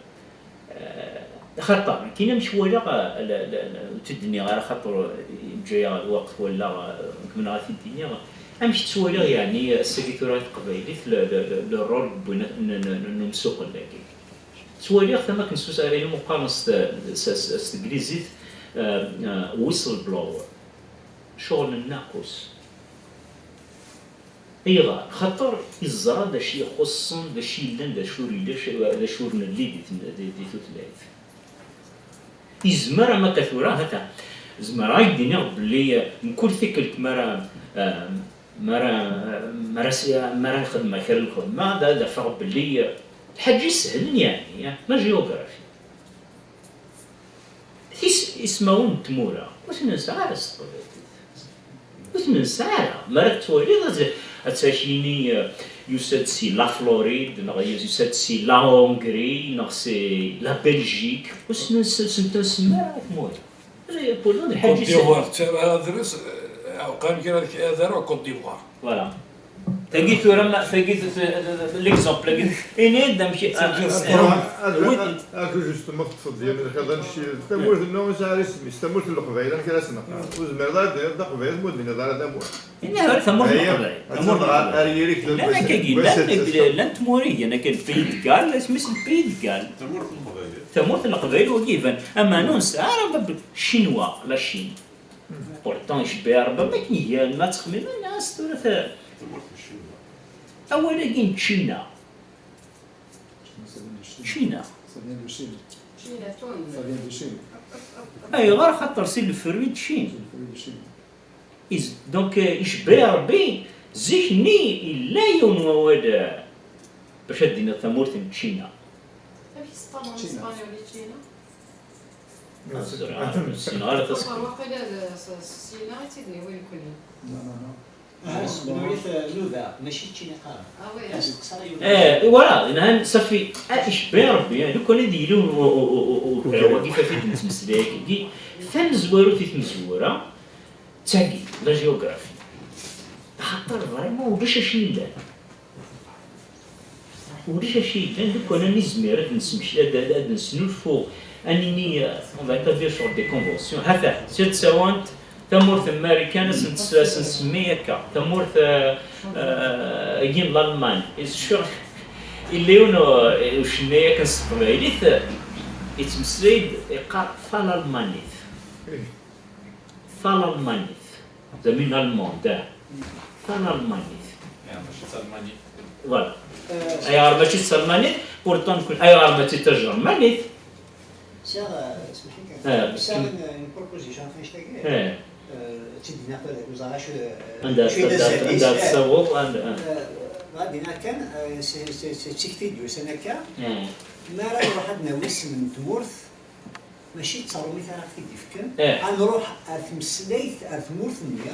Eh, axaṭer, nekkini amek walaɣ, eh, la, la, la, ur tt-id-nniɣ ara, axaṭer, eh, yeǧǧa-yaɣ lweqt, walaɣ, eh, kemmleɣ ad t-id-iniɣ. Amek ttwaliɣ, yeɛni, ass-agi tura i teqbaylit, le, le, le, le rôle n, n, n, n, n umsuqel-agi? Ttwaliɣ tama akken s, s, ayen meqqaren s, s, s, s teglizit, eh, eh, whistleblower. Ccɣel n nnaqus. Ayɣer? Xaṭer iẓra d acu ixuṣṣen, d acu yellan, d acu ur yelli, d acu ur nelli di ten-, di, di tutlayt. Izmer, am akka tura, hata, zemreɣ ad k-d-iniɣ belli, eh, mkul tikkelt mi ara, eh, mi ara, mi ara s-, mi ara xedmeɣ kra n lxedma, ad, ad afeɣ belli, eh, lḥaǧa isehlen, yeɛni, eh, la géographie. Tis-, ismawen n tmura, ur ten-nesɛi ara s teqbaylit. Ur ten-nesɛi ara. Mi ara tettwaliḍ, ad, ad tt-ak-yini, eh, yusa-d si la Floride, neɣ yusa-d si la Hongrie, neɣ si la Belgique. Ur sen-, ur sen-, ur sen-nsemmi ara i tmura. Polo d lḥaǧa Côte d'Ivoire, adres, eh, qqaren kra ad aruɣ Côte d'Ivoire. Voilà. Tagi tura, ma, tagi, t-, t-, l'exemple, tagi, ini-d amek, ah, ah, ah, justement, teṭṭfeḍ-d yamin lxiḍ anect-, tamurt-nneɣ ur nesɛi ara isem-is, tamurt n Leqbayel, amek ara s-neqqar? Ur tezmireḍ ara ad d-tiniḍ d Aqbayel, ma ur d-tiniḍ ara tamurt. Ini ar tamurt n Leqbayel, tamurt n Leqbayel. Llan akkagi, llan, llan tmura igan akka, le Pays de Galles, isem-is le Pays de Galles. Tamurt n Leqbayel. Tamurt n Leqbayel, wagi iban, aman ur nesɛi ara bab Chinois, la Chine. Pourtant, icebbeɛ Rebbi am akken igan, ma ttxemmimen, as tura ta-, awal-agi n Ččina. Ččina. Ayɣer? Xaṭer si le fruit de Chine. Is-, donc, euh, icebbeɛ Rebbi, zik-nni yella yiwen wawal, euh, bac ad d-tiniḍ tamurt n Ččina. Amek i s-qqaren s Ččina. Lespagnol i Ččina? Ur ssineɣ ara tasqit. Waqila d s-, s-, syin-a i tt-id-niwi nekni. Non, non, non. Ah, s-, Tespenyulit, eh, nuda, mačči d Ččina i qqaren. Ah, oui. Asteqsi ara yuli. Eh, voilà, yenɛan, safi, ah, icebbeɛ Rebbi, eh, lukan ad yili u-, u-, u-, u-, u-, ukra-agi, ɣef wid nettmeslay akkagi, tamezwarut i tmezwura, d tagi, la géographie. Axaṭer vraiment ulac acu yellan. Ulac acu yellan, lukan ad nizmir ad nesmec-, ad, ad, ad nesnulfu, ad nini, euh, on va établir sur des conventions. Hata, si tsawant, tamurt n Marikan, ad sen-, ad sen-nsemmi akka. Tamurt, euh, euh, agi n Lalman. Is-, sur-, yella yiwen, euh, ucennay akken s teqbaylit, euh, yettmeslay-d, yeqqar talalmanit. Talalmanit. Zami n Almand, ah. Talalmanit. Ya, mačči d talmanit. Voilà. Euh, ayɣer mačči d talmanit? Pourtant, nekni, ayɣer mačči d tajermanit? Sɛiɣ, euh, smaḥ-iyi kan. Ah, sɛiɣ une, une proposition ɣef annect-agi. Eh. Euh, d tid-nni aql-, ur ẓriɣ acu, euh, anda acu i d azal-is. Anda tessaweḍ, anda, ah. Euh, ɣad iniɣ kan, euh, c'est, c'est, c'est d tikti d-yusan akka. Eh. Mi ara nruḥ ad nawi isem n tmurt, mačči d taṛumit ara ɣ-t-id-ifken. Eh. Ad nruḥ ar tmeslayt, ar tmurt-nni.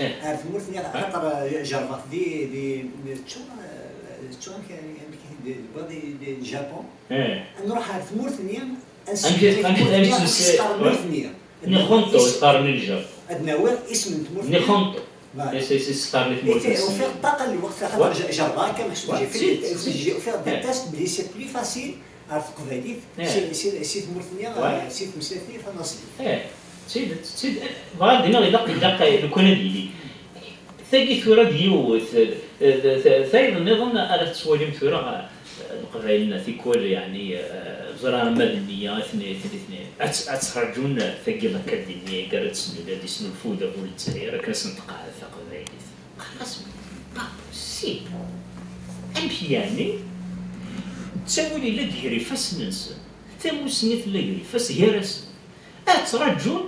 Eh. Ar tmurt-nni, ah, xaṭer, eh, jerbeɣ-t di, di, di, ttu, eh, ttu amek, amek i t-id-, di, di, di Japun. Eh. Ad nruḥ ar tmurt-nni, ad amek, amek, amek s-, s-, s-, s-, tmurt-nni. Nihonto, i s-qqaren i Japun. Ad nawi isem n tmurt-nni. Nihonto. Voilà. Is, is, is-qqaren i tmurt-nsen. Ufiɣ ṭṭaqa n lweqt, axaṭer jerbeɣ akka, mais j'ai fait des tests, belli c'est plus facile ɣer teqbaylit, si, si, si tmurt-nni, si tmeslayt-nni tanaṣlit. Eh, d tidet, d tidet. Bɣiɣ ad d-iniɣ, ilaq, ilaq, lukan ad yili. Tagi tura d yiwet, eh, d, d, tayeḍ nniḍen ara tettwalim tura, eh, Leqbayel n tikwal, yeɛni, eh, ẓriɣ ma d nniya, atni, atni, atni. Ad, ad ttraǧun tagi l'Académie, agar ad tesnul, ad isnulfu udabu n Lezzayer, akken ad sen-tqeɛɛed taqbaylit. Xas, pas possible. Amek yeɛni? Ttawil yella-d gar ifassen-nsen, tamussni tella gar ifassen gar-asen. Ad ttraǧun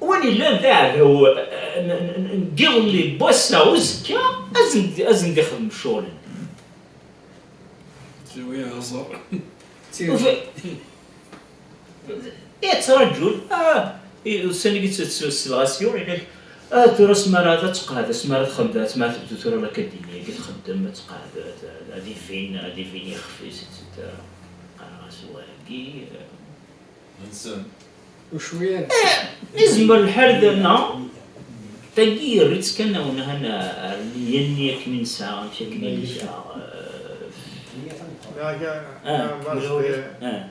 win yellan d aɛdaw, eh, n, n, n, n yiḍelli n wass-a, uzekka, ad sen-, ad sen-d-ixdem ccɣel-nni. Tiwi aẓar. Tiwi. Uf-, yettraǧun, ah, i-, ussan-agi s-, s-, s-, selɣas yuɣ, yenna-k, ah, tura asmi ara ad tqeɛɛed, asmi ara txeddem, asmi ara tebdu tura l'Académie-agi txeddem, ad tqeɛɛed, ad, ad, ad ivin, ad ivin yixef-is, et cetera. Qqareɣ-as wagi, eh, Nsen. Ucwiya. Eh, izmer lḥal da, neɣ? Tagi yerra-tt kan, awen-, han, ar nniya-nni akken i nesɛa, amek akken i nesɛa, eh, ah, ah, ah,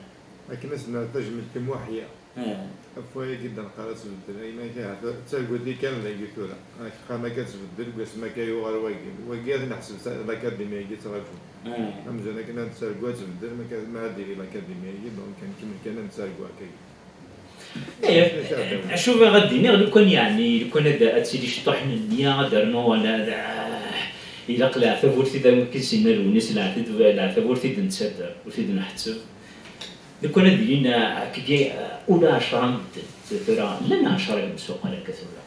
akken ad s-nerr tajmilt i Muḥya. Ah. Ɣef wayagi i d-neqqar ad tbeddel, ayen akka, ahat ttargu-d kan dagi tura. Akken qqaren akka ad tbeddel, deg wasmi akka yuɣal wagi. Wagi ad neḥseb s-, l'Académie-agi ttraǧu. Ah. Amzun akken ad nettargu ad tbeddel, ma kan, ma ad d-tili l'Académie-agi, donc, nkemmel kan ad nettargu akka. Eh, acu bɣiɣ ad d-iniɣ, lukan yeɛni, lukan ad, ad tili cṭuḥ n nniya, ad d-rnuɣ, wala ad, ah, Ilaq leɛtab ur t-id-, am akken s-yenna Lewnis, leɛtab, leɛtab ur t-id-nettader, ur t-id-nḥetteb. Lukan ad ilin, eh, akkagi, eh, ula ɛecṛa n medden. Tura, llan ɛecṛa n yimsuqal akka tura.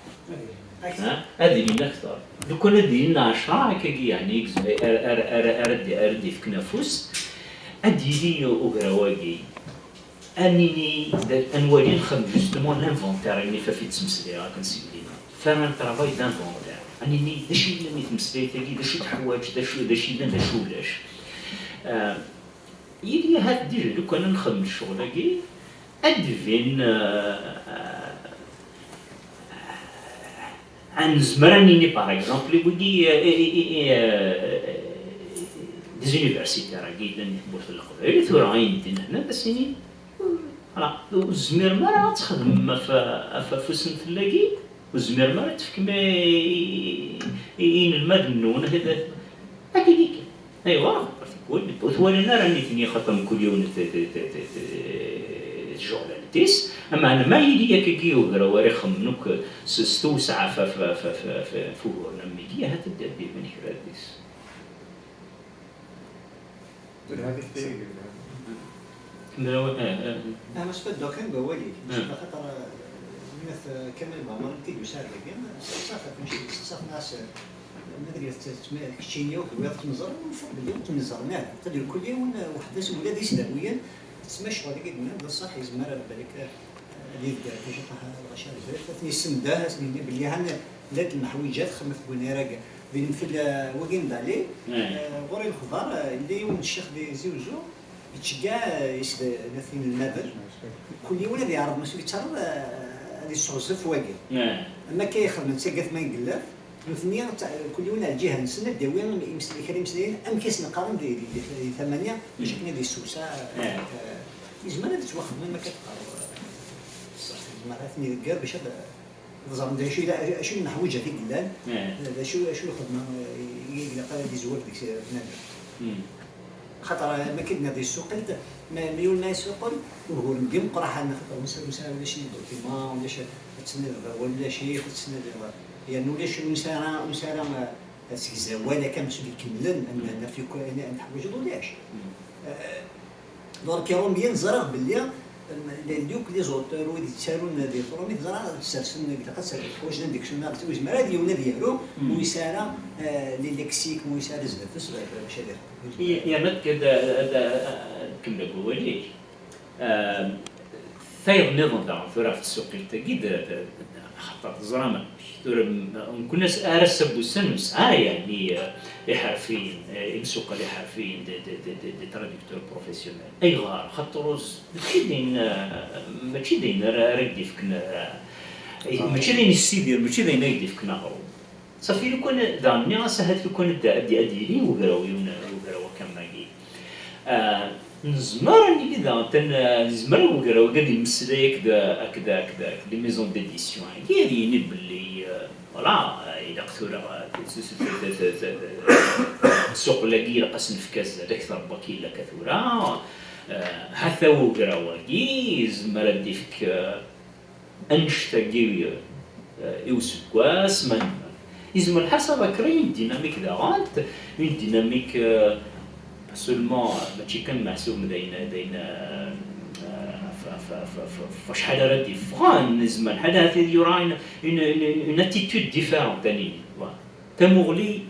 Ha? Ad ilin akteṛ. Lukan ad ilin ɛecṛa akkagi, yeɛni, i yezmer-, ar, ar, ar, ar, ad d-, ar d-ifken afus, ad d-yili ugraw-agi. Ad nini, d, ad nwali, nxeddem justement l'inventaire, imi ɣef i d-ttmeslayeɣ akken seg dinna. Faire un travail d'inventaire. Ad nini, d acu yellan i tmeslayt-agi, d acu i teḥwaǧ, d acu, d acu yellan, d acu ulac. Euh, yili ahat déjà lukan ad nxeddem ccɣel-agi, ad d-tbin, euh, euh, Ah, nezmer ad nini, par exemple, i wigi, eh, eh, eh, eh, eh, des universitaires-agi yellan di tmurt n Leqbayel, tura ayen din hna, ad as-inin, voilà, ur tezmirem ara ad txedmem ɣef, ɣef afus n tella-agi, ur tezmirem ara ad tefkem i, i, i, i inelmaden-nwen, ad, ad, akka-agi kan. Ayɣer? Parce que ur twalin ara nitni, xaṭer mkul yiwen d, d, d, d, d, d tjeɣlalt-is. Ameɛna ma yili akkagi ugraw ara ixemmen akk s, s tewseɛ f, f, f, f, f, f uguren am wigi, ahat ad d-iban kra deg-s. Tura hadi tayri. Kemmel awal, ah, ah. Ah, ma sfaddeɣ kan deg wawal-ik, ah, mačči d axaṭer, eh, gma-t, eh, Kamal Bamer i d-yusa ar dagi, sseqsaɣ-t, mačči sseqsaɣ-t, nnas, eh, ma d keččini ur tebɣiḍ ad kem-ẓren, nfiq belli ur kem-ẓren ara. Aql-i mkul yiwen, eh, weḥd-s, ula d isdawiyen, tesma ccɣel-agi d-nnan, d ṣṣeḥ, yezmer ar balak, eh, ad yedder, mačči ṭaḥ, lɣaci ar zdat, ad ten-yessendah, ad sen-yini belli han llant lmeḥwiǧat, xedmet deg unarag. Di lemtel, eh, wagi n Dali, eh, ɣur-i lexbar, eh, yella yiwen n ccix di Tizi Uzzu, yettceggiɛ, eh, is-, eh, inelmaden. Kul yiwen ad yeɛreḍ, ma s-, yettareḍ, eh, ad yesseɣzef wagi. Am akka i xedmen d taggayt ma yella, nutni, ta-, kul yiwen ar lǧiha-nsen ad d-yawi imes-, kra imeslayen, amek i sen-qqaren di, di, di, di tama-nni, bac akken ad yessewseɛ, eh, eh, yezmer ad yettwaxdem am akka teqqareḍ, eh, ṣṣeḥ, yezmer ad ten-idegger bac ad, ad ẓren d acu i la-, acu n leḥwayeǧ i yellan, d acu, acu i xedmeɣ, eh, i ilaq ara d-izwar deg-s bnadem. Xaṭer, eh, ma k-id-nniɣ di tsuqilt, ma, ma yiwen ma yessuqel, uguren d imeqraḥen, xaṭer ur nesɛi, ur nesɛi ulac les documents, ulac, ad tenniḍ ulac-it, ad tenniḍ, yerna ulac, ur nesɛi ara, ur nesɛi ara, eh, asegzawal akka, msud ikemlen, ad n-, naf yakk ayen, ayen teḥwaǧeḍ, ulac. Eh, Donc, Irumyen, ẓriɣ belli, em, les, les auteurs, wid yettarun di Trumit, ẓriɣ ad sersen, ilaq ad sersen, ḥwaǧen un dictionnaire, ur yezmir ara yiwen ad yaru, ur yesɛi ara, eh, les lexiques, ur yesɛi ara zdat-s, bac ad iqebbel. Ye-, yerna ad, ad, ad, ad kemmel deg wawal-ik. Em, tayeḍ nniḍen daɣen tura ɣef tsuqilt-agi, d, d, d, axaṭer teẓram amek. Tura, m-, mkul ass, ar ass-a n wussan nesɛa, yeɛni, eh, iḥerfiyen, eh, imsuqal iḥerfiyen, d, d, d, d, d traducteurs professionnels. Ayɣer? Xaṭer ur s-, mačči d ayen, eh, mačči d ayen ara, ara k-d-ifken, eh, mačči d ayen yessidir, mačči d ayen ara k-d-ifken aɣrum. Safi, lukan daɣen nniɣ-as ahat lukan ad, ad, ad yili ugraw, yiwen ugraw akka am wagi. Ah, nezmer ad nili daɣen tan-, nezmer ugraw-agi ad yemmeslay akked, akked, akked, akked les maisons d'édition-agi, ad yini belli, euh, voilà, euh, ilaq tura, euh, ssuq-agi ilaq ad s-nefk azal akter n wakka yella akka tura, euh, hata ugraw-agi yezmer ad d-ifk, euh, annect-agi, eh, i useggas, ma nezmer. Yezmer lḥal ad d-nefk une dynamique daɣen, une dynamique, eh, seulement, eh, mačči kan meḥsub d ayen, d ayen, eh, f, f, f, f, f acḥal ara d-yeffɣen, yezmer lḥal ahat yura une, une, une, une attitude différente, ad nini. Voilà. Tamuɣli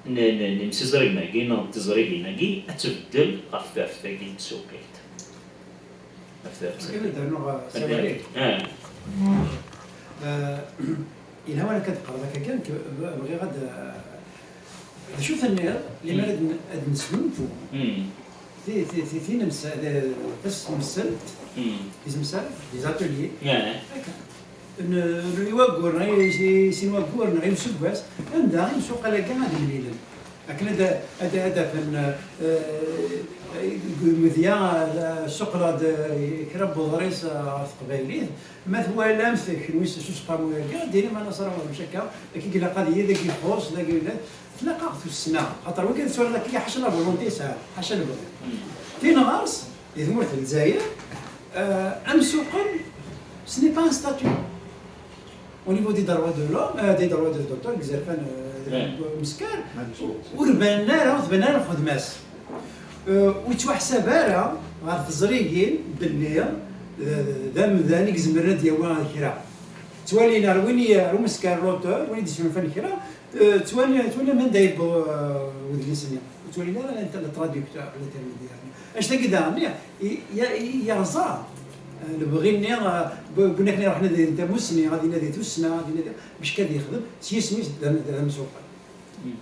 n, n, n yimsiẓrigen-agi neɣ n teẓrigin-agi ad tbeddel ɣef, ɣef tagi n tsuqilt. Akken ad d-rnuɣ, eh, s awal-ik. Ah. Eh, yelha win akka d-teqqareḍ akka kan, k-, b-, bɣiɣ ad, d acu tenniḍ, limer ad n-, ad nesgunfu. Ti, ti, ti, tinemsa-, eh, tasnemselt, tisemsal, les ateliers. Akka. N, n, i waggur, neɣ i, i sin waggur, neɣ i useggas, anda imsuqal-agi ad mlilen. Akken ad, ad, ad afen, eh, deg umedya, eh, suqleɣ-d, eh, kra n uḍris, eh, ɣef teqbaylit. Ma twalamt, kenwi s useqqamu-agi, ad d-tinim, a Naṣer, mačči akka, akka i ilaq ad yili, dagi ixuṣ, dagi yella. Tlaq-aɣ tussna, xaṭer wagi ad twaliḍ akka, ḥaca la volonté yesɛa, ḥaca lbɣi. Tin ɣer-s, di tmurt n Lezzayer, eh, amsuqel, ce n'est pas un statut. Au niveau des droits de l'homme, euh, des droits de l'auteur, deg izerfan, euh, umeskar, ur banen ara, ur tban ara lxedma-s. Euh, ur yettwaḥsab ara ɣer teẓrigin belli, euh, d amdan i izemren ad d-yawi kra. Ttwalin ar win i, ar umeskar, l'auteur, win i d-yesnulfan kra, euh, ttwalin, ttwalin anda yewweḍ, euh, udlis-nni. Ur ttwalin ara la, la traducteur, l'intermédiaire. Anect-agi daɣen, i, i, i, yerẓa, eh, lebɣi-nni, eh, n win akken iruḥen ad iɣer tamussni, ad inadi tussna, ad inadi, bac ad yexdem s yisem-is d am-, d amsuqel.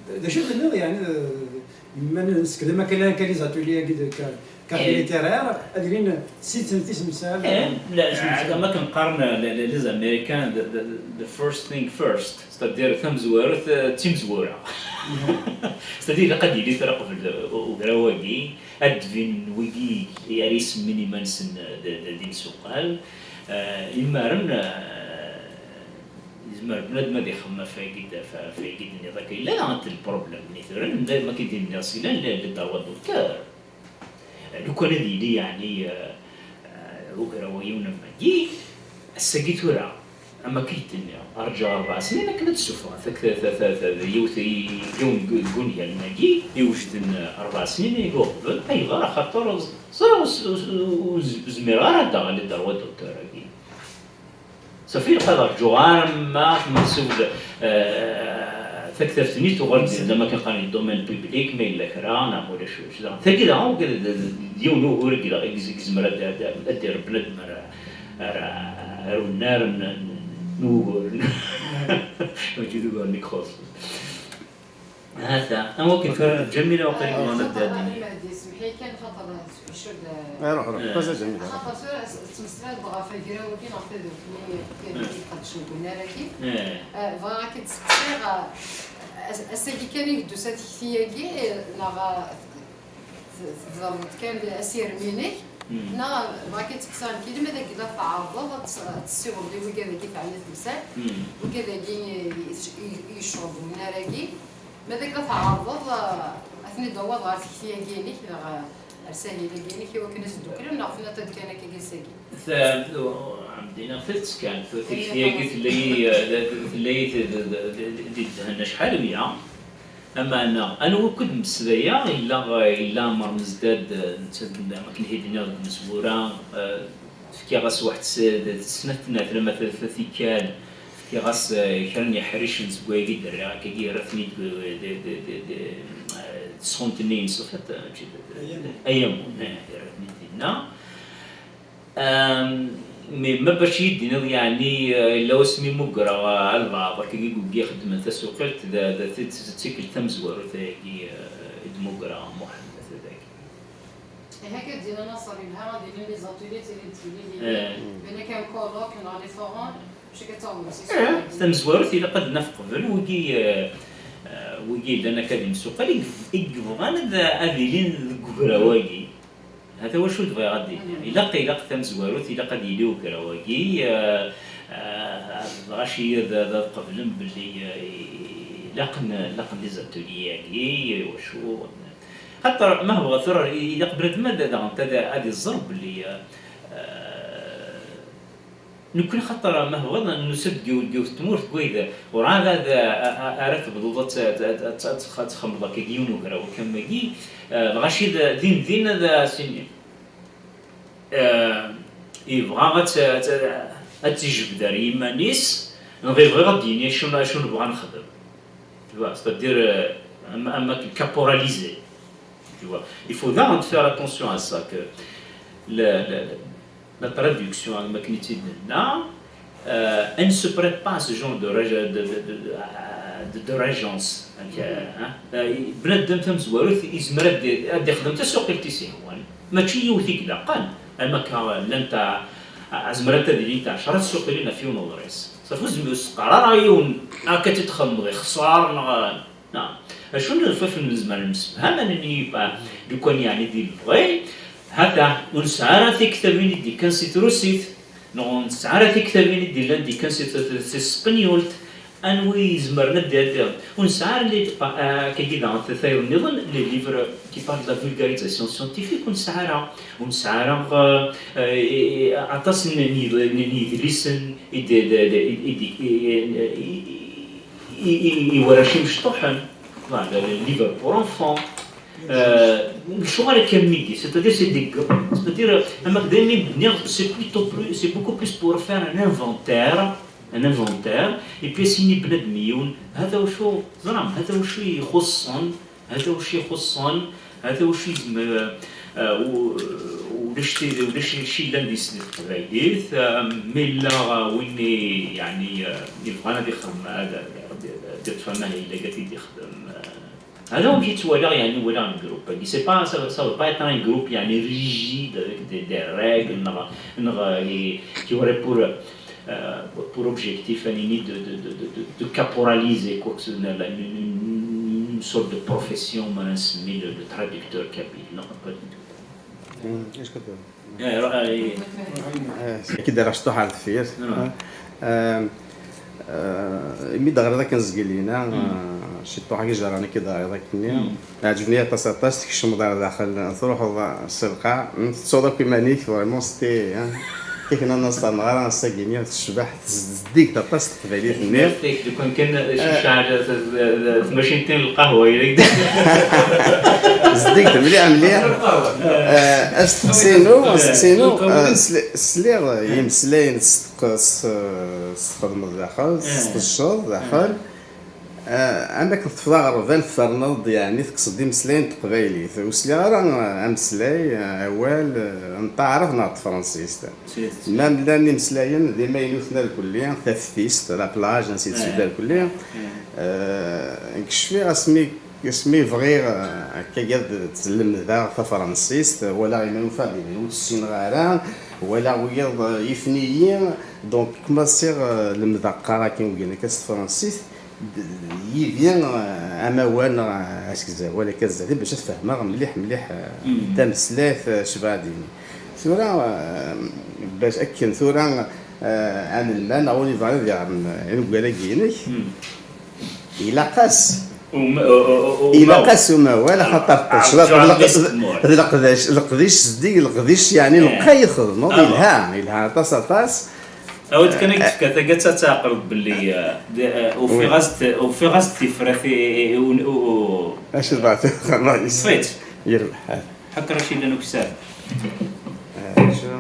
D acu i d-tenniḍ, yeɛni, eh, ma nessekdam akka, akka les ateliers-agi de ca-, café littéraire, ad ilin sitt n tisemsal. Eh, la, la, am akken qqaren, la, la, les Américains, the, the, the first thing first, c'est-à-dire tamezwarut, eh, d timezwura. C'est-à-dire ilaq ad yili tura qbel, eh, u-, ugraw-agi, ad d-binen wigi i ara isemmin iman-nsen d, d, d imsuqal. Eh, imaren, eh, yezmer bnadem ad ixemmem ɣef wagi d, ɣef, ɣef wagi d-nniḍ akka. Yella daɣen lproblem-nni tura, d ayen akka i d-nniɣ s yella, le, le droit d'auteur. Eh, lukan ad yili, yeɛni, eh, eh, ugraw yiwen am wagi, ass-agi tura, am akka i d-nniɣ, rǧu rebɛa snin akken ad d-ssufɣeɣ tak-, ta-, ta-, ta-, ta-, yiwet i, yiwen deg, deg wungalen-agi, iwejden, eh, rebɛa snin i uɣbel, ayɣer? Axaṭer ẓriɣ ur s-, ur s-, ur s-, ur zmireɣ ara ad d-aɣeɣ le droit d'auteur-agi. Safi ilaq ad rǧuɣ arma temsewd, eh, taktabt-nni tuɣal-d d, d, d, am akken qqaren, domaine public, ma yella kra, neɣ ma ulac ulac. Daɣen tagi daɣen, d, d, d, d yiwen ugur i ilaq, i yez-, i yezmer ad, ad, ad d-irr bnadem ar, ar, ar unnar n, n, n wuguren. Mačči d uguren i ixuṣṣen. Hata, am wakken tura Ǧamila waqil i yebɣan ad d-adin. Mehdi, semmeḥ-iyi kan, xaṭer acu d, eh, ruḥ, ruḥ, pas a Ǧamila. Xaṭer tura s-, tettmeslayeḍ ɣef agraw-agi neɣ tadukli i, i iqeddcen deg unnar-agi. Eh. Eh, bɣiɣ ad k-id-steqsiɣ, eh, ass-, ass-agi kan i d-tusa tekti-agi, eh, neɣ, eh, t-, tḍerbeḍ kan asirem-inek, neɣ bɣiɣ ad k-id-steqsiɣ nekkini ma d akka la tɛerḍeḍ ad tes-, ad tessiwḍeḍ i wigad-agi teɛni temsal, wigad-agi i, i, i yecɣel deg unnar-agi, ma d akka la tɛerḍeḍ, eh, ad ten-id-tawiḍ ɣer tekti-agi-inek, neɣ, eh, ar sahil-agi-inek, i wakken ad s-dduklen, neɣ tenniḍ-d kan akka ass-agi? Ta-, ɛemdi-nneɣ tidet kan, tura tikti-agi tella-yi, eh, tella-yi d, d, d, d, d ddhen acḥal mya. Ameɛna, anwa akk i d-mmeslayeɣ, yella, yella Ɛmer Mezdad, netta d, am akken i d-nniɣ, deg umezwura, eh, fkiɣ-as waḥed s-, d, d snat n, tlata, tlata tikkal, fkiɣ-as, eh, kra n yiḥricen seg wayagi i d-rriɣ, akkagi yerra-ten-id deg, d, d, d, d, eh, tesɣunt-nni-ines, en fait, eh, mačči d, d, d, Ayamun, eh, yerra-ten-id dinna. Am, mais ma bac iyi-d-tiniḍ, yeɛni, eh, yella wasmi mmugreɣ, eh, albaɛḍ akkagi deg wigi ixeddmen tasuqilt, d, d, d, d tikkelt tamezwarut ayagi, eh, i d-mmugreɣ Muḥend dagi. Ihi akka d-yenna Naṣer, yelha ad ilin les ateliers d tilin d tilin, eh, ben akka un colloque neɣ les forums, bac akka d taɣemmust. Eh, tamezwarut ilaq ad naf qbel wigi, eh, eh, wigi yellan akka d imsuqal i yeb-, i yebɣan ad, ad ilin deg ugraw-agi. Hata wacu d-bɣiɣ ad d-iniɣ. Ilaq, ilaq tamezwarut, ilaq ad yili ugraw-agi, eh, eh, lɣaci ad, ad, ad qeblen belli, eh, ilaqen, ilaqen les ateliers-agi, wacu. Xaṭer, ma hebɣa tura, ilaq bnadem ad, daɣen ad, ad iẓer belli, eh, eh, Nekkni, xaṭer, ma tebɣiḍ, nusa-d deg yiwet, deg yiwet n tmurt deg wayed urɛad ad, a, a, ara tebduḍ ad, ad, ad, ad, ad, ad txemmleḍ akka deg yiwen ugraw akka am wagi, eh, lɣaci d, din din ad as-inin, eh, yebɣa ad t-, ad t-, ad t-ijbed ar yiman-is, neɣ yebɣa ad d-yini acu, acu nebɣa nexdem. Tu vois, c'est-à-dire, euh, am, am akken caporalisé. Tu vois. Il faut daɣen faire attention à ça, que la, la, la traduction, am akken i tt-id-nenna, euh, elle ne se prête pas à ce genre de rége-, de, de, de, de, de, de régence. Donc, euh, hein, euh, bnadem tamezwarut yezmer ad, ad ixdem tasuqilt i s-yehwan. Mačči yiwet i ilaqen, am akka llant a, a, zemrent ad ilint ɛecra tsuqilin ɣef yiwen uḍris. Safi ur tezmireḍ ur s-teqqar ara i yiwen akka tt-id-txedmeḍ ixṣer neɣ Neɣ acu n lxif nezmer ad nemsefham, ad nini, bah, lukan yeɛni di lebɣi, hata, ur nesɛi ara tiktabin i d-ikkan si trusit, neɣ ur nesɛi ara tiktabin i d-illan d-ikkan si, si, si tespenyult, Anwi izemren ad d-iɛeddi? Ur nesɛi ara les, pa- ah, akkagi daɣen tayeḍ nniḍen, les livres qui parlent de la vulgarisation scientifique, ur nesɛi ara, ur nesɛi ara, euh, euh, aṭas n, n, n, n yidlisen i d, d, d, i, i, i, i, i, i, i warrac imecṭuḥen, voilà, les livres pour enfants. Euh, lecɣal akka midi, c'est-à-dire c'est des gr- c'est-à-dire, euh, am akken daymi d-nniɣ, c'est plutôt plus, c'est beaucoup plus pour faire un inventaire, un inventaire, et puis ad s-yini bnadem yiwen, hata wacu, teẓram, hata wacu ixuṣṣen, hata wacu ixuṣṣen, hata wacu yezmer, euh, u- ulac ti- ulac acu yellan di s- di teqbaylit, euh, ma yella, euh, win i, yeɛni, euh, yebɣan ad ixdem, ad, ad, ad, ad iṭṭef amahil, ad t-id-ixdem, euh, Hada wamek i ttwaliɣ, yeɛni, walaɣ le groupe-agi. C'est pas, ça, ça veut pas être un groupe, yeɛni, rigide avec des, des règles, neɣ, neɣ, euh, qui, qui aurait pour, euh, pour objectif, à la limite, de, de, de, de, de, de caporaliser quoi que ce soit, une, une, une, une sorte de profession, ma nsemmi le, le traducteur kabyle. Non, pas du tout. مم. ايش كتب؟ Eh, ruḥ, eh, Ki d-ara cṭuḥ ar deffir. Imi d-ɣriḍ akken zgilina, ciṭuḥ-agi jerran-ik i d-ɣriḍ akkenni. Ɛeǧbni aṭas aṭas, tkecmeḍ ar daxel, truḥeḍ s lqaɛ, tettuḍ akk iman-ik, vraiment, c'était, tikna n aẓeṭṭa neɣ ara ass-agi-nni tecbeḥ, tezdig aṭas teqbaylit-nni. Lukan kan tecɛel tmacint-in n lqahwa, yella. Zdig mliḥ mliḥ. Asteqsi-inu, asteqsi-inu, sliɣ i imeslayen tesxedmeḍ daxel, tesqedceḍ daxel. Am akken teṭṭfeḍ aɣerbal, tferneḍ, yeɛni tekkseḍ imeslayen n teqbaylit. Ur sliɣ ara ameslay, awal, n taɛrabt neɣ n tefransist. Ma llan imeslayen d imaynuten irkelli, taftist, la plage, ainsi de suite irkelli. Nekk cfiɣ asmi, asmi bɣiɣ, eh, akka ad lemdeɣ tafransist, walaɣ iman ufiɣ ur tt-ssineɣ ara, walaɣ wiyaḍ, eh, yifen-iyi, donc kmassiɣ, eh, lemdeɣ qqareɣ akken wigin akka s tefransist, d- d- yid-i, eh, amawal neɣ asegzawal akka zdat, bac ad fehmeɣ mliḥ mliḥ, eh, tameslayt, eh, cbaɣ dini. Tura, eh, bac akken tura, eh, anelmad neɣ win yebɣan ad iɣrem, eh, aneggal-agi-inek, ilaq-as, ilaq-as umawal, axaṭer d leqdic, leqdic zeddig, leqdic, yeɛni, lqay txedmeḍ, ilha, ilha aṭas, aṭas. Awid kan i yefka tagat ad tɛeqleḍ belli, eh, d- eh, ufiɣ-as-d ufiɣ-as-d tifrat i, i, i, u- u- u- Acu tebɣa tirxerma? Ṣfit. Yir lḥal. Ḥakker acu yellan ukessar. Acu?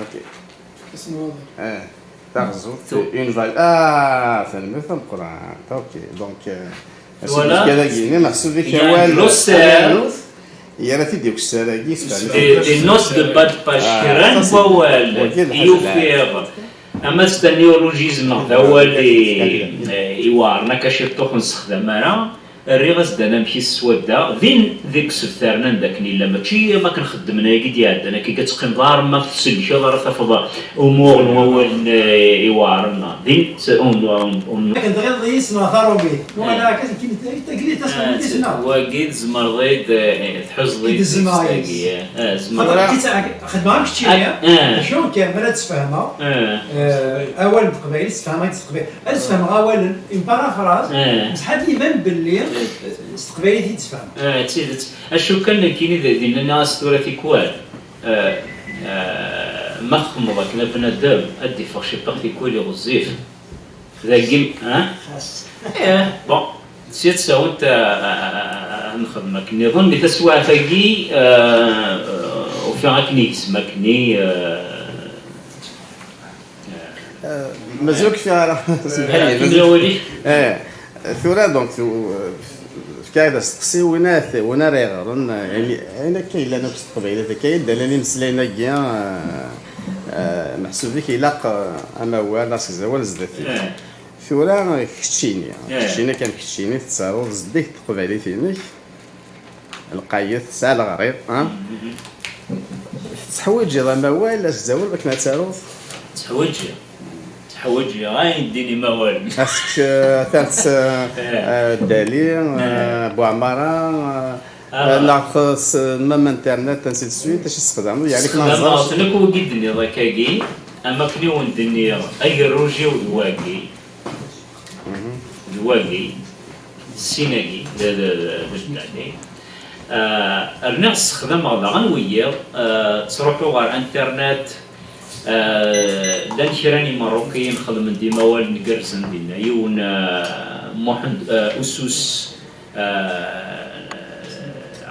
Ok. Eh, taɣzut, une valeur. Ah, tanemmirt tameqqrant. Ok, donc, euh, Voilà. Kra-agi-nni meḥsub-ik Il y a awal. Un glossaire. Yerra-t-id deg usarag-is. Des, des notes de bas de page, kra n wawal i ufiɣ. Ama d taniologisme neɣ d awal i, eh, iweɛren akka ciṭṭuḥ ur nessexdam ara, rriɣ-as-d anamek-is s wadda. Din, deg usebter-nni anda akken yella, mačči am akken xeddmen ayagi d-iɛeddan, akka ad teqqimeḍ arma tsellkeḍ ara tafeḍ umuɣ n wawal, eh, iweɛren. Din, s- un- un- un- Akken tɣileḍ yis neɣ taṛumit. Wala akka, tagi d tasnamit-is neɣ? Wagi tzemreḍ ad, eh, tḥuzeḍ-iyi-d Tzemreḍ. Tagi, eh, eh, tzemreḍ. Xaṭer xedmeɣ am keččini. Ah. Acu kan, mi ara d-sfehmeɣ, Eh, eh, awal n teqbaylit, sfehmeɣ-it s teqbaylit. Ad sfehmeɣ awalen, une paraphrase, eh. Bṣeḥ ad d-iban belli s teqbaylit i d-sfehmeɣ. Eh, d tidet. Acu kan nekkini d dinna-as tura tikwal. Eh, eh, ma txedmeḍ akken a bnadem, ad d-iffeɣ ciṭṭax tikwal iɣezzif. Dagi, ha? Eh, bon, sya tsawent, eh, eh, eh, ad nexdem akken nniḍen, mi taswiɛt-agi, eh, eh, ufiɣ akken igzem akken i, eh, Mazal ur kfiɣ ara. Akken awal-ik. Eh, tura, donc, tu- fkiɣ-ak-d asteqsi, win ara, win ara iɣren, eh, yani, ayen akka yellan akk s teqbaylit, akka i d-llan imeslayen-agi, eh, eh, meḥsub-ik ilaq, eh, amawal, asegzawal zdat-i. Eh. Tura, keččini, eh, keččini kan, keččini tettaruḍ zeddig teqbaylit-inek, lqayet, tesɛa leɣriḍ, ha? Tettḥwiǧiḍ amawal, asegzawal, akken ad taruḍ? Tteḥwiǧiɣ. Tteḥwiǧiɣ ayen din imawalen. Est-ce que, eh, Dali, eh, Buɛmara, eh, neɣ s- même internet, ainsi de suite, acu tessexdameḍ? Yeɛni, kna Sexdameɣ-ten akk wigi d-tenniḍ akkagi, am akken i wen-d-nniɣ, agerruj-iw d wagi. Wagi, sin-agi, d, d, d, d, d, d, ah, rniɣ ssexdameɣ daɣen wiyiḍ, ah, ttruḥuɣ ɣer internet, ah, llan kra n Imeṛṛukiyen xedmen-d imawalen gerrzen dinna. Yiwen, ah, Muḥend, ah, Usus, ah,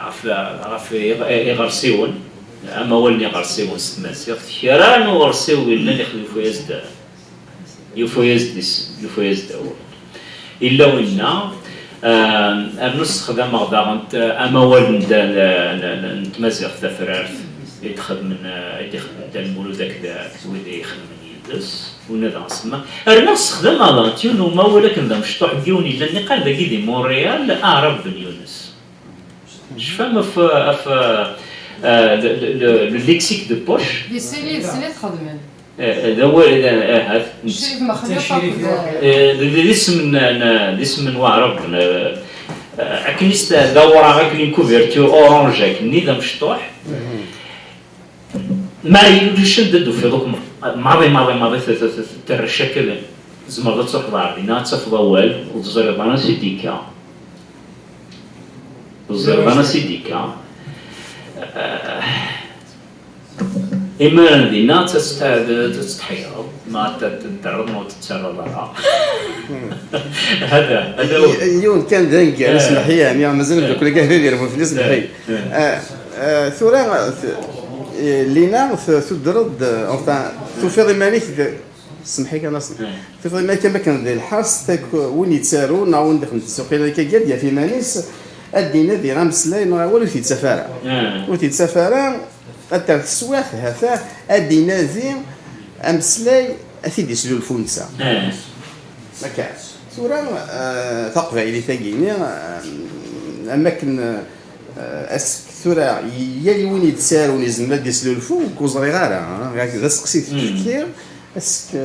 ɣef, ɣef iɣ-, iɣersiwen, amawal n iɣersiwen s tmaziɣt, kra n uɣersiw yellan ixdem-, yufa-yas-d, yufa-yas-d isem, yufa-yas-d awal. Illa winna, ah, rnu ssexdameɣ daɣen t-, amawal n da-, n, n, n tmaziɣt tafrart i d-xedmen, ah, i d-ixedmen Dda Lmulud akked, akked wid i ixedmen yid-s, winna d asemma. Rnu ssexdameɣ daɣen yiwen umawal akken d amecṭuḥ n yiwen yellan niqal dagi di Montréal, Aɛrab Ben Yunes. Tecfam ɣef, ɣef, ah, le, le, le, le lexique de poche? Di Sili, di Sili txedmem. Eh, d awal, eh, ahat. Crif Mexluf akked, eh, d, d, d isem n, n, d isem n Waɛrab, eh, eh, akken is-, d awraɣ akken, une couverture orange akken-nni d amecṭuḥ. Ma yulucen d ad d-tufiḍ akk maḍi, maḍi, maḍi, t-, t-, t-, terrec akka, tzemreḍ ad truḥeḍ ɣer dinna, ad tafeḍ awal, ur teẓriḍ ara ansi d-yekka. Ur teẓriḍ ara ansi d-yekka. Eh, imaren dinna, ad tt-, ad tt-tḥeyreḍ, ma ad t-, ad t-terreḍ, ma ur t-tettarraḍ ara. Hada, hada. Y-, yiwen kan d aneggar, eh, smeḥ-iyi, yeɛni, mazal, eh, mdakkel-agi hadi ad yerfu fell-i, smeḥ-iyi. Eh, eh. Eh, eh, tura, t-, eh, Lina, t-, tudreḍ-d, eh, enfin, tufiḍ iman-ik d, smeḥ-iyi kan, a smeḥ. Eh. Tufiḍ iman-ik am akken di lḥers, tak-, win yettarun, neɣ win d-ixeddmen tisuqin akka, ad yaf iman-is, ad d-inadi ameslay neɣ awal ur t-yettaf ara. Eh. Ur t-yettaf ara, ad terr teswiɛt, hata, ad d-inadi ameslay, ad t-id-islulfu netta. Eh. Akka. Tura, eh, taqbaylit-agi-nni, eh, am akken, eh, ass-, tura, yal win yettarun yezmer ad d-islulfu, ur ẓriɣ ara, eh, d asteqsi tefki, est-ce que, eh,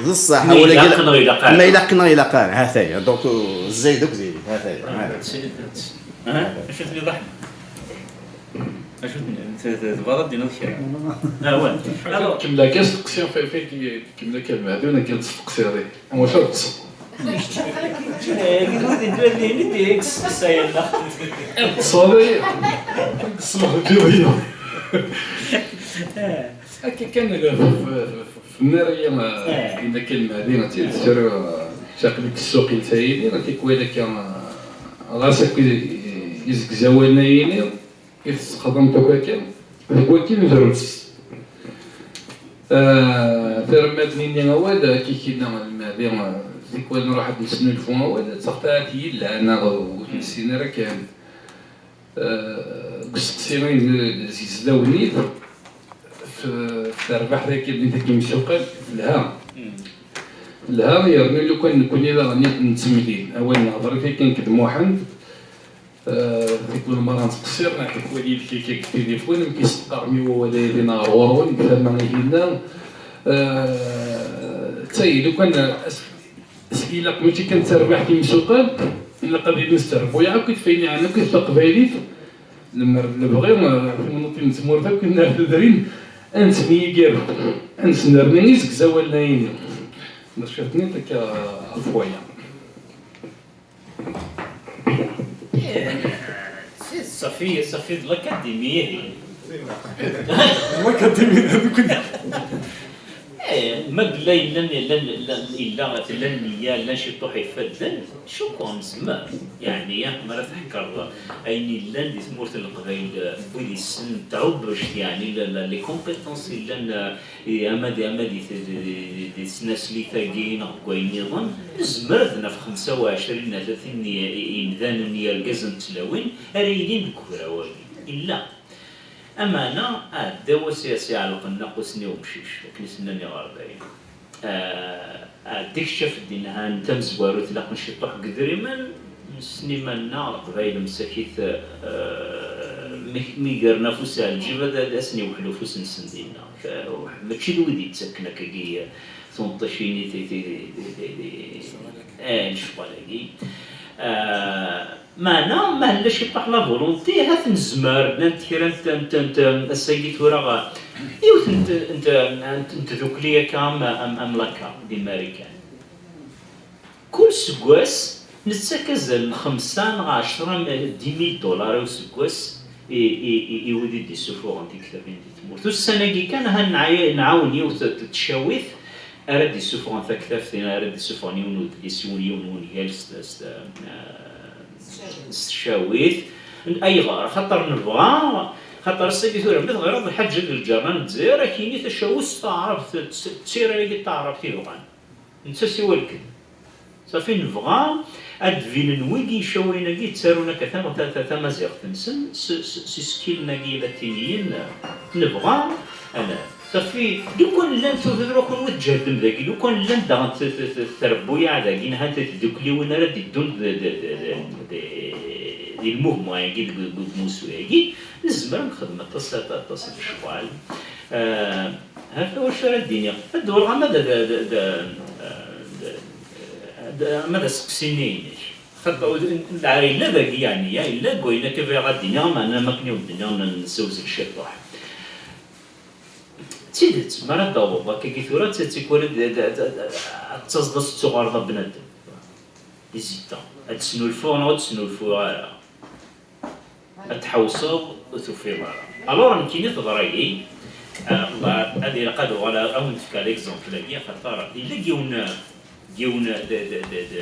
d ṣṣeḥ, ma wala ilaq neɣ ilaq ara. Ma ilaq neɣ ilaq ara, ha-t-aya. Donc, eh, zzayed akk diri, ha-t-aya. Ah, acu tniḍ? Acu tniḍ? Tebɣiḍ ad d-tiniḍ kra? Ah, ouais. Alors, kemmel akka asteqsi, fayfay, kemmel akka lmeɛdun, akka testeqsiḍ. Am wacu ara teṭṭseḍ? Eh, wid ittwalin i d-yesteqsayen, neɣ? Teṭṭseḍ, ssmeḥ-d. Akka kan, f-, f-, f-, f-, fnariya, eh, inna kan Mɛadi, ad tt-id-ttru, eh, caqli-k ssuq-in tayri, ad tikwal akka, eh, ɣas akk i-, izegzawen-ayini, i tessexdameḍ akk akka, deg wakkin drus. Eh, taremmat-nni awal, akka i k-inna Mɛadi, eh, tikwal nruḥ ad nesnulfu awal, d taxtarat yellan, neɣ ur t-nessin ara kan. Eh, deg useqsi n yizdawen-id, f-, f terbaḥt-agi n tagi imsuqal, telha. Mm. Telha, yernu lukan nekkni daɣen i nettemlil. Awal nehder-it yakan d Muḥend, eh, tikwal merra nettqeṣṣir, neɣ tikwal yid-k akka deg tilifun, amek i s-teqqarem i wawal-agi neɣ ɣer ɣur-wen, deg tama-ihin, eh, d tayi, lukan as-, Ilaq mačči kan d tarbaɛt i yimsuqal, ilaq ad ilin s trebbuyaɛ akkit fayen yeɛnan akkit taqbaylit, lemmer d lebɣi, eh, timnuḍin n tmurt akk n tudrin, ad nsemyiger, ad nesnerni izegzawen-ayini. Maca tenniḍ akka ɣef waya. Ṣafi, ṣafi d l'Académie, ihi. L'Académie, d nekkni. Eh, ma yella, yella, yella, yella, yella, tella nniya, llan ciṭuḥ ifadden, cukkeɣ nezmer. Yeɛni, ah, mi ara tḥekkreḍ ayen yellan di tmurt n Leqbayel, eh, n wid yessen tɛubbect, yeɛni, la, la, les compétences yellan, eh, i, ama di, ama di, di, di, di, di tesnaslit-agi neɣ deg wayen nniḍen, nezmer ad naf xemsa u ɛecrin neɣ tlatin n i, i, imdanen, yergazen d tlawin, ara yilin deg ugraw-agi. Illa. Ameɛna, ɛedda wass i as-iɛelqen nnaqus-nni i umcic, akken i s-nnan iɣerdayen. Ah, ɛeddi kečč af-d din, ha, n tamezwarut, ilaqen ciṭuḥ n yedrimen, nessen iman-nneɣ, Leqbayel msakit, ah, mi, mi gren afus ar lǧib, ad, ad asen-iweḥlu ufus-nsen dinna. Mačči d wid yettakken akkagi, tunṭicin i ti-, ti-, ti-, ti-, ti-, eh, lecɣal-agi. Ah, meɛna, ma yella ciṭuḥ la volonté, ahat nezmer, llant kra n t-, n t-, n t-, ass-agi tura, yiwet n t-, n t-, n t-, n tdukli akka am, am, am l'ACA di Marikan. Kul seggas, nettak azal n xemsa neɣ ɛecra, dix mille dollars i useggas i, i, i, i wid i d-isufuɣen tiktabin di tmurt. Ussan-agi kan, ha nɛa-, nɛawen yiwet n tcawit ara d-isufuɣen taktabt, ara d-isufuɣen yiwen n udlis, yiwen, yiwen n wungal s, s, eh, s tcawit. Ayɣer? Xaṭer nebɣa, xaṭer ass-agi tura, mi teɣriḍ lḥaǧa di lǧernan n Lezzayer, ad k-yini tacawit s taɛrabt, d, d tira-agi n taɛrabt i bɣan. Netta siwa lekdeb. Safi nebɣa ad d-binen wigi icawrin-agi yettarun akka tam-, ta-, ta-, tamaziɣt-nsen s, s, s isekkilen-agi ilatiniyen, nebɣa ad naf. Safi, lukan llan tura, tura kunwi tǧehdem dagi, lukan llan daɣen t-, t-, t-, trebbuyaɛ dagi, neɣ tdukliwin ara d-iddun d, d, d, d, d, di lmouvement-agi, deg, deg, deg umussu-agi, nezmer ad nexdem aṭas, aṭas, aṭas n lecɣal. Eh, ha-t wacu ara d-iniɣ. Ad d-uɣaleɣ ama d, d, d, d, d, d, ama d aseqsi-nni-inek. Xaṭer, d, d, yella dagi, yeɛni, ya, yella deg wayen akka bɣiɣ ad d-iniɣ, meɛna am akken i wen-d-nniɣ, n-, nessewzel ciṭuḥ. D tidet, mi ara d-taweḍ akkagi tura, d, d, tikwal ad, ad, ad, ad, ad taẓeḍ ad tettuɣareḍ a bnadem. Hésitants. Ad d-snulfuɣ neɣ ur d-snulfuɣ ara. Ad tḥewseḍ ur tufiḍ ara. Alors, nekkini teḍra-yi, ah, Allah, ad ilaq ad uɣaleɣ ad wen-d-fkeɣ l'exemple-agi, axaṭer yella yiwen, yiwen d, d, d, d, d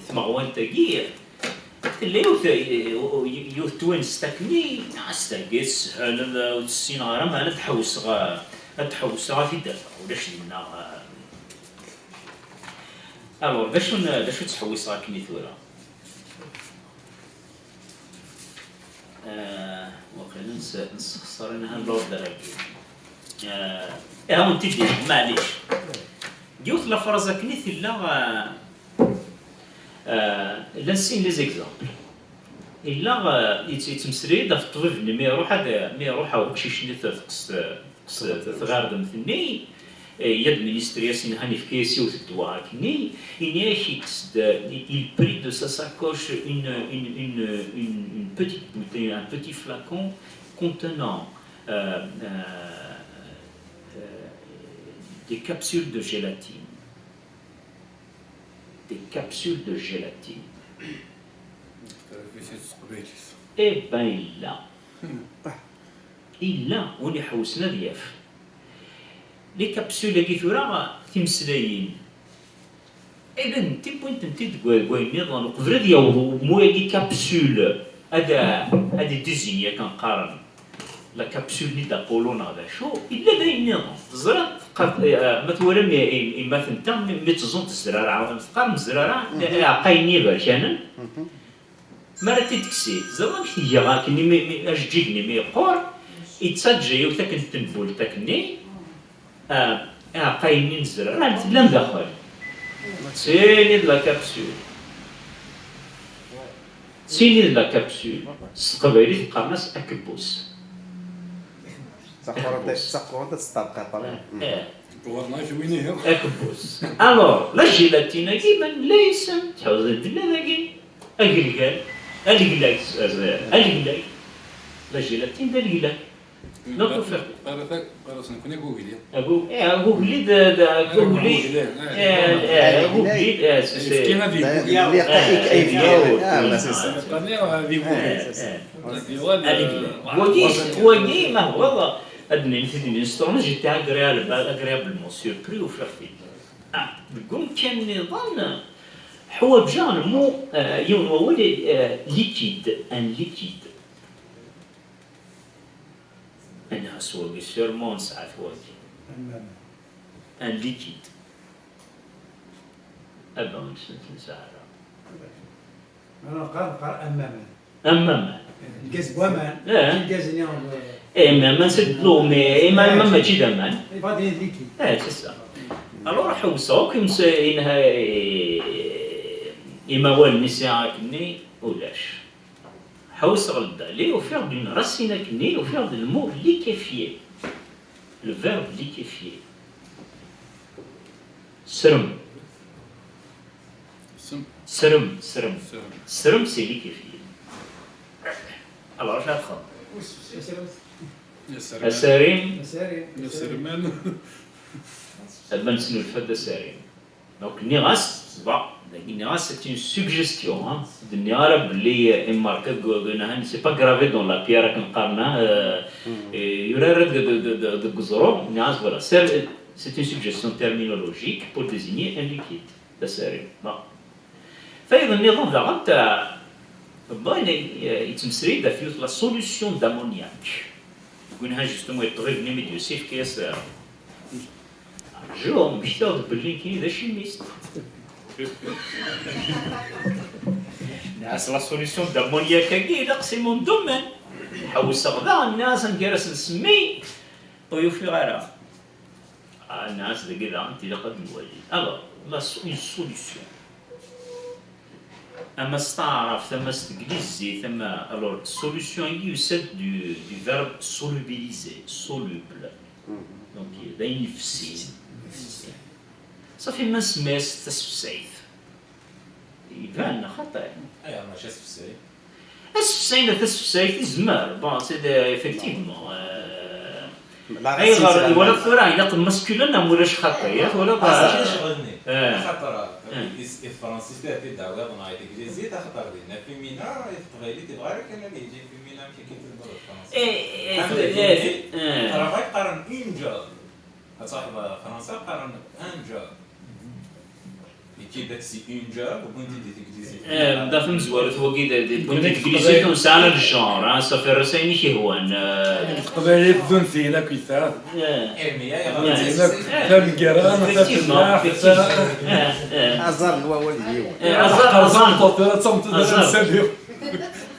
tmeɣwant-agi, tella yiwet, yiwet twinest akkenni, as-tergez, teshel, ur tt-ssineɣ ara, meɛna ad ḥewseɣ, ad ḥewseɣ ad t-id-afeɣ, ulac dinna. Alors, d acu n, d acu ttḥewwiseɣ akkenni tura? Ah, waqila nessexṣer inahan l'ordre-agi. Ah, iɛawen-t-id, maɛlic. Yiwet la phrase akken i tella, ah, ah, llan sin les exemples. Yella, ah, yett-, yettmeslay-d ɣef ṭṭbib-nni mi iruḥ ad, mi iruḥ ɣer uqcic-nni teqqes, teqqes tɣerdemt-nni, eh, yadministri-as inahan yefka-yas yiwet ddwa akkenni, ini-ak yekkes-d, il prit de sa sacoche une, une, une, une, une petite bouteille, un petit flacon contenant, euh, euh, euh, des capsules de gélatine. Des capsules de gélatine. Eh ben, yella. Yella win iḥewsen ad yaf. Les capsules-agi tura, timeslayin. Eh ben, tiwwint-tent-id deg wa-, deg wayen nniḍen, uqbel ad yaweḍ umuy-agi capsule, ad, ad idizini akken qqaren. La capsule-nni d'Apollo neɣ d acu, yella d ayen nniḍen. Teẓriḍ, teqqar-, eh, ma twalam i, i, imaten-nteɣ, mi, mi tteẓẓunt zrara, teqqarem zrara, iɛeqqayen-nni iberkanen, mi ara t-id-tekksim, teẓriḍ amek tga akken, imi, mi, ajeǧǧig-nni mi yeqqur, yettaǧǧa yiwet akken n tenbult akkenni, ah, iɛeqqayen-nni n zrara, llan daxel. D tini d la capsule. D tini d la capsule. S teqbaylit qqaren-as akebbuc. D taqurant, d taqurant ad teṭṭerṭer. Eh. Akebbuc. Alors, la gélatine-agi, man, la isem, tḥewwes-d la dagi. Agelgal. Aleglag, s-, s-, aleglag. La gélatine d aleglag. Donc, ufiɣ. Qqar-, qqar-asen nekni agugli. Agu-, eh, agugli d, d, agugli. Agugli, eh. Eh, eh, agugli, eh, c'est, c'est, eh, eh, c'est ça. Qqar-, eh, eh. Aleglag. Wagi, wagi, ma huwa, ad nini tidmi n Stone, j'étais agréable-, agréablement surpris, ufiɣ-t-id. Ah, deg umkan nniḍen, ḥwaǧeɣ le mot, eh, yiwen wawal, eh, liquide, un liquide. Anha s wagi, sûrement nesɛa-t wagi. Amaman. Un liquide. Aba, ur nesɛi ara. Neqqar, neqqar amaman. Amaman. Lgaz n waman. Eh. Lgaz-nni, eh, amaman, c'est de l'eau, mais amaman mačči d aman. Yebɣa ad yili liquide. Eh, c'est ça. Alors, ḥewseɣ akk ims-, inha-, imawalen i sɛiɣ akkenni, ulac. Ḥewseɣ ldali, ufiɣ-d une racine akkenni, ufiɣ-d le mot liquéfié. Le verbe liquéfier. Srem. Srem, srem. Srem, c'est liquéfié. Alors, acu ara txedmeḍ? Asarim. Asarim. Aman snulfa-d asarim. Donc, nniɣ-as, bon, dagi nniɣ-as, c'est une suggestion, hein. D-nniɣ ara belli, euh, immarka deg, deg, c'est pas gravé dans la pierre, akken qqaren, hein, euh, et yura ara deg, deg, deg, deg uẓru, nniɣ-as, voilà, c'est, c'est une suggestion terminologique pour désigner un liquide. D asarim. Bon. Tayeḍ nniḍen daɣen, ta-, bon, yettmeslay-d ɣef yiwet, la solution d'ammoniac. Deg winha, justement, i ṭṭbib-nni mi d-yusa, yefka-yas, euh, Joe, mmektiɣ-d belli nekkini d acimist. Nniɣ-as la solution d'ammoniac-agi, ilaq c'est mon domaine. Ḥewseɣ daɣen, nniɣ-as amek ara s-nsemmi, ur yufiɣ ara. Ah, nniɣ-as dagi daɣen, tilaq ad nwali. Alors, la so-, une solution. Ama s taɛrabt, ama s teglizit, ama, alors, solution-agi yusa-d du, du verbe solubiliser, soluble. Donc, d ayen yefsin. Safi, ma nsemmi-as tasefsayt. Iban, xaṭi. Ayɣer mačči asefsay? Asefsay, la tasefsayt, izmer. Bon, c'est de, effectivement, euh, la ayɣer, racine, wala la tura, ilaq masculin neɣ ulac xaṭi, ya, wala. Ah, c'est ccɣel-nni. Eh. Axaṭer, eh, i, i tefransist i d-tawiḍ neɣ i teglizit, axaṭer dinna féminin, i teqbaylit, yebɣa ara kan ad yeǧǧi féminin, amek akka i tlemdeḍ tefransist. Eh, eh, eh, eh. Travail qqaren une job. Ad truḥeḍ ɣer Fransa, qqaren un job. Ikidak si un job, wwin-t-id di teglizit. Eh, da tamezwarut wagi, d, d, wwin-t di teglizit, ur nesɛi ara le genre, hein, ça fait rester ayen i k-yehwan, eh. Teqbaylit ddun-t-in akk yesɛa. Eh. Armi ay ɣer, eh, tameggarra, effectivement, tafellaḥt, effectivement. Eh, eh. Aẓar n wawal d yiwen. Eh, aẓar, aẓar. Tameṭṭut tura d tameṭṭut ara nessali.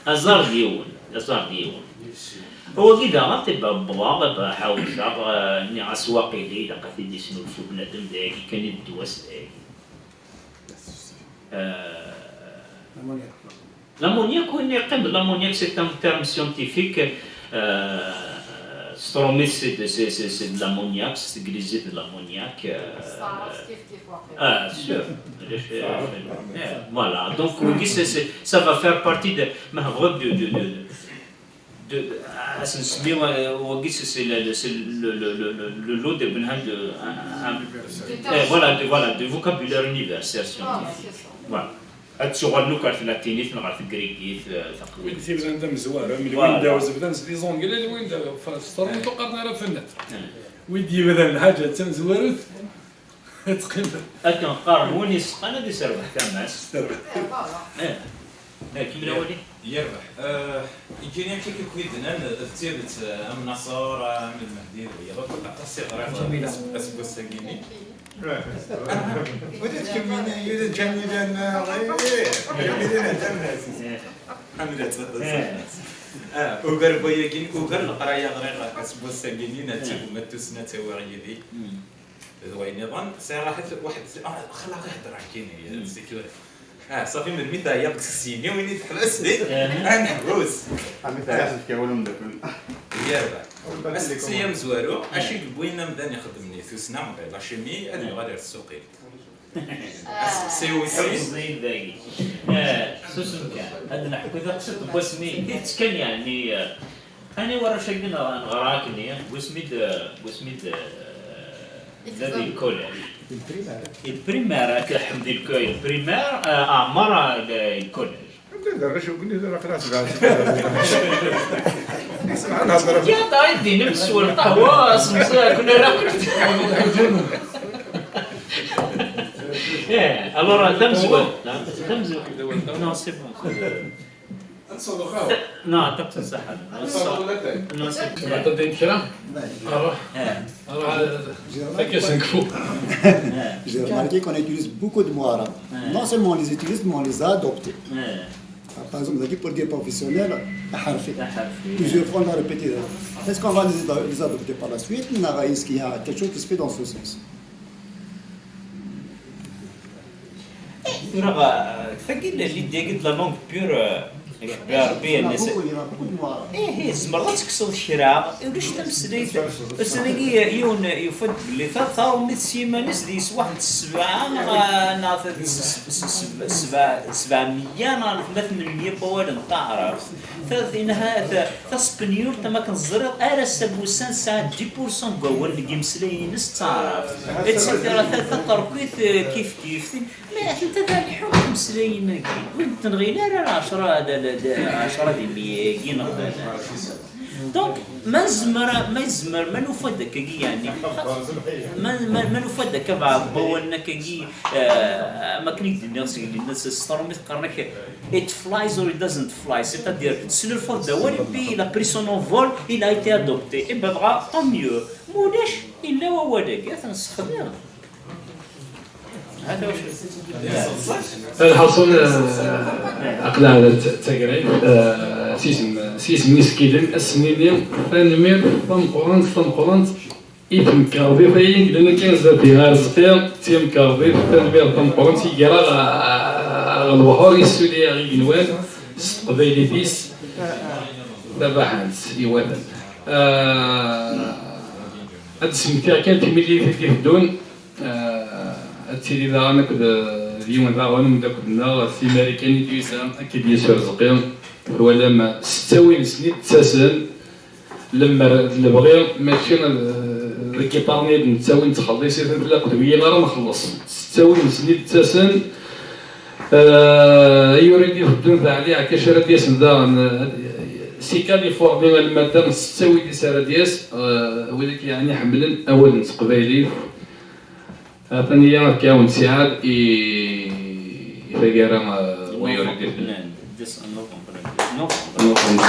Aẓar d yiwen, aẓar d yiwen. Wagi daɣen, tibba wwḍeɣ, ḥawseɣ, eh, nniɣ-as waqila ilaq ad t-id-isnulfu bnadem, d ayagi kan i d ddwa-s, d ayagi. Eh, l'ammoniac, win yeqqim d l'ammoniac, c'est un terme scientifique, eh, s trumit, c'est de, c'est, c'est, c'est de l'ammoniac, s teglizit d l'ammoniac, eh, ah, sûr. Eh, voilà, donc, wagi, c'est, c'est, ça va faire partie de, ma tebɣiḍ, de, de, de, de, de, ah, c'est, c'est, ouais, wagi, c'est, c'est le, le, c'est le, le, le, le, le lot de, de, un, un, eh, voilà, de, voilà, de vocabulaire universel scientifique. Voilà. Ad tuɣal akk ɣer tlatinit neɣ ɣer tegrigit, eh, taqbaylit. Wid yebdan d amezwaru, am Lwinda, voilà. Zebdan s les Anglais, Lwinda, f-, s trumit ur qqaren ara fennat. Eh. Wid yebdan lḥaǧa d tamezwarut, ad teqqim. Akken qqaren, win yesqan ad iserbeḥ tamast. Eh, voilà. Eh. Eh, kemmel awal-ik. Yerbeḥ. Eh, iǧǧan-ak akk wid nnan d tidet, eh, am Naṣer, am Lmehdi, d wiyaḍ akk, aṭas i ɣriɣ as-, aseggas-agi-nni. Ah, ula d kemmini, ula d Ǧamilan, eh, Ǧamilan d amas. Ḥemmleɣ-tt aṭas. Ah, ugar n wayagi, ugar n leqraya ɣriɣ aseggas-agi-nni, netta, ma d tussna ttawiɣ yid-i. D wayen iḍen, sɛiɣ ahat waḥed, ah, xla ɣ-ihedder akken, mm, c'est que, ah, ṣafi, melmi teɛyiḍ deg syin, win i teḥbes di, eh, aneḥbus. Ami teɛyiḍ, tefka wala umeddakel. Yerbeḥ. Asteqsi amezwaru, acu i yewwin amdan ixeddmen i tussna, la chimie, ad yuɣal ar tsuqil? Asteqsi wis sin. Ḥuzzin dagi. Eh, susem kan. Ad neḥku taqsiṭ n wasmi. Tidet kan, yeɛni, eh, ani warrac-agi neɣ-, neɣra akkenni, deg wasmi d, deg wasmi d, eh, nella di lkolaj. Di lprimar. Di lprimar, akka ḥmed di lko-, di lprimar, eh, ɛmer, eh, di lkolaj. Anda d arrac ugni d arrac n asebɛa. Isem ad nehder. Ya, da, i d-inem s lqahwa, semsa, kun ara. Eh, alors, tamezwarut, tamezwarut. Non, c'est bon. Non, attends, ça, ça. Non, c'est bon. Attends, kra. Alors. Eh. Alors, euh, ça que c'est fou. J'ai remarqué qu'on utilise beaucoup de mots arabes. Ouais. Non seulement on les utilise, mais on les a adoptés. Ouais. Par exemple, on a dit pour dire professionnel, aḥerfi. Aḥerfi. Plusieurs fois, on a répété. Est-ce qu'on va les, les adopter par la suite? Non, est-ce qu'il y a quelque chose qui se fait dans ce sens? Tura, euh, tagi, l'idée de la langue pure, euh, Rebbi, Rebbi yenna-s. Ihi, tzemreḍ ad tekkseḍ kra, ulac tameslayt. Ass-agi yiwen yufa-d belli ta taṛumit s yiman-is deg-s waḥed sebɛa neɣ, neɣ sebɛa meyya neɣ tmanya n wawalen n taɛrabt. Ta, tin, ha, ta, taspenyult, am akken teẓriḍ, ar ass-a n wussan tesɛa dix pour cent n wawal deg yimeslayen-ines d taɛrabt, et cetera. Ta, taṭerkit, eh, kif kif. Tin, ma atent-a d lḥu imeslayen-agi, ur d-tenɣin ara ɛecra, d, d, d, ɛecra di meyya-agi, neɣ d, d, donc, ma nezmer, ma yezmer, ma nufa-d akkagi, yeɛni, ma, ma, ma nufa-d akka bɛeḍ n wawalen akkagi, eh, am akken i k-d-nniɣ seg linna s, s taṛumit qqaren-ak, it flies or it doesn't fly, c'est-à-dire, tesnulfuḍ-d awal, et puis il a pris son envol, il a été adopté. Et ben dɣa, tant mieux. Ma ulac, yella wawal-agi, ad t-nessexdem. Lḥaṣun, eh, aql-aɣ d t-, d tagrayt, eh, s yisem, s yisem n yisekkilen, ass-nni, tanemmirt tameqqrant, tameqqrant i temkarḍit-ayi, llan akka zdat-i Arezqi, d timkarḍit, tanemmirt tameqqrant i ger-aɣ, eh, ɣer lebḥur, yessuli-aɣ igenwan s teqbaylit-is tabaḥant iwatan. Eh, ad d-smektiɣ kan timlilit i d-iteddun. Eh, ad tili daɣen akked, eh, d yiwen daɣen umeddakel-nneɣ si Marikan i d-yusa, akked Yusuf Rezqi. Twalam, s ttawil-nsen i d-ttasen, lemmer d lebɣi, mačči d, d lgiṭar-nni i d-nettawi, nettxelliṣ-iten, tella akked wiyi ara nxelleṣ. S ttawil-nsen i d-ttasen, eh, ayyur i d-iteddun d Ɛli Ɛkac ara d-yasen daɣen, eh, si Kalifuṛni, alma d s ttawil-is ara d-yas, eh, wid akk yeɛni ḥemmlen awal n teqbaylit. Atan-iyi ad k-ɛawen ttiɛad i, i taggara, eh, wa yurad i fell-am. Novembre.